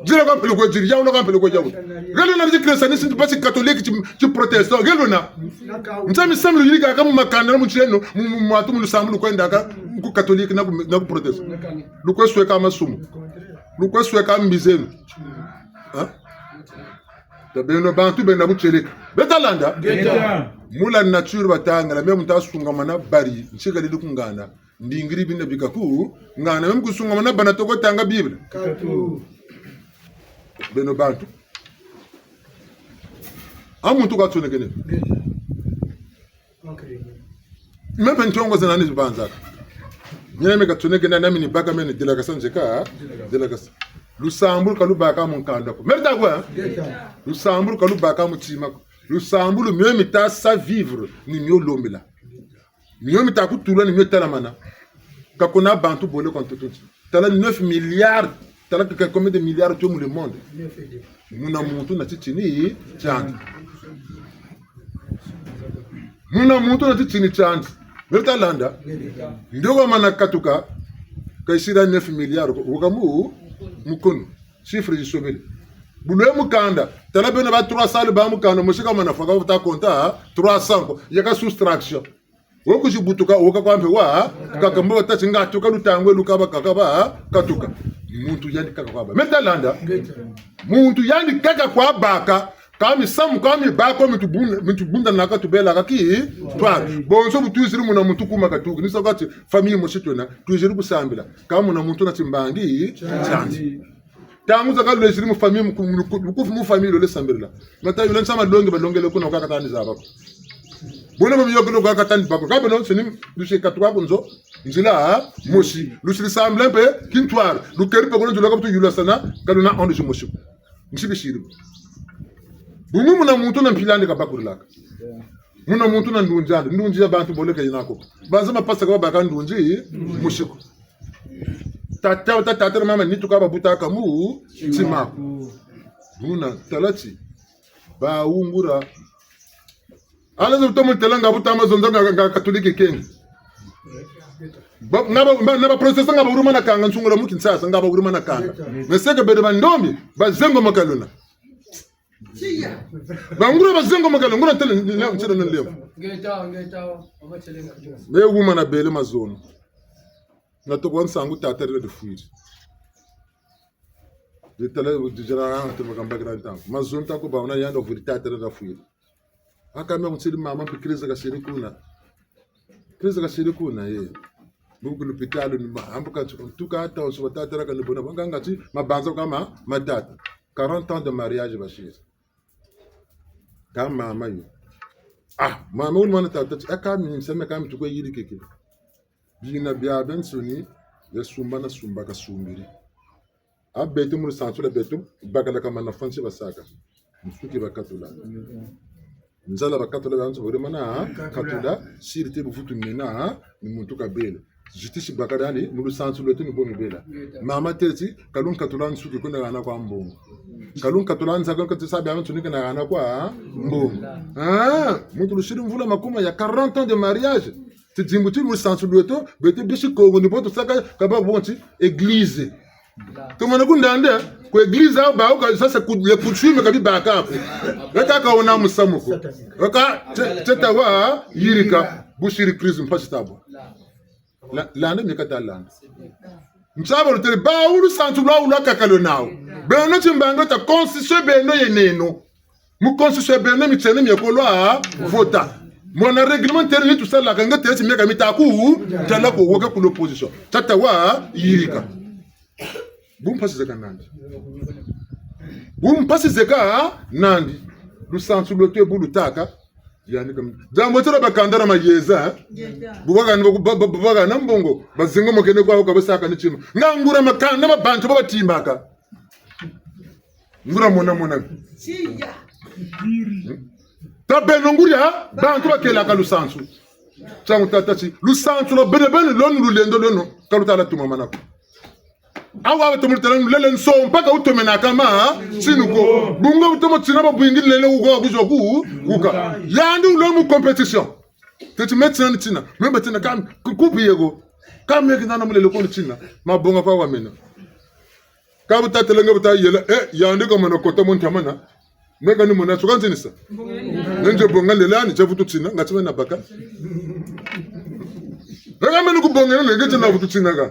Dila ka mpele kwe diri, yawu na ka mpele kwe yawu. Gelo na ti christianiste, ti pati catholique, ti, ti protestant, gelo na. Ntia misamu yirika ka mu makanda na mu tieno, mu, mu, mwatu mu lusambulu kwendaka, ku catholique na ku, na ku protestant. Lukwe sweka masumu. Lukwe sweka mbi zeno. Ha? Ta beno bantu bena butieleka. Beta landa? Ngeta. Mu la nature batangala, me muntu asungamana bari, nsikali ku ngana. Ndingiri bina bika ku ngana, me mu kusungamana bana toko tanga Bible. Katu. Beno bantu. A muntu katsonekene. Ngeta. Me mpe ntiongo zena ni zibanzaka. Mina me katsonekene na mini baka mene delakasa nzeka, delakasa. Lusambulu ka lubaka mu nkanda ko. Merda kwa? Lusambulu ka lubaka mu tima ko. Lusambulu mio mita sa vivre ni mio lombela. Mio mita kutula ni mio telamana. Ka kuna bantu bole kwa ntoto nti. Tala neuf milliards. Tala que combien de milliards tu es mu le monde. Muna muntu na titini tiandi. Muna muntu na titini tiandi. Beno ta landa? Ndio wamana katuka, ka yisila neuf milliards ko, wuka mu, mu kono. Chiffre yisobele. Bu lwe mukanda, tala beno ba trois cents ba mukanda, mosi kamana fwa ka wuta konta, trois cents ko, yaka soustraction. Wo kusi butuka, wo ka kwa mpe wa, kaka mbo tâ ti nga tuka lutangu e luka ba kaka ba, katuka. Muntu yandi kaka kwa ba. Meno ta landa? Muntu yandi kaka kwa baka, ka misamu, ka mibako, mi tubunda, mi tubunda na ka tubela ka ki, twa. Bonso bu twiziri muna muntu kuma katuka. Ni sa kwa ti, famille mosi twena, twiziri kusambila. Ka muna muntu na timbangi, tiandi. Ntangu zakaka lweziri mu famille, mu ku-, mu ku-, mu kufi mu famille lole sambirila. Mata yula nsa malongi balongele kuna kwa katani zaba ko. Bona ba miyokele kwa katani bako. Ka beno nsoni lusi katuka ku nzo, nzila, ha? Mosi. Lusiri sambila mpe, kintwari. Lukeri mpe kuna nzila ka butu yulasana, ka luna ondo si mosi. Nsi bisiri. Bungu muna muntu na mpila andi kabakurilaka. Muna muntu na ndunzi andi. Ndunzi ya bantu bole ka yena ko. Banza mapasa ka babaka ndunzi, mosi ko. Tata, tata, tata na mama, nitu ka babutaka mu tima ko. Buna, tala ti, ba wungura. Ala zo tomo tela nga buta ma zonza nga, nga katuliki kengi. Ba, nga ba, ba, na ba processus nga ba wuri mana kanga, nsungula mu Kinshasa, nga ba wuri mana kanga. Mais c'est que beno bandombi, bazengo makaluna. Bangura bazengo makaluna, ngura tele, nle-, ntele na nlembo. Ngeta, ngeta, mama tele nga. Me wuma na bele mazono. Na toko wa nsangu tata rila difwiri. Ditala, dijala, tele makambakira ntangu. Mazono tako ba wuna yandi wavwiri tata rila difwiri. Aka me kunsiri mama mpe crise kasiri kuna. Crise kasiri kuna, ye. Buku lupitalu ni ma-, ambuka ntu-, ntuka ata onso batata raka ni bona. Banga ngati mabanza kama matata. Quarante ans de mariage basiri. Ka mama yo. Ah, mama wuna mwana tata ti, aka mi nseme ka mi tukwe yirikeke. Bina biabiansoni, ya sumba na sumba kasumbiri. A beto mu lusansu lwa beto, bakala ka mana fwa nsi basaka. Nsuki bakatula. Nzala bakatula, bantu bore mana, katula, siri te buvutu mena, ni muntu kabele. Justice bakala ni, mu lusansu lweto ni bo mibela. Mama teti, ka lunkatula nsuki kuna hana kwa mbongo. Ka lunkatula nzaka, ka tisa biabiansoni kuna hana kwa mbongo. Ah, muntu lusiri mvula makumi ya quarante ans de mariage. Tidimbu ti mu lusansu lweto, beto bisi Kongo ni bo tusaka, ka ba bonso église. Tumana kundanda, ku église awu bawu ka, ça c'est coup-, les coutumes ka bibaka ko. Weka ka wuna musamu ko. Weka, te-, teta wa, yirika, busiri crise mpasi tabwa. La, landa mi kata landa. Nsaba lutele, bawu lusansu lwawu lwakaka lwena nawu. Beno timbangi ta constitution beno yeneno. Mu constitution beno mitieno mie ko lwa vota. Mwana règlement intérieur ni tusalaka nga tele ti miaka mitaku, tala ko woka ku l'opposition. Tata wa yirika. Bu mpasi zeka nandi. Bu mpasi zeka nandi. Lusansu lweto bu lutaka. Yani kam. Diambu tira bakanda na mayeza, eh? Bu bakana, bu-, bu-, bu-, bu bakana mbongo. Bazingo mokene kwa ka basaka ni tima. Nga nguria makanda ma bantu ba batimbaka. Nguria mona mona. Ta beno nguria, bantu bakelaka lusansu. Ntiangu tata ti, lusansu lwa beno beno, lweno lulendo lweno, ka lutala tumamana ko. Awa batomo lutala lulele nsompa ka wutomenaka ma, tinu ko. Bungu butomo tina babwingi lele wuko, wuko, wuko. Yandi wulwe mu compétition. Teti me tina ni tina, me mba tina kami, ku-, kupi yeko. Kami yeki nana mulele ko ni tina, mabonga kwa wamena. Ka bu tatele nga bu tayela, eh, yandi kamana kota mu ntamana. Me kani mona, suka ntinisa. Nge nze bonga lelani, nze vutu tina, nga ti me nabaka. Nga me ni kubongela, nge nze na vutu tina ka.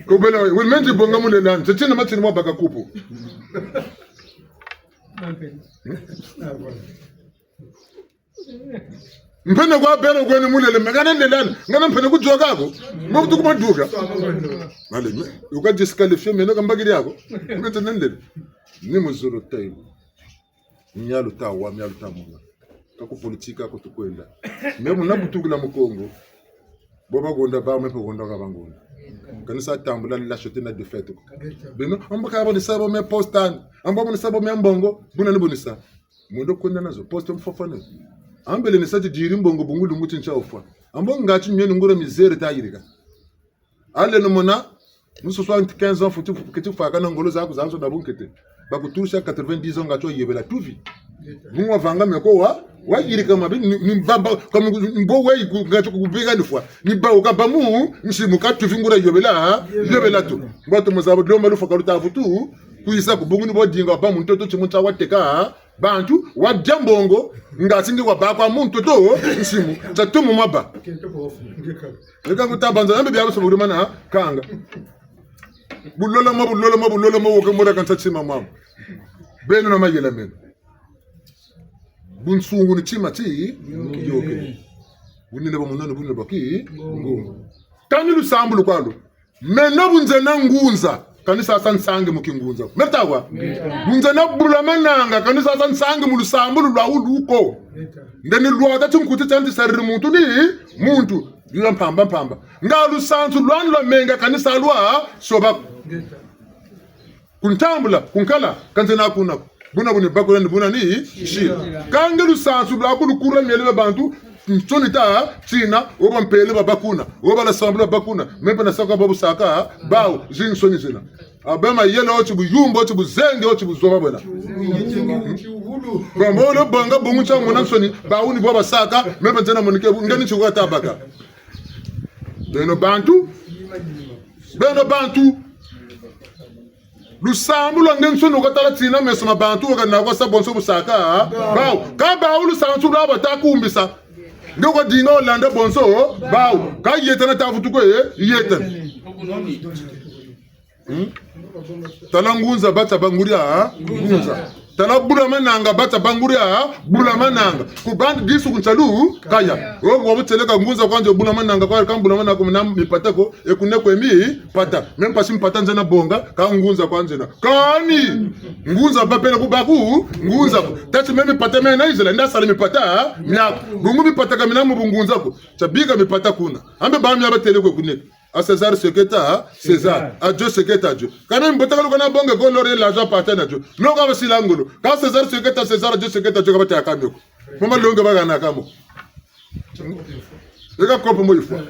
Ko bela, wele menti bonga mulelani. Tete na matini mwa baka kupu. Mpene kwa bela kweni mulele, me kana ndelani. Ngana mpene kujoka ko. Mbo tuku maduka. Male, me, uka disqualifier meno kambakiri yako. Mete nendele. Ni muzolo tayo. Mialu ta wa, mialu ta mona. Ka ku politique ko tukwenda. Me muna butukila mu Kongo. Bo bagonda ba, me mpe gonda ka bangonda. Kanisa tambula lâcheté na défaite ko. Beno, ambo ka bonisa bo me poste ani. Ambo bonisa bo me mbongo. Buna ni bonisa. Mwendo kwenda nazo, poste mfafane. Ambele ni sa ti diri mbongo bungu lumbu ti ntia wufwa. Ambo ngati mie ni nguria misère ta yirika. Allez no mona, mu soixante-quinze ans, futi keti fwaka na ngolo zaku zazo na bunkete. Bakutusa quatre-vingt-dix ans ngati wayobela tuvi. Bungu wavanga meko wa, wayirika mabi, ni, ni baba, kama mbo wayi ku, ngati kubika ni fwa. Ni ba wuka ba mu, nsimu ka tuvi nguria yobela, yobela tu. Ngwatu muzaba lomba lufwa ka luta vutu, kwiza ku bungu ni bo dinga ba mu ntoto timu tia wateka, bantu, wadia mbongo, ngati nge wabâ kwa mu ntoto, nsimu, tia tumu maba. Eka kuta banza, nambe bia biso buri mana, kanga. Bulolo mo, bulolo mo, bulolo mo, woke mura kansa tima mama. Beno na mayela meno. Bunsungu ni tima ti, yoke. Bunene bwa munoni, bunene bwa ki, ngungu. Kani lusambulu kwa lu. Meno bu nzena ngunza, kani sasa nsangi mu kingunza. Meta wa? Bu nzena bula mananga, kani sasa nsangi mu lusambulu lwa wuluko. Nde ni lwata ti nkuti tia nti sariri muntu ni muntu. Lula mpamba mpamba. Nga lusansu lwani lwa menga kani sa lwa soba. Ku ntambula, ku nkala, ka nzena kuna ko. Buna bu ni bakula ni buna ni sila. Kâ nge lusansu lwaku lukurula miele mia bantu, nsoni ta tina, wo ba mpele babâ kuna, wo ba lusambulu babâ kuna, me mpe nasaka bo busaka, bawu, zi nsoni zina. Abe mayela wo ti buyumbu, wo ti buzengi, wo ti buzoba bwena. Bambo lo banga bungu tia mona nsoni, bawu ni bo basaka, me mpe nzena monike, nge ni ti wuka ta baka. Beno bantu, beno bantu. Lusambulu lwa nge nsoni wukatala tina meso ma bantu, waka na kwa sa bonso busaka, bawu. Kâ bawu lusansu lwa bata kumbisa. Nge kwa dinga walanda bonso, bawu. Kâ yetana ta vutu kwe, yetana. Hmm? Tala ngunza bata banguria, ngunza. Tala bula mananga bata banguria, bula mananga. Ku bantu disu ku nsalu, kaya. Wo, wo butieleka ngunza kwa nze bula mananga kwa, kâ bula mananga ku mina mipata ko, e kune kwe mipata. Me mpasi mpata nzena bonga, kâ ngunza kwa nzena. Kani, ngunza bapele ku baku, ngunza ko. Tâ ti me mipata mena yizela, nda sala mipata, miaku. Bungu mipata ka mina mu bungunza ko. Tia bika mipata kuna. Ambe ba mia batele kwe kune. À César ce qui est à César. À Dieu ce qui est à Dieu. Kâ me mbote ka luka na bonga ko, l'or et l'argent appartiennent à Dieu. No ka basila ngolo. Kâ César ce qui est à César, à Dieu ce qui est à Dieu, ka bata ya ka mio ko. Mama longe bagana ka mo. Eka kopo mo yifwa.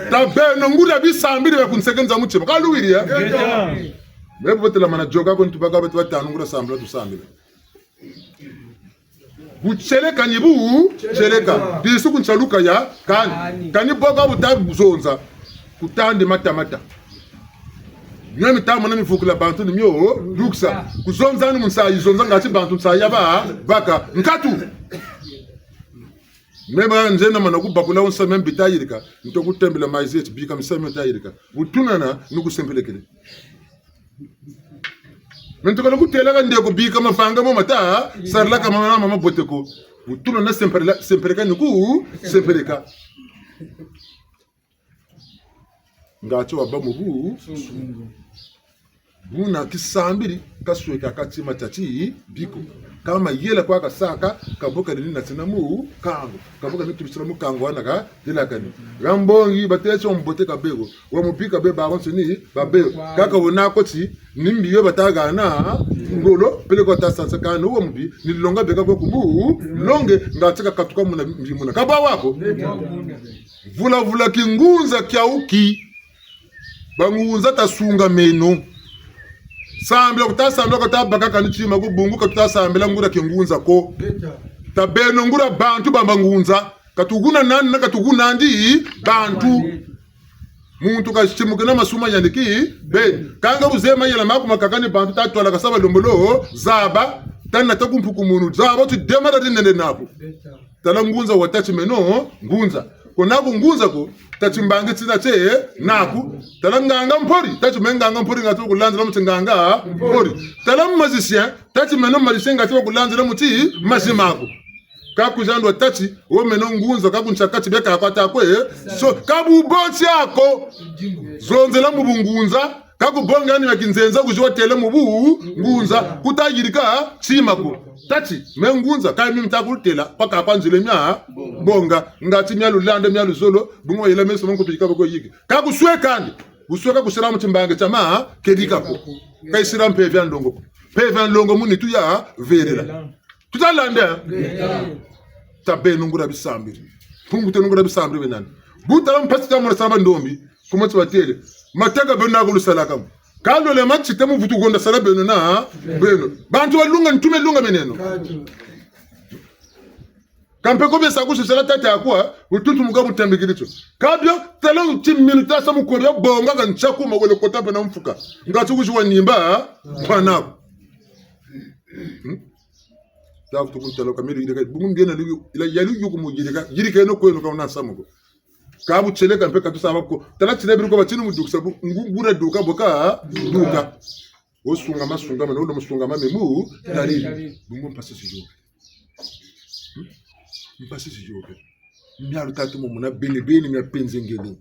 Ta beno nguria bisambiri bia ku nseke nza mutima. Ka luwiri, eh? Me bu telamana yoka ko ntu baka beto batanu nguria sambila tusambila. Butieleka ni butieleka. Disu ku nsalu kaya, kani. Kani bo ka buta zonza. Kutandi mata mata. Mio mita mona mivukila bantu ni mio, dukisa. Ku zonza ni mu nsayi, zonza ngati bantu nsayi ya ba, baka. Nkatu! Me ba nzena mana ku bakula wo nsayi me mbi ta yirika. Nto ku tembela mayizi eti bika misamu mita yirika. Bu tunana, ni ku sempelekele. Me ntukala ku têla ka ndeko bika mavanga mo mata, sarila ka mama na mama bote ko. Bu tunana sempeleka, sempeleka ni ku, sempeleka. Ngati wabâ mu bu, buna kisambiri, ka sweka ka tima tia tibi ko. Kâ mayela kwa kasaka, ka bo kani ni natina mu kango. Ka bo kani tubisila mu kango wana ka, delakani. Ka mbongi, batêle ti wa mbote ka bê ko. Wa mubi ka bê, babansoni, ba bê ko. Kaka wena ko ti, ni mbi yo bata hana, ngolo, peleko ta sansa kani wa mubi, ni longa beka ko ku mu, longe, ngati kakatuka muna mbi muna. Ka bwa wa ko? Vula vula kingunza kiawuki. Bangunza tasungameno. Sambila ku tasambila, ka tabaka kani tima ku bungu, ka tutasambila nguria kingunza ko. Tabeno nguria bantu ba bangunza. Ka tuhuna nani na ka tuhunandi bantu. Muntu katimuke na masumu ma yandi ki beni. Kanga bu zeye mayela maku makaka ni bantu tatwala kasa balembolo zaba. Tana ta ku mpuku munu. Zaba ti dema da dinene naku. Tala ngunza wa tâ ti meno, ngunza. Ko naku ngunza ko, tâ ti mbangi tina tie naku. Tala nganga mpori, tâ ti me nganga mpori ngati wa kulanzila mu ti nganga mpori. Tala magicien, tâ ti meno magicien ngati wa kulanzila mu ti mazi maku. Ka kuzandwa tâ ti, wo meno ngunza, ka kuntia kati beka kwa ta kwe, eh? So, ka bubotia ko. Zonzela mu bungunza, ka kubonga ni mia kinzenza kuzi watêla mu bungunza, kuta yirika tima ko. Tâ ti, me ngunza, ka mi mita kulutêla, pa ka kwa nzile mia bonga, ngati mia lulanda, mia luzolo, bungu wayela meso mo nkutu yika boko yiki. Ka kusweka ndi, kusweka kusila mu timbangi tia ma, kedika ko. Ka yisila mpeve ya nlongo ko. Mpeve ya nlongo mu nitu ya velela. Tuta landa? Ngeta. Tâ beno nguria bisambiri. Mpungu teno nguria bisambiri bena nani? Bu tala mpasi ta mona sala bandombi, kuma ti batêle. Mateka beno naku lusalaka mo. Ka lole matita mu vutu konda sala beno na beno. Bantu balunga, ntume lunga meneno. Ka mpe ko besa ku sisala tata ya kwa, butuntumuka butambikiri tio. Ka bio, tala timinu tasa mu kwe bia bonga ka ntia kuma wele kota mpe na mfuka. Ngati kuzi wa nimba, mpa naku. Hmm? Tafu tukuntalo kamiri yirika, bungu mbiena luyu, ila ya luyu kumu yirika, yirika eno kweno ka wuna nsamu ko. Ka bu tieleka mpe ka tusaba ko. Tala tiele biri ko batini mu dukisa bu, ngu-, ngura duka boka, duka. Wo sungama, sungama, na wulo mu sungama me mu, tari. Bungu mpasi si yo. Hmm? Mpasi si yo ke. Mialu tatu mu muna beni beni mia penze ngele.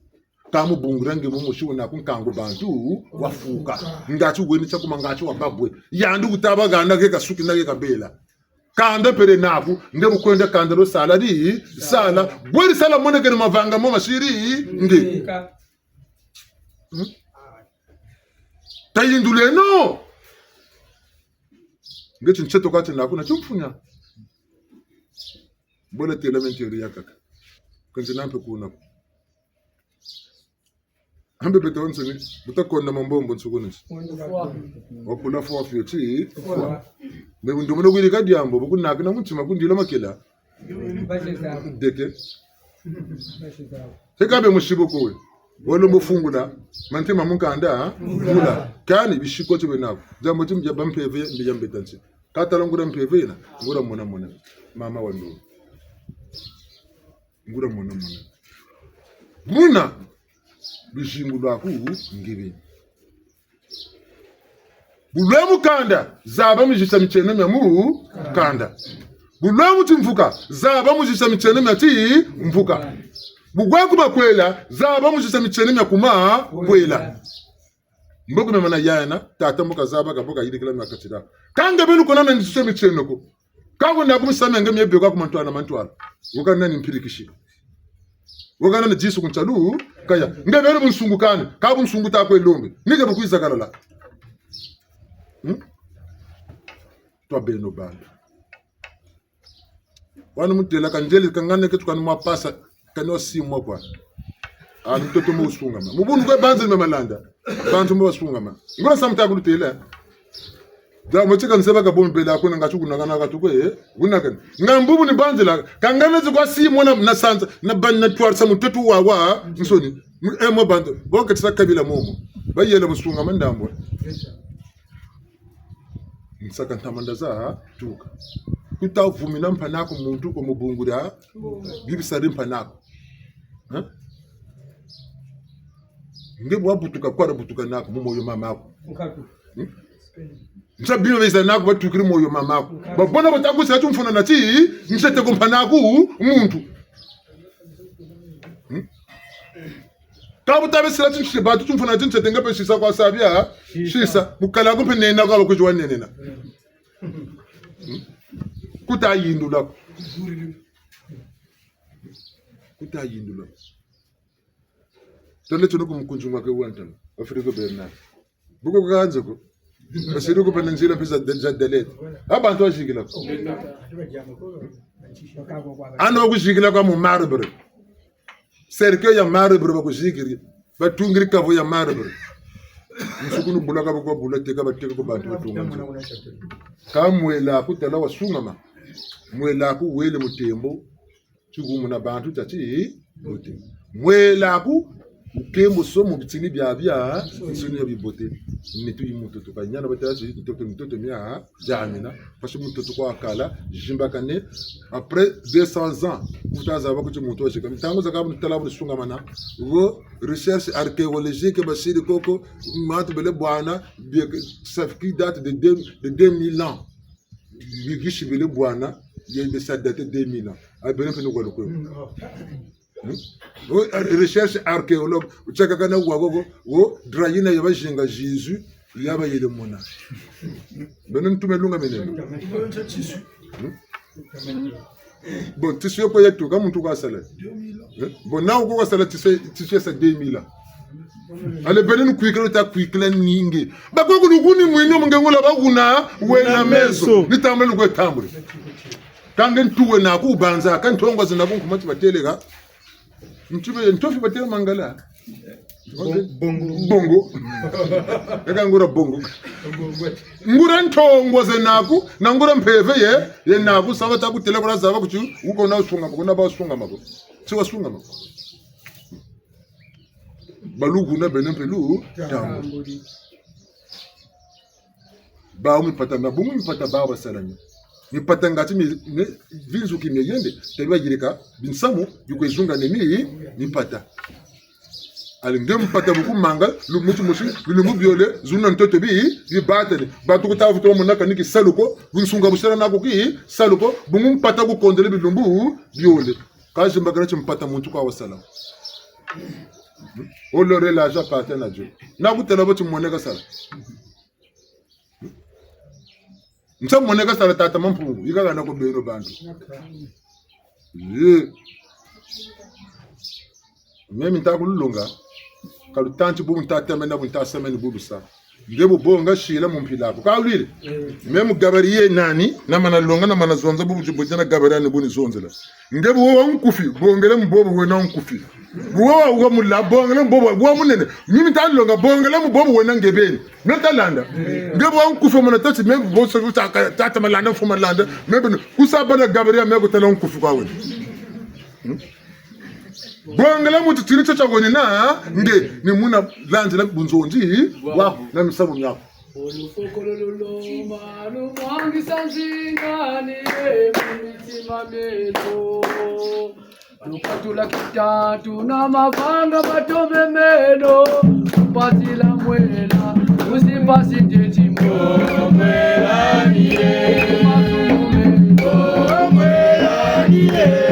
Ka mu bungula nge mu musi wena ku nkangu bantu wafuka. Ngati weni tia kuma ngati wa babwe. Yandi kuta ba hana ke kasuki na ke kabela. Kanda pele naku, nge bu kwenda kanda lo sala di, sala. Bwe di sala monekene mavanga mo masiri, nge. Hmm? Tayinduleno. Nge ti ntieto kati naku na timfunia. Bola têla me ntêle ya kaka. Kanti na mpe kuna ko. Ambe beto nsoni, buta konda mambombo nsukuni. Wakula fwa fio ti, fwa. Me bu ndomene wirika diambu, bu kunakina mutima kundila makela. Deke. Seka be musibu kowe. Walo mbo fungula, mantima mu nkanda, ha? Fungula. Kani bisi ko ti bena ko. Diambu ti mbia ba mpeve, mbia mbeta nti. Ka tala nguria mpeve yena, nguria mona mona. Mama wa ndombe. Nguria mona mona. Muna, luzingu lwaku nge beni. Bu lwe mu kanda, zaba mu zisa mitieno mia mu kanda. Bu lwe mu timvuka, zaba mu zisa mitieno mia timvuka. Bu kwe ku makwela, zaba mu zisa mitieno mia ku makwela. Mbo ku me mana yayana, tata mbo kazaba ka mbo kayirikila mia katila. Ka nge beni kona na nzisa mitieno ko. Ka wena ku misamu mia nge mie beko ku mantwala mantwala. Wukana ni mpirikisi. Wukana ni disu ku ntalu, kaya. Nge beni bunsungu kani, ka bunsungu ta kwe lombe. Ni nge bu kwiza kalala. Hmm? Twa beno bantu. Wani mutêla ka nzele ka ngane ke tukani mwa pasa, kani wa six mois kwa. Ah, mutoto mbo wusungama. Mu bundu kwe banzi me malanda. Bantu mbo basungama. Nguria samu ta kulutêla. Da mo tika nzeba ka bo mbela kuna ngati kunakana ka tukwe, eh? Kunakana. Nga mbubu ni banzila, ka ngane zi kwa six mois na, na sanza, na ban-, na twarisa mutoto wa, wa, nsoni. Mu, eh, mo bantu. Bo ketisa kabila momo. Bayela busungama ndambu. Nsaka ntama nda za tuka. Kuta vumina mpangi'aku muntu ko mu bungu dia, bibi sari mpangi'aku. Hein? Nge bwa butuka kwa butuka naku, mu moyo mama'aku. Hmm? Nsa bima beza naku batukiri moyo mama'aku. Babona bata kusa timfuna na ti, nsete ko mpangi'aku muntu. Hmm? Ka bu tabe sila ti nsete, batu timfuna ti nsete nge mpe sisa kwa sabia, sisa. Sisa. Bu kala ku mpe nena kwa ba kwizi wa nenena. Hmm? Kuta yindula ko. Kuta yindula ko. Tole tsono ku mukunzi ngwa ke wantama. Afrique Bernard. Bu ko kanze ko. Basiri ku pena nzila mpe za, za delete. A bantu bazikila ko. Ana kuzikila kwa mu marbre. Cercueil ya marbre bakuzikiri. Batungiri kavu ya marbre. Nsukunu bula ka bakwa bula teka bateka ku bantu batunga nzila. Ka mwela'aku tala wasungama. Mwela'aku wele mu tembo. Tikumu na bantu tati, bote. Mwela'aku, Nkembo so mu bitini biabia, nsoni ya bibote. Nitu yi mutoto. Ka nyana batâ ti ntoto, ntoto mia, diamina. Parce que mutoto kwa kala, zimbakane. Après deux cents ans, ku ta zaba ko ti muntu wa zika. Ntangu zakaka bu tala bu sungamana. Wo, recherche archéologique basiri koko, bantu bele bwana, bie, ça qui date de deux, de deux mille ans. Bikisi bele bwana, yende ça date deux mille ans. A bele mpe nukwa lukwe. Hmm? Wo, recherche archéologue, wutsaka kana wa gogo, wo, drap yina ya bazinga Jésus, ya bayele mona. Beno ntume lunga meneno. Hmm? Bon, tissu yo ko yatuka muntu kwa sala. Eh? Bon, na wo ko kwa sala tissu, tissu ya sa deux mille ans. Allez, beno nukwikila, wuta kwikila ninge. Bakoko lukuni mwini mu nge ngula bakuna, wena meso. Ni tambula lukwe tambula. Kâ nge ntu wena ku banza, kâ ntongwa zena ku nkuma ti batêle ka. Ntibe, ntofi batêle mangala. Bon-, bongo. Bongo. Eka nguria bongo. Nguria ntongwa zena ku, na nguria mpeve ye, yena ku, sa bata kutêla kula zaba kuti, wuko na sungama, kuna ba sungama ko. Si wa sungama ko. Balukuna beno mpe lu, tambula. Bawu mipata, na bungu mipata bawu basala ni. Mipata ngati mi, mi, binzuki mie yende, tabi bayirika, binsamu, bikwe zunga ni mi, mipata. Allez nge mpata bu kumanga, lu mutu musi, bilumbu biole, zuna ntoto bi, bibatane. Bantu ku ta vutu mona kani kisalu ko, bunsunga busala naku kisalu ko, bungu mpata kukondele bilumbu biole. Ka zimbakana ti mpata muntu kwa wasala. Wo l'heure et l'argent appartiennent à Dieu. Na kutêla bo ti moneka sala. Nsa moneka sala tata Mampungu, yika kana ko beno bantu. Ye. Meno mi nta kululonga, ka lutanti bubu nta temena, bu nta semeni bubu sa. Nge bu bonga sila mu mpila ko. Ka wulwiri? Meno mu gabarit ye nani, na mana longa, na mana zonza, bubu ti bu tina gabarit ni bu ni zonzela. Nge bu wo wa nkufi, bongela mu bobo wena nkufi. Bu wo wa, wa mula, bongela mu bobo wa munene. Mimi nta longa, bongela mu bobo wena nge beni. Meno ta landa. Nge bu wa nkufi mwana tâ ti, meno bu wo sa, ta, ta, tata Malanda, mfumu Malanda. Meno beno, ku sa bana gabarit, meno ku tala nkufi kwa wena. Hmm? Bongela mu titini tio tia wena na, nge, ni muna landila bunzonzi, wa, na misamu miaku. Olufokololo loma lumwangisa nzinga ni ye mu mitima mieno. Lukatula kitatu na mavanga matombe meno. Mpasi la mwela, usi mpasi ndeti mo. Mwela ni ye. Masumu meno. Mwela ni ye.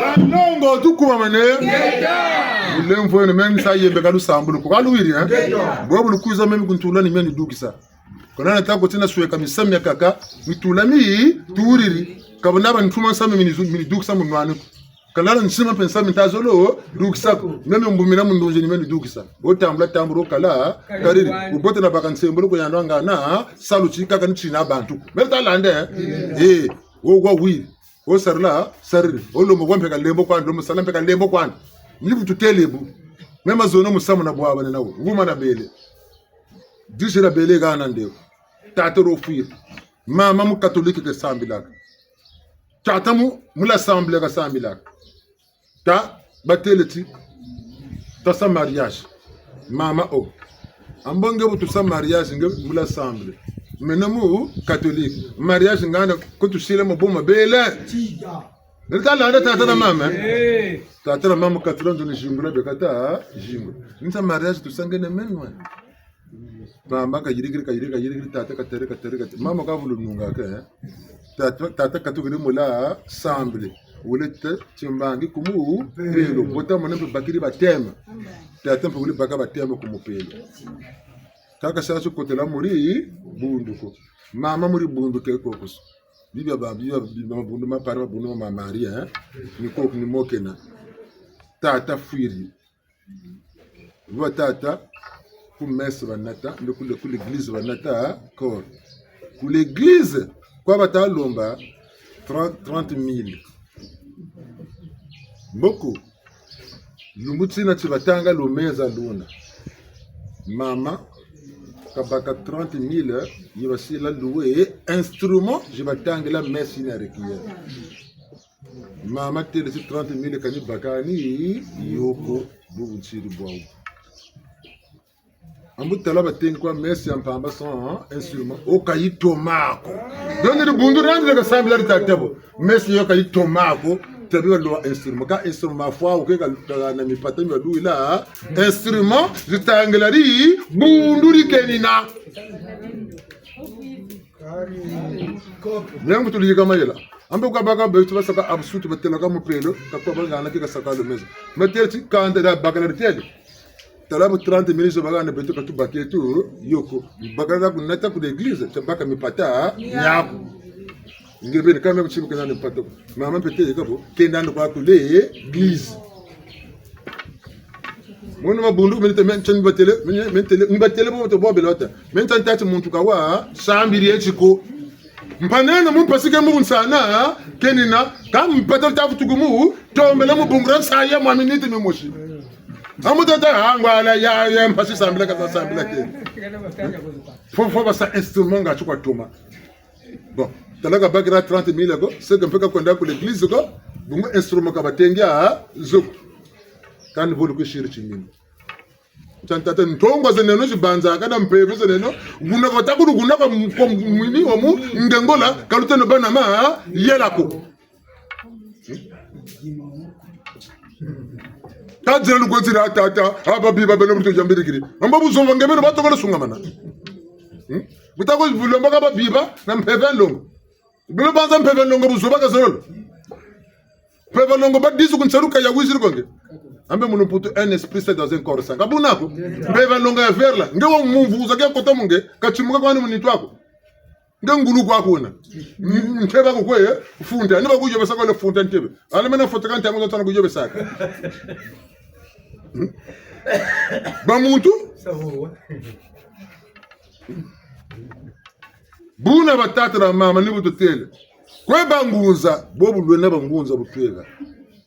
Banlongo, tukubamane. Bulemvo eno, meno nsa yembeka lusambulu ko. Ka luwiri, eh? Bobu lukwiza meno kuntula ni meno dukisa. Kana na tako tina sweka misamu miakaka, mitula mi turiri. Ka buna ba ntuma misamu mini zu-, mini dukisa mu nwa ni ko. Ka lala ntima mpe misamu mi nta zolo dukisa ko. Meno mbumina mu ndunzi ni meno dukisa. Wo tambula tambula wo kala kariri. Wubote na baka nsembolo ko yandi wangana salu ti kaka ni tina bantu. Meno ta landa, eh? Eh, wo wa wiri. Wo sarila, sariri. Wo lomba kwa mpe ka lembo kwandi, lomba sala mpe ka lembo kwandi. Ni bu tutêle bu. Meno mazono musamu na bwabane na wo. Nguma na bele. Dizila bele hana ndeko. Tata ro fwiri. Mama mu catholique kasambilaka. Tata mu, mu l'Assemblée kasambilaka. Ta, batêle ti, tasa mariage. Mama o. Ambo nge bu tusa mariage nge mu l'Assemblée. Meno mu catholique. Mariage ngana ko tusila mu boma bele. Nita landa tata na mama, eh? Eh. Tata na mama katula nzo ni zingula beka ta, zingula. Nita mariage tusa nge na meno. Mama kayirikiri, kayirikiri, kayirikiri, tata katêle, katêle, katêle. Mama kavulu nunga ke, eh? Tata, tata katukiri mu l'Assemblée. Wele tâ timbangi ku mupelo. Bota mona mpe bakiri baptême. Tata mpe wele baka baptême ku mupelo. Kaka sasa kotela mu dibundu ko. Mama mu dibundu ke koko so. Bibia ba, bibia, bibia mabundu ma pari, mabundu ma Maria, eh? Ni koko ni mo kena. Tata fwiri. Bwa tata, ku messe banata, nde ku le-, ku l'église banata, corps. Ku l'église, kwa bata lomba trente, trente mille. Mboko, lumbu tina ti batanga lumeza luna. Mama, kabaka trente mille, yi basila louer instrument, zi batangila messe na requiem. Mama têle ti trente mille kani bakani yo ko, bubu nsiri bwawu. Ambu tala batengi kwa messe ya mpamba sans instrument, o kayitoma ko. Donc ni dibundu diandi dia kasambila di tata bo. Messe yo kayitoma ko, tabi balwa instrument. Ka instrument mafwa, o ke ka, ka na mipata mi baluwila, instrument, zitangila dibundu di kenina. Nyangu tulika mayela. Ambe kwa baka beto basaka absutu batelaka mupelo, ka kwa bangana ki kasaka lumeza. Matêle ti kanda dia bakala ditêle. Tala bu trente mille zo bagana beto ka tubaka eto yo ko. Bakala kunata ku l'église, tabaka mipata miaku. Nge beni kame kutsibu kena mipata ko. Mama mpe têle kabo, kenda ndo kwa ku l'église. Mwana mabundu, meni te, meni teni batêle, meni, meni têle, meni batêle bo to bo belota. Meni tani tâ ti muntu kawa, sambiri eti ko. Mpanene mu mpasi ke mu nsana, kenina, ka mpata tafutuku mu, tombele mu bungura nsayi ya mwa miniti mimosi. Amu tata, ah, ngwala ya, ya mpasi sambila ka sambila ke. Fo, fo basa instrument nga ti kwa toma. Bon, tala kabakila trente mille ko, seke mpe kakwenda ku l'église ko, bungu instrument kabatengia zo ko. Kani bolu kusiri timinu. Tia tata ntongwa ze neno zibanzaka na mpeve ze neno, guna kwa takulu guna kwa m-, kwa mwini wa mu ndengola, kaluteno bana mayela ko. Tadila lukwetila tata, aba biba beno buto yambirikiri. Amba buzoba nge beno batokolo sungamana. Hmm? Butako bulomba ka babiba na mpeve nlongo. Beno banza mpeve nlongo buzoba kazololo. Mpeve nlongo ba dix ku nsalu kaya wiziri kwa nge. Ambe munu Mputu, un esprit c'est dans un corps sain. Ka buna ko. Mpeve nlongo ya vert la. Nge wa mumvu uzake kota mu nge, katimuka kwani mu nitu aku. Nge ngulu kwa kuna. Ntebe ko kwe, fontaine. Ni bakuyobesa kwa le fontaine ntebe. Ala mena foto ka ntangu tana kuyobesaka. Ba muntu? Buna batata na mama ni bu tutêle. Kwe bangunza, bobu lwena bangunza bu tweka.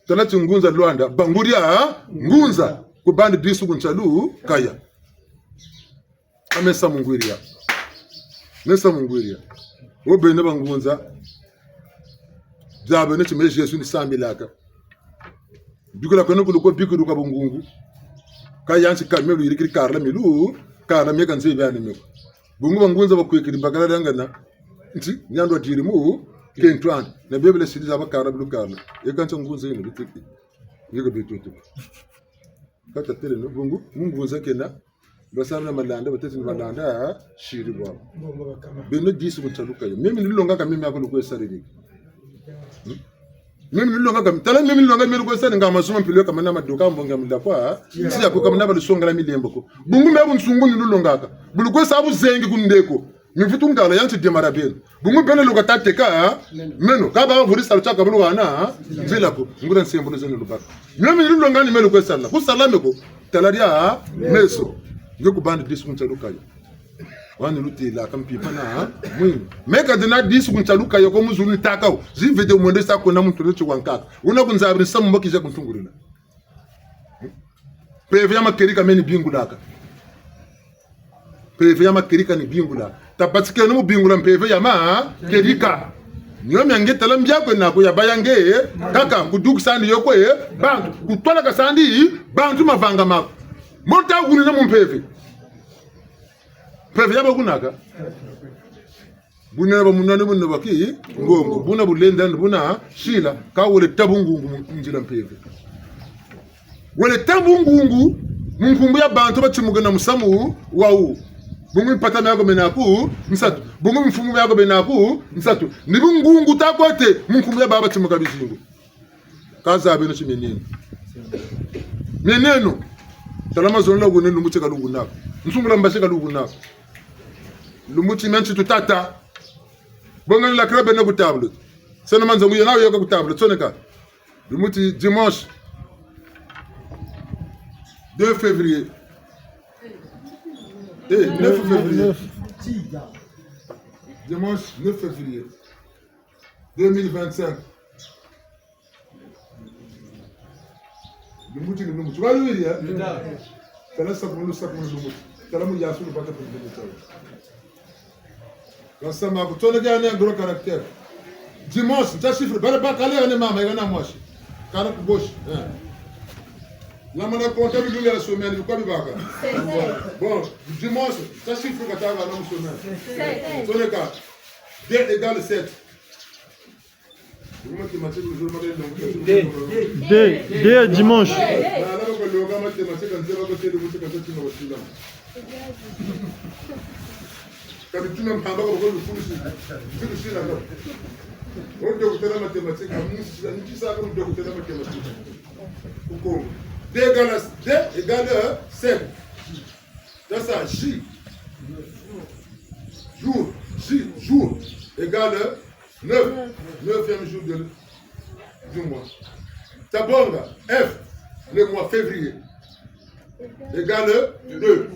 Tala ti ngunza Luanda, banguria, ngunza. Ku bandi dix ku nsalu, kaya. A mesa mungwiria. Mesa mungwiria. Wo bene bangunza. Dia bene ti me Jésus ni sambilaka. Bikula kweno kulu ko bikulu ka bungungu. Ka yansi ka melu yirikiri karla milu, karla mieka nze biani mieko. Bungu bangunza bakwekiri bakala dangana. Nti, nyandu wa diri mu, kentwani. Na Biblia sidi za bakala bulu karla. Eka nsa ngunza yino bitiki. Yeka bitutu. Kata tele no, bungu, mu ngunza kena. Basala na malanda, batete ni malanda, siri bwa. Beno dix ku nsalu kaya. Mimi nilongaka mimi ako lukwe sariri. Hmm? Mimi nilongaka, tala mimi nilonga mimi lukwe sariri nga mazuma mpilo kamana madoka mbonga mila kwa. Si ya ko kamana balusongela milembo ko. Bungu me bunsungu nilulongaka. Bulukwe sa buzengi ku ndeko. Mivutu ngala yanti demara beno. Bungu beno luka tateka, meno. Kaba vuri salu tiaka bulu wana, nzila ko. Nguria nsembolo zeno lubaka. Mimi nilulonga ni meno kwe sala. Ku sala meko. Tala dia meso. Nge ku bandi dix ku nsalu kaya. Wani lutêla ka mpimpa na mwini. Meka dina dix ku nsalu kaya ko mu zulu ni taka wo. Zi video mwende sa kwena muntu leti wankaka. Wuna ku nzabiri samu mbo kiza kuntungurila. Mpeve ya makeri ka meni bingulaka. Mpeve ya matieleka ni bingula. Tabatikeno mu bingula mpeve ya matieleka. Mio mia nge tala mbia kwe naku ya baya nge, kaka, kudukisa ni yo kwe, bantu, kutwalakasa ndi, bantu mavanga maku. Mo ta wunina mu mpeve. Mpeve ya bakunaka. Buna ba munani buna baki, ngongo, buna bulenda, buna sila, ka wele ta bungungu mu nzila mpeve. Wele ta bungungu, mu nkumbu ya bantu batimuka na musamu wawu. Bungu mpata miaku mena ku, nsatu. Bungu mfumu miaku mena ku, nsatu. Ni bungungu ta kote, mu nkumbu ya baba batimuka bizingu. Ka zabeno ti mieneno. Mieneno. Tala mazono la wune lumbu ti ka luwunako. Nsungula mbazi ka luwunako. Lumbu ti menti tutata. Bonga ni lakira beno ku table. Seno manzongo yena yoka ku table. Tsoneka. Lumbu ti dimanche deux février. Eh, neuf février. Dimanche neuf février deux mille vingt-cinq. Lumbu ti ni lumbu ti. Wali wiri, eh? Tala sakumunu, sakumunu lumbu ti. Tala mu yasu lubata ku lumbu ti. Kasama ku tsonekene gros caractère. Dimanche, nta chiffre, bala bakala yandi mama, yandi mwasi. Kala ku gauche, eh. Lamana compter bilulu ya semaine, bikwa bibaka. Bon, dimanche, nta chiffre katanga na mu semaine. Tsoneka, deux égale sept. Deux, deux dimanche. Deux égale, deux égale sept. Tala sa, J. Jour, J, jour, égale neuf, neuvième jour de, du mois. Tabonga, F, le mois février, égale deux,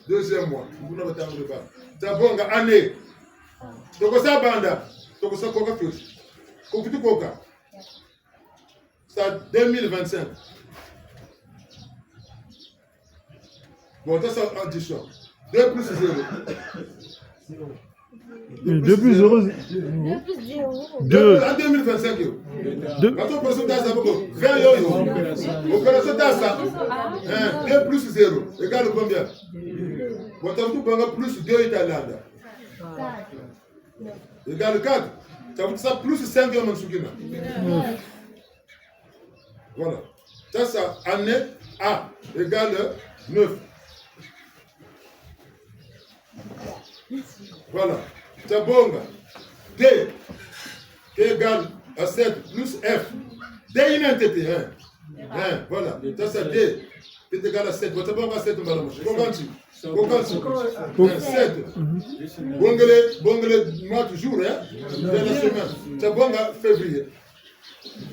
deuxième mois. Kuna batanga le ba. Tabonga, année. Toko sa banda, toko sa koka fioti. Kokuti koka. Sa deux mille vingt-cinq. Bon, tala sa addition. Deux plus zéro. Deux plus zéro. Deux. En deux mille vingt-cinq, yo. Deux. Parce que opération tasa boko, vingt yo, yo. Opération tasa, hein, deux plus zéro égale combien? Bon, tala tu bonga plus deux yi talanda. Égale quatre. Tala tu sa plus cinq yo mansukina. Voilà. Tala sa, année A égale neuf. Voilà. Tabonga. D égale à sept plus F. D yina ntete, hein. Hein, voilà. Tala sa D. Est égal à sept. Bon, tabonga sept mbala mosi. Koka nti? Koka nti? Hein, sept. Bongele, bongele mois toujours, hein. De la semaine. Tabonga février.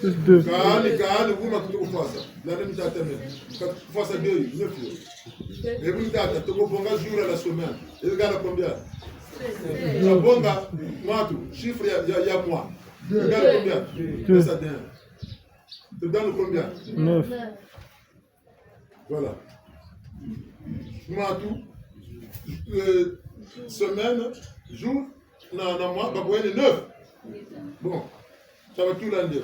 Deux. Kani, kani, kuma kutu kufwasa. Lani mtata me. Kufwasa deux, neuf yo. Ebu mtata, toko bonga jour à la semaine. Égale à combien? Tabonga, mwatu, chiffre ya, ya, ya mois. Égale à combien? Deux. Ça donne. Te donne combien? Neuf. Voilà. Mwatu, euh, semaine, jour, na, na mois, bakwene neuf. Bon, ça va tout l'année.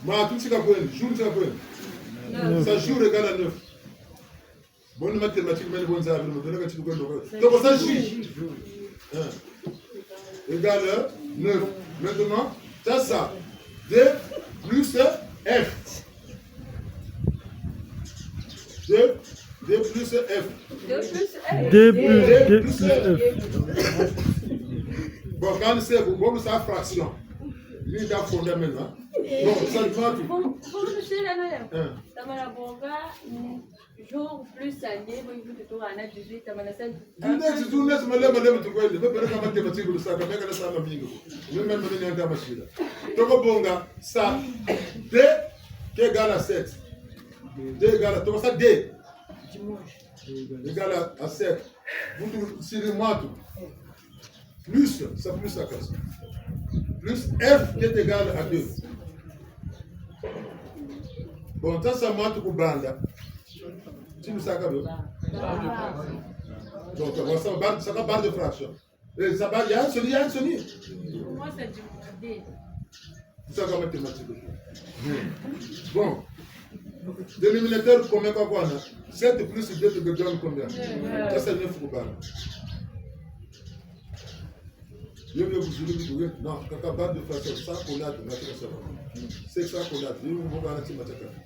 Mwatu nti kakwene, jour nti kakwene. Neuf. Ça, jour égale à neuf. Bon, mathématique, mais bon, ça, vous me donnez quand tu peux. Donc, ça, J. Hein. Égale neuf. Maintenant, ça, ça. D plus F. D, D plus F. D plus F. D plus, D plus F. Bon, quand c'est vous, bon, c'est fraction. Lui, il a fondamental. Bon, ça, il va tout. Bon, bon, monsieur, là, là. Hein. Tamana bonga, mm. Jour plus année, bon, il faut toujours en a dix-huit, tamana sa. Journée, journée, malembe, malembe, tukwende. Mpe peleka mathématique, lusaka, meka na sa mamingi. Mimi, mimi, mimi, nanga masila. Toko bonga, sa, D, qui est égal à sept. D égale à, toko sa D. Égale à, à sept. Vous, tu, siri mwatu. Plus, ça plus ça casse. Plus F qui est égal à deux. Bon, ça, ça m'a tout bandé. Tu me sacres. Donc, on va savoir, ça va barre de fraction. Eh, ça va, il y a un seul, il y a un seul. Pour moi, c'est du deux. Ça va mathématique. Bon. Dénominateur commun, quoi, quoi, là ? Sept plus deux te donne combien ? Ça, c'est neuf pour barre. Yo, yo, vous voulez dire, non, kaka barre de fraction, ça, collade, là, ça va. C'est ça, collade. Yo, on va arrêter, mathématique.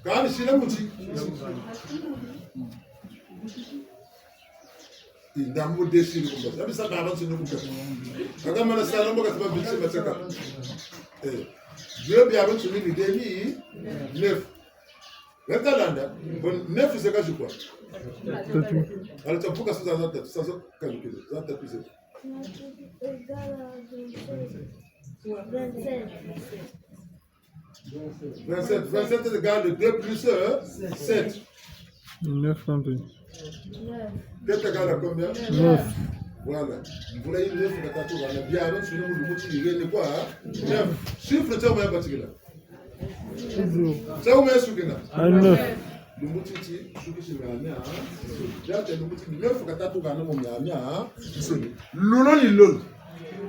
Kani sila muti. Ndambu desiri kumba. Abi sa baba nsini kumba. Kaka mana sala mbo kati ba bitsi mateka. Eh. Dieu bia ba nsini ni demi. Neuf. Leta landa. Bon, neuf c'est quoi, je crois ? Tatu. Alors, ça, pourquoi ça, ça, ça, ça, calculer ? Ça, tatu, c'est... Vingt-sept. Vingt-sept, vingt-sept égale deux plus, euh, sept. Neuf en tout. Sept égale à combien ? Neuf. Voilà. Mvula yi neuf na tatu, voilà. Bia, donc, sinon, vous dites, il est quoi, hein ? Neuf. Chiffre, ça, on va partir là. Ça, on va suivre là. À neuf. Lumbu titi, suki si miamia, hein ? Bia, lumbu titi, neuf, na tatu, kana mo miamia, hein ? Lolo ni lolo.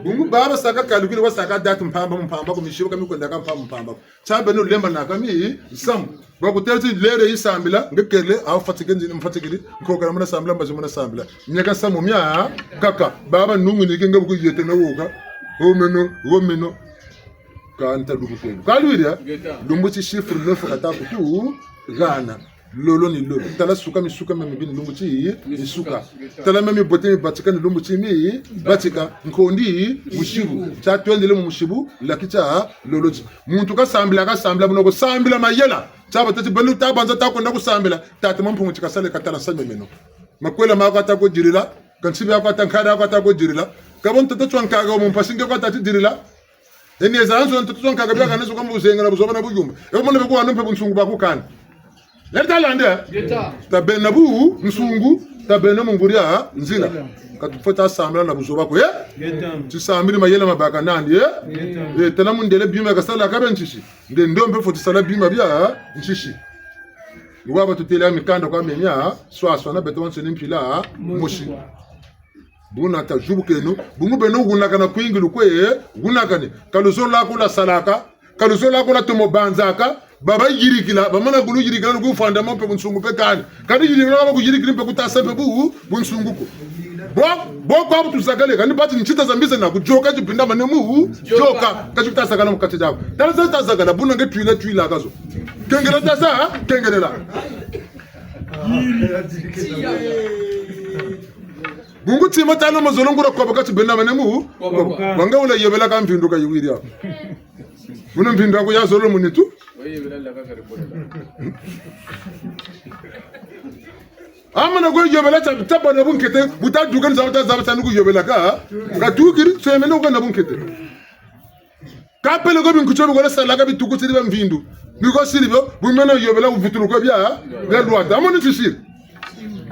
Bungu baba saka calcul, wasaka date mpamba mpamba, ku misibu ka mikwendaka mpamba mpamba. Tia beno lembanaka mi nsamu. Bakutêle ti lere yi sambila, nge kele, awu fatigué, nzini mfatikili, nkokela muna sambila, mbazi muna sambila. Mieka nsamu miakaka, baba nungu ni ke nge bu kuyete na woka. Wo meno, wo meno. Kani ta lumbu kenu. Ka lwiri, eh ? Lumbu ti chiffre neuf kata kutu hana. Lolo ni lolo. Tala suka misuka mia mibi ni lumbu ti misuka. Tala mia mibote mibatika ni lumbu ti mibatika. Nkondi musibu. Tia twendele mu musibu, laki tia lolo ti. Muntu kasambila, kasambila, buna kusambila mayela. Tia batâ ti beno ta banza ta kwenda kusambila. Tata Mampungu ti kasale katala nsamu meno. Makwela mako ata kudirila. Kansi biako ata nkari ako ata kudirila. Kabo ntoto twa nkaka mu mpasi nge ko ata ti dirila. Eni eza nzo ntoto twa nkaka biaka nezo kwa mu buzenga na buzoba na buyumba. Ebo mona beko wanu mpe bunsungu baku kani. Leta lande. Ngeta. Tabeno bunsungu, tabeno mu nguri ya nzila. Ka tufweti sambila na buzoba ko, eh ? Ngeta. Tisambili mayela mabaka nandi, eh ? Ngeta. Eh, tala mundele bima kasala kabe nsisi. Nde ndombe fweti sala bima bia nsisi. Ni wa batutêle mikanda kwa menia, swaswana beto bansoni mpila mosi. Buna tazubukeno, bungu beno wunakana kwingi lukwe, wunakane. Ka luzolo lwaku lwasalaka, ka luzolo lwaku lwatomo banzaka, baba yirikila, bamana kulu yirikila, luku fwanda mo mpe bunsungu mpe kani. Kani yirikila, baba kuyirikila mpe kutasa mpe bu, bunsungu ko. Bo, bo kwa bu tuzakale, kani bati ntita za mbi zena ku yoka, tipinda manemu, yoka, ka ti tasakala mu kati diaku. Tala za tasakala, buna nge twila, twila kazo. Kengela tasa, kengelela. Bungu tima tala mazolo nguria koboka ti bena manemu. Koboka. Wanga wula yobelaka mvindu ka yiwiri ya. Wuna mvindu aku ya zolo mu nitu. Amana kwe yobela ta, tabana bunkete, bu taduka ni zaba ta zaba ta ni ku yobelaka. Ka tukiri, so yemene uka na bunkete. Ka pele ko binkuti bio bikole salaka bitukusiri ba mvindu. Bikosiri bio, bu mena yobela kuvutuluka bia, bia lwata. Amoni tisiri.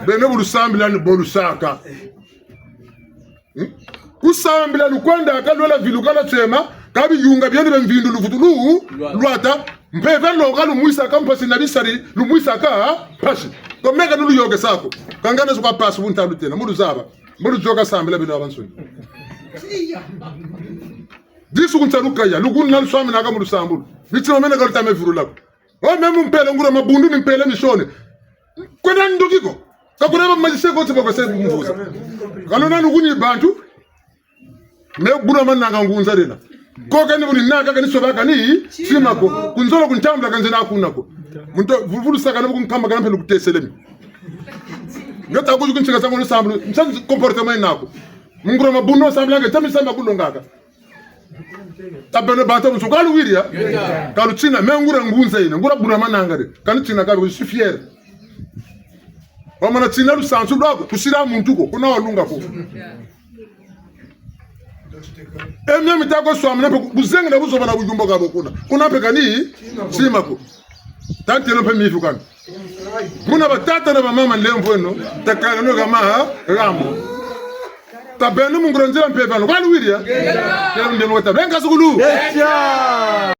Beno bu lusambila ni bo lusaka. Hmm? Kusambila lukwendaka lwela viluka lwa tsema, ka biyunga bieni bia mvindu luvutulu, lwata. Mpeve loka lumwisaka mpasi na bisari, lumwisaka mpasi. Ko meka nuluyokesa ko. Kangana zuka pasi bu nta lutêla, mu luzaba. Mu luzoka sambila beno babansoni. Disu ku nsalu kaya, lukunina luswaminaka mu lusambulu. Mitima miena ka luta me virula ko. O me mu mpele nguria mabundu ni mpele misioni. Kwena ndoki ko. Ka kuna ba magicien ko ti ba kwe se mvuza. Ka luna nukuni bantu. Me buna mananga ngunza lena. Ko kani buni naka kani soba kani tima ko. Ku nzolo ku ntambula ka nzena kuna ko. Muntu vulu sakana ku nkamba kana mpele kuteselemi. Ngeta kuzu ku ntsika sango lusambulu. Nsanzi comportement naku. Mu nguria mabundu sambila nge tami samba kulongaka. Tabeno bantu bunsu, ka luwiri ya? Ngeta. Ka lutina, me nguria ngunza yina, nguria buna mananga de. Ka lutina ka, je suis fier. Wamana tina lusansu lwaku, kusila muntu ko, kuna walunga ko. E mia mita ko swamina mpe, buzenga na buzoba na buyumba ka bo kuna. Kuna mpe kani, sima ko. Tantelo mpe mifu kani. Buna batata na bamama nlemvo eno, takaleno hama, ha? Hamo. Tabeno mu nguria nzila mpe bano. Ka luwiri ya? Ngeta. Kela ndemo kata. Benga sukulu. Ngeta.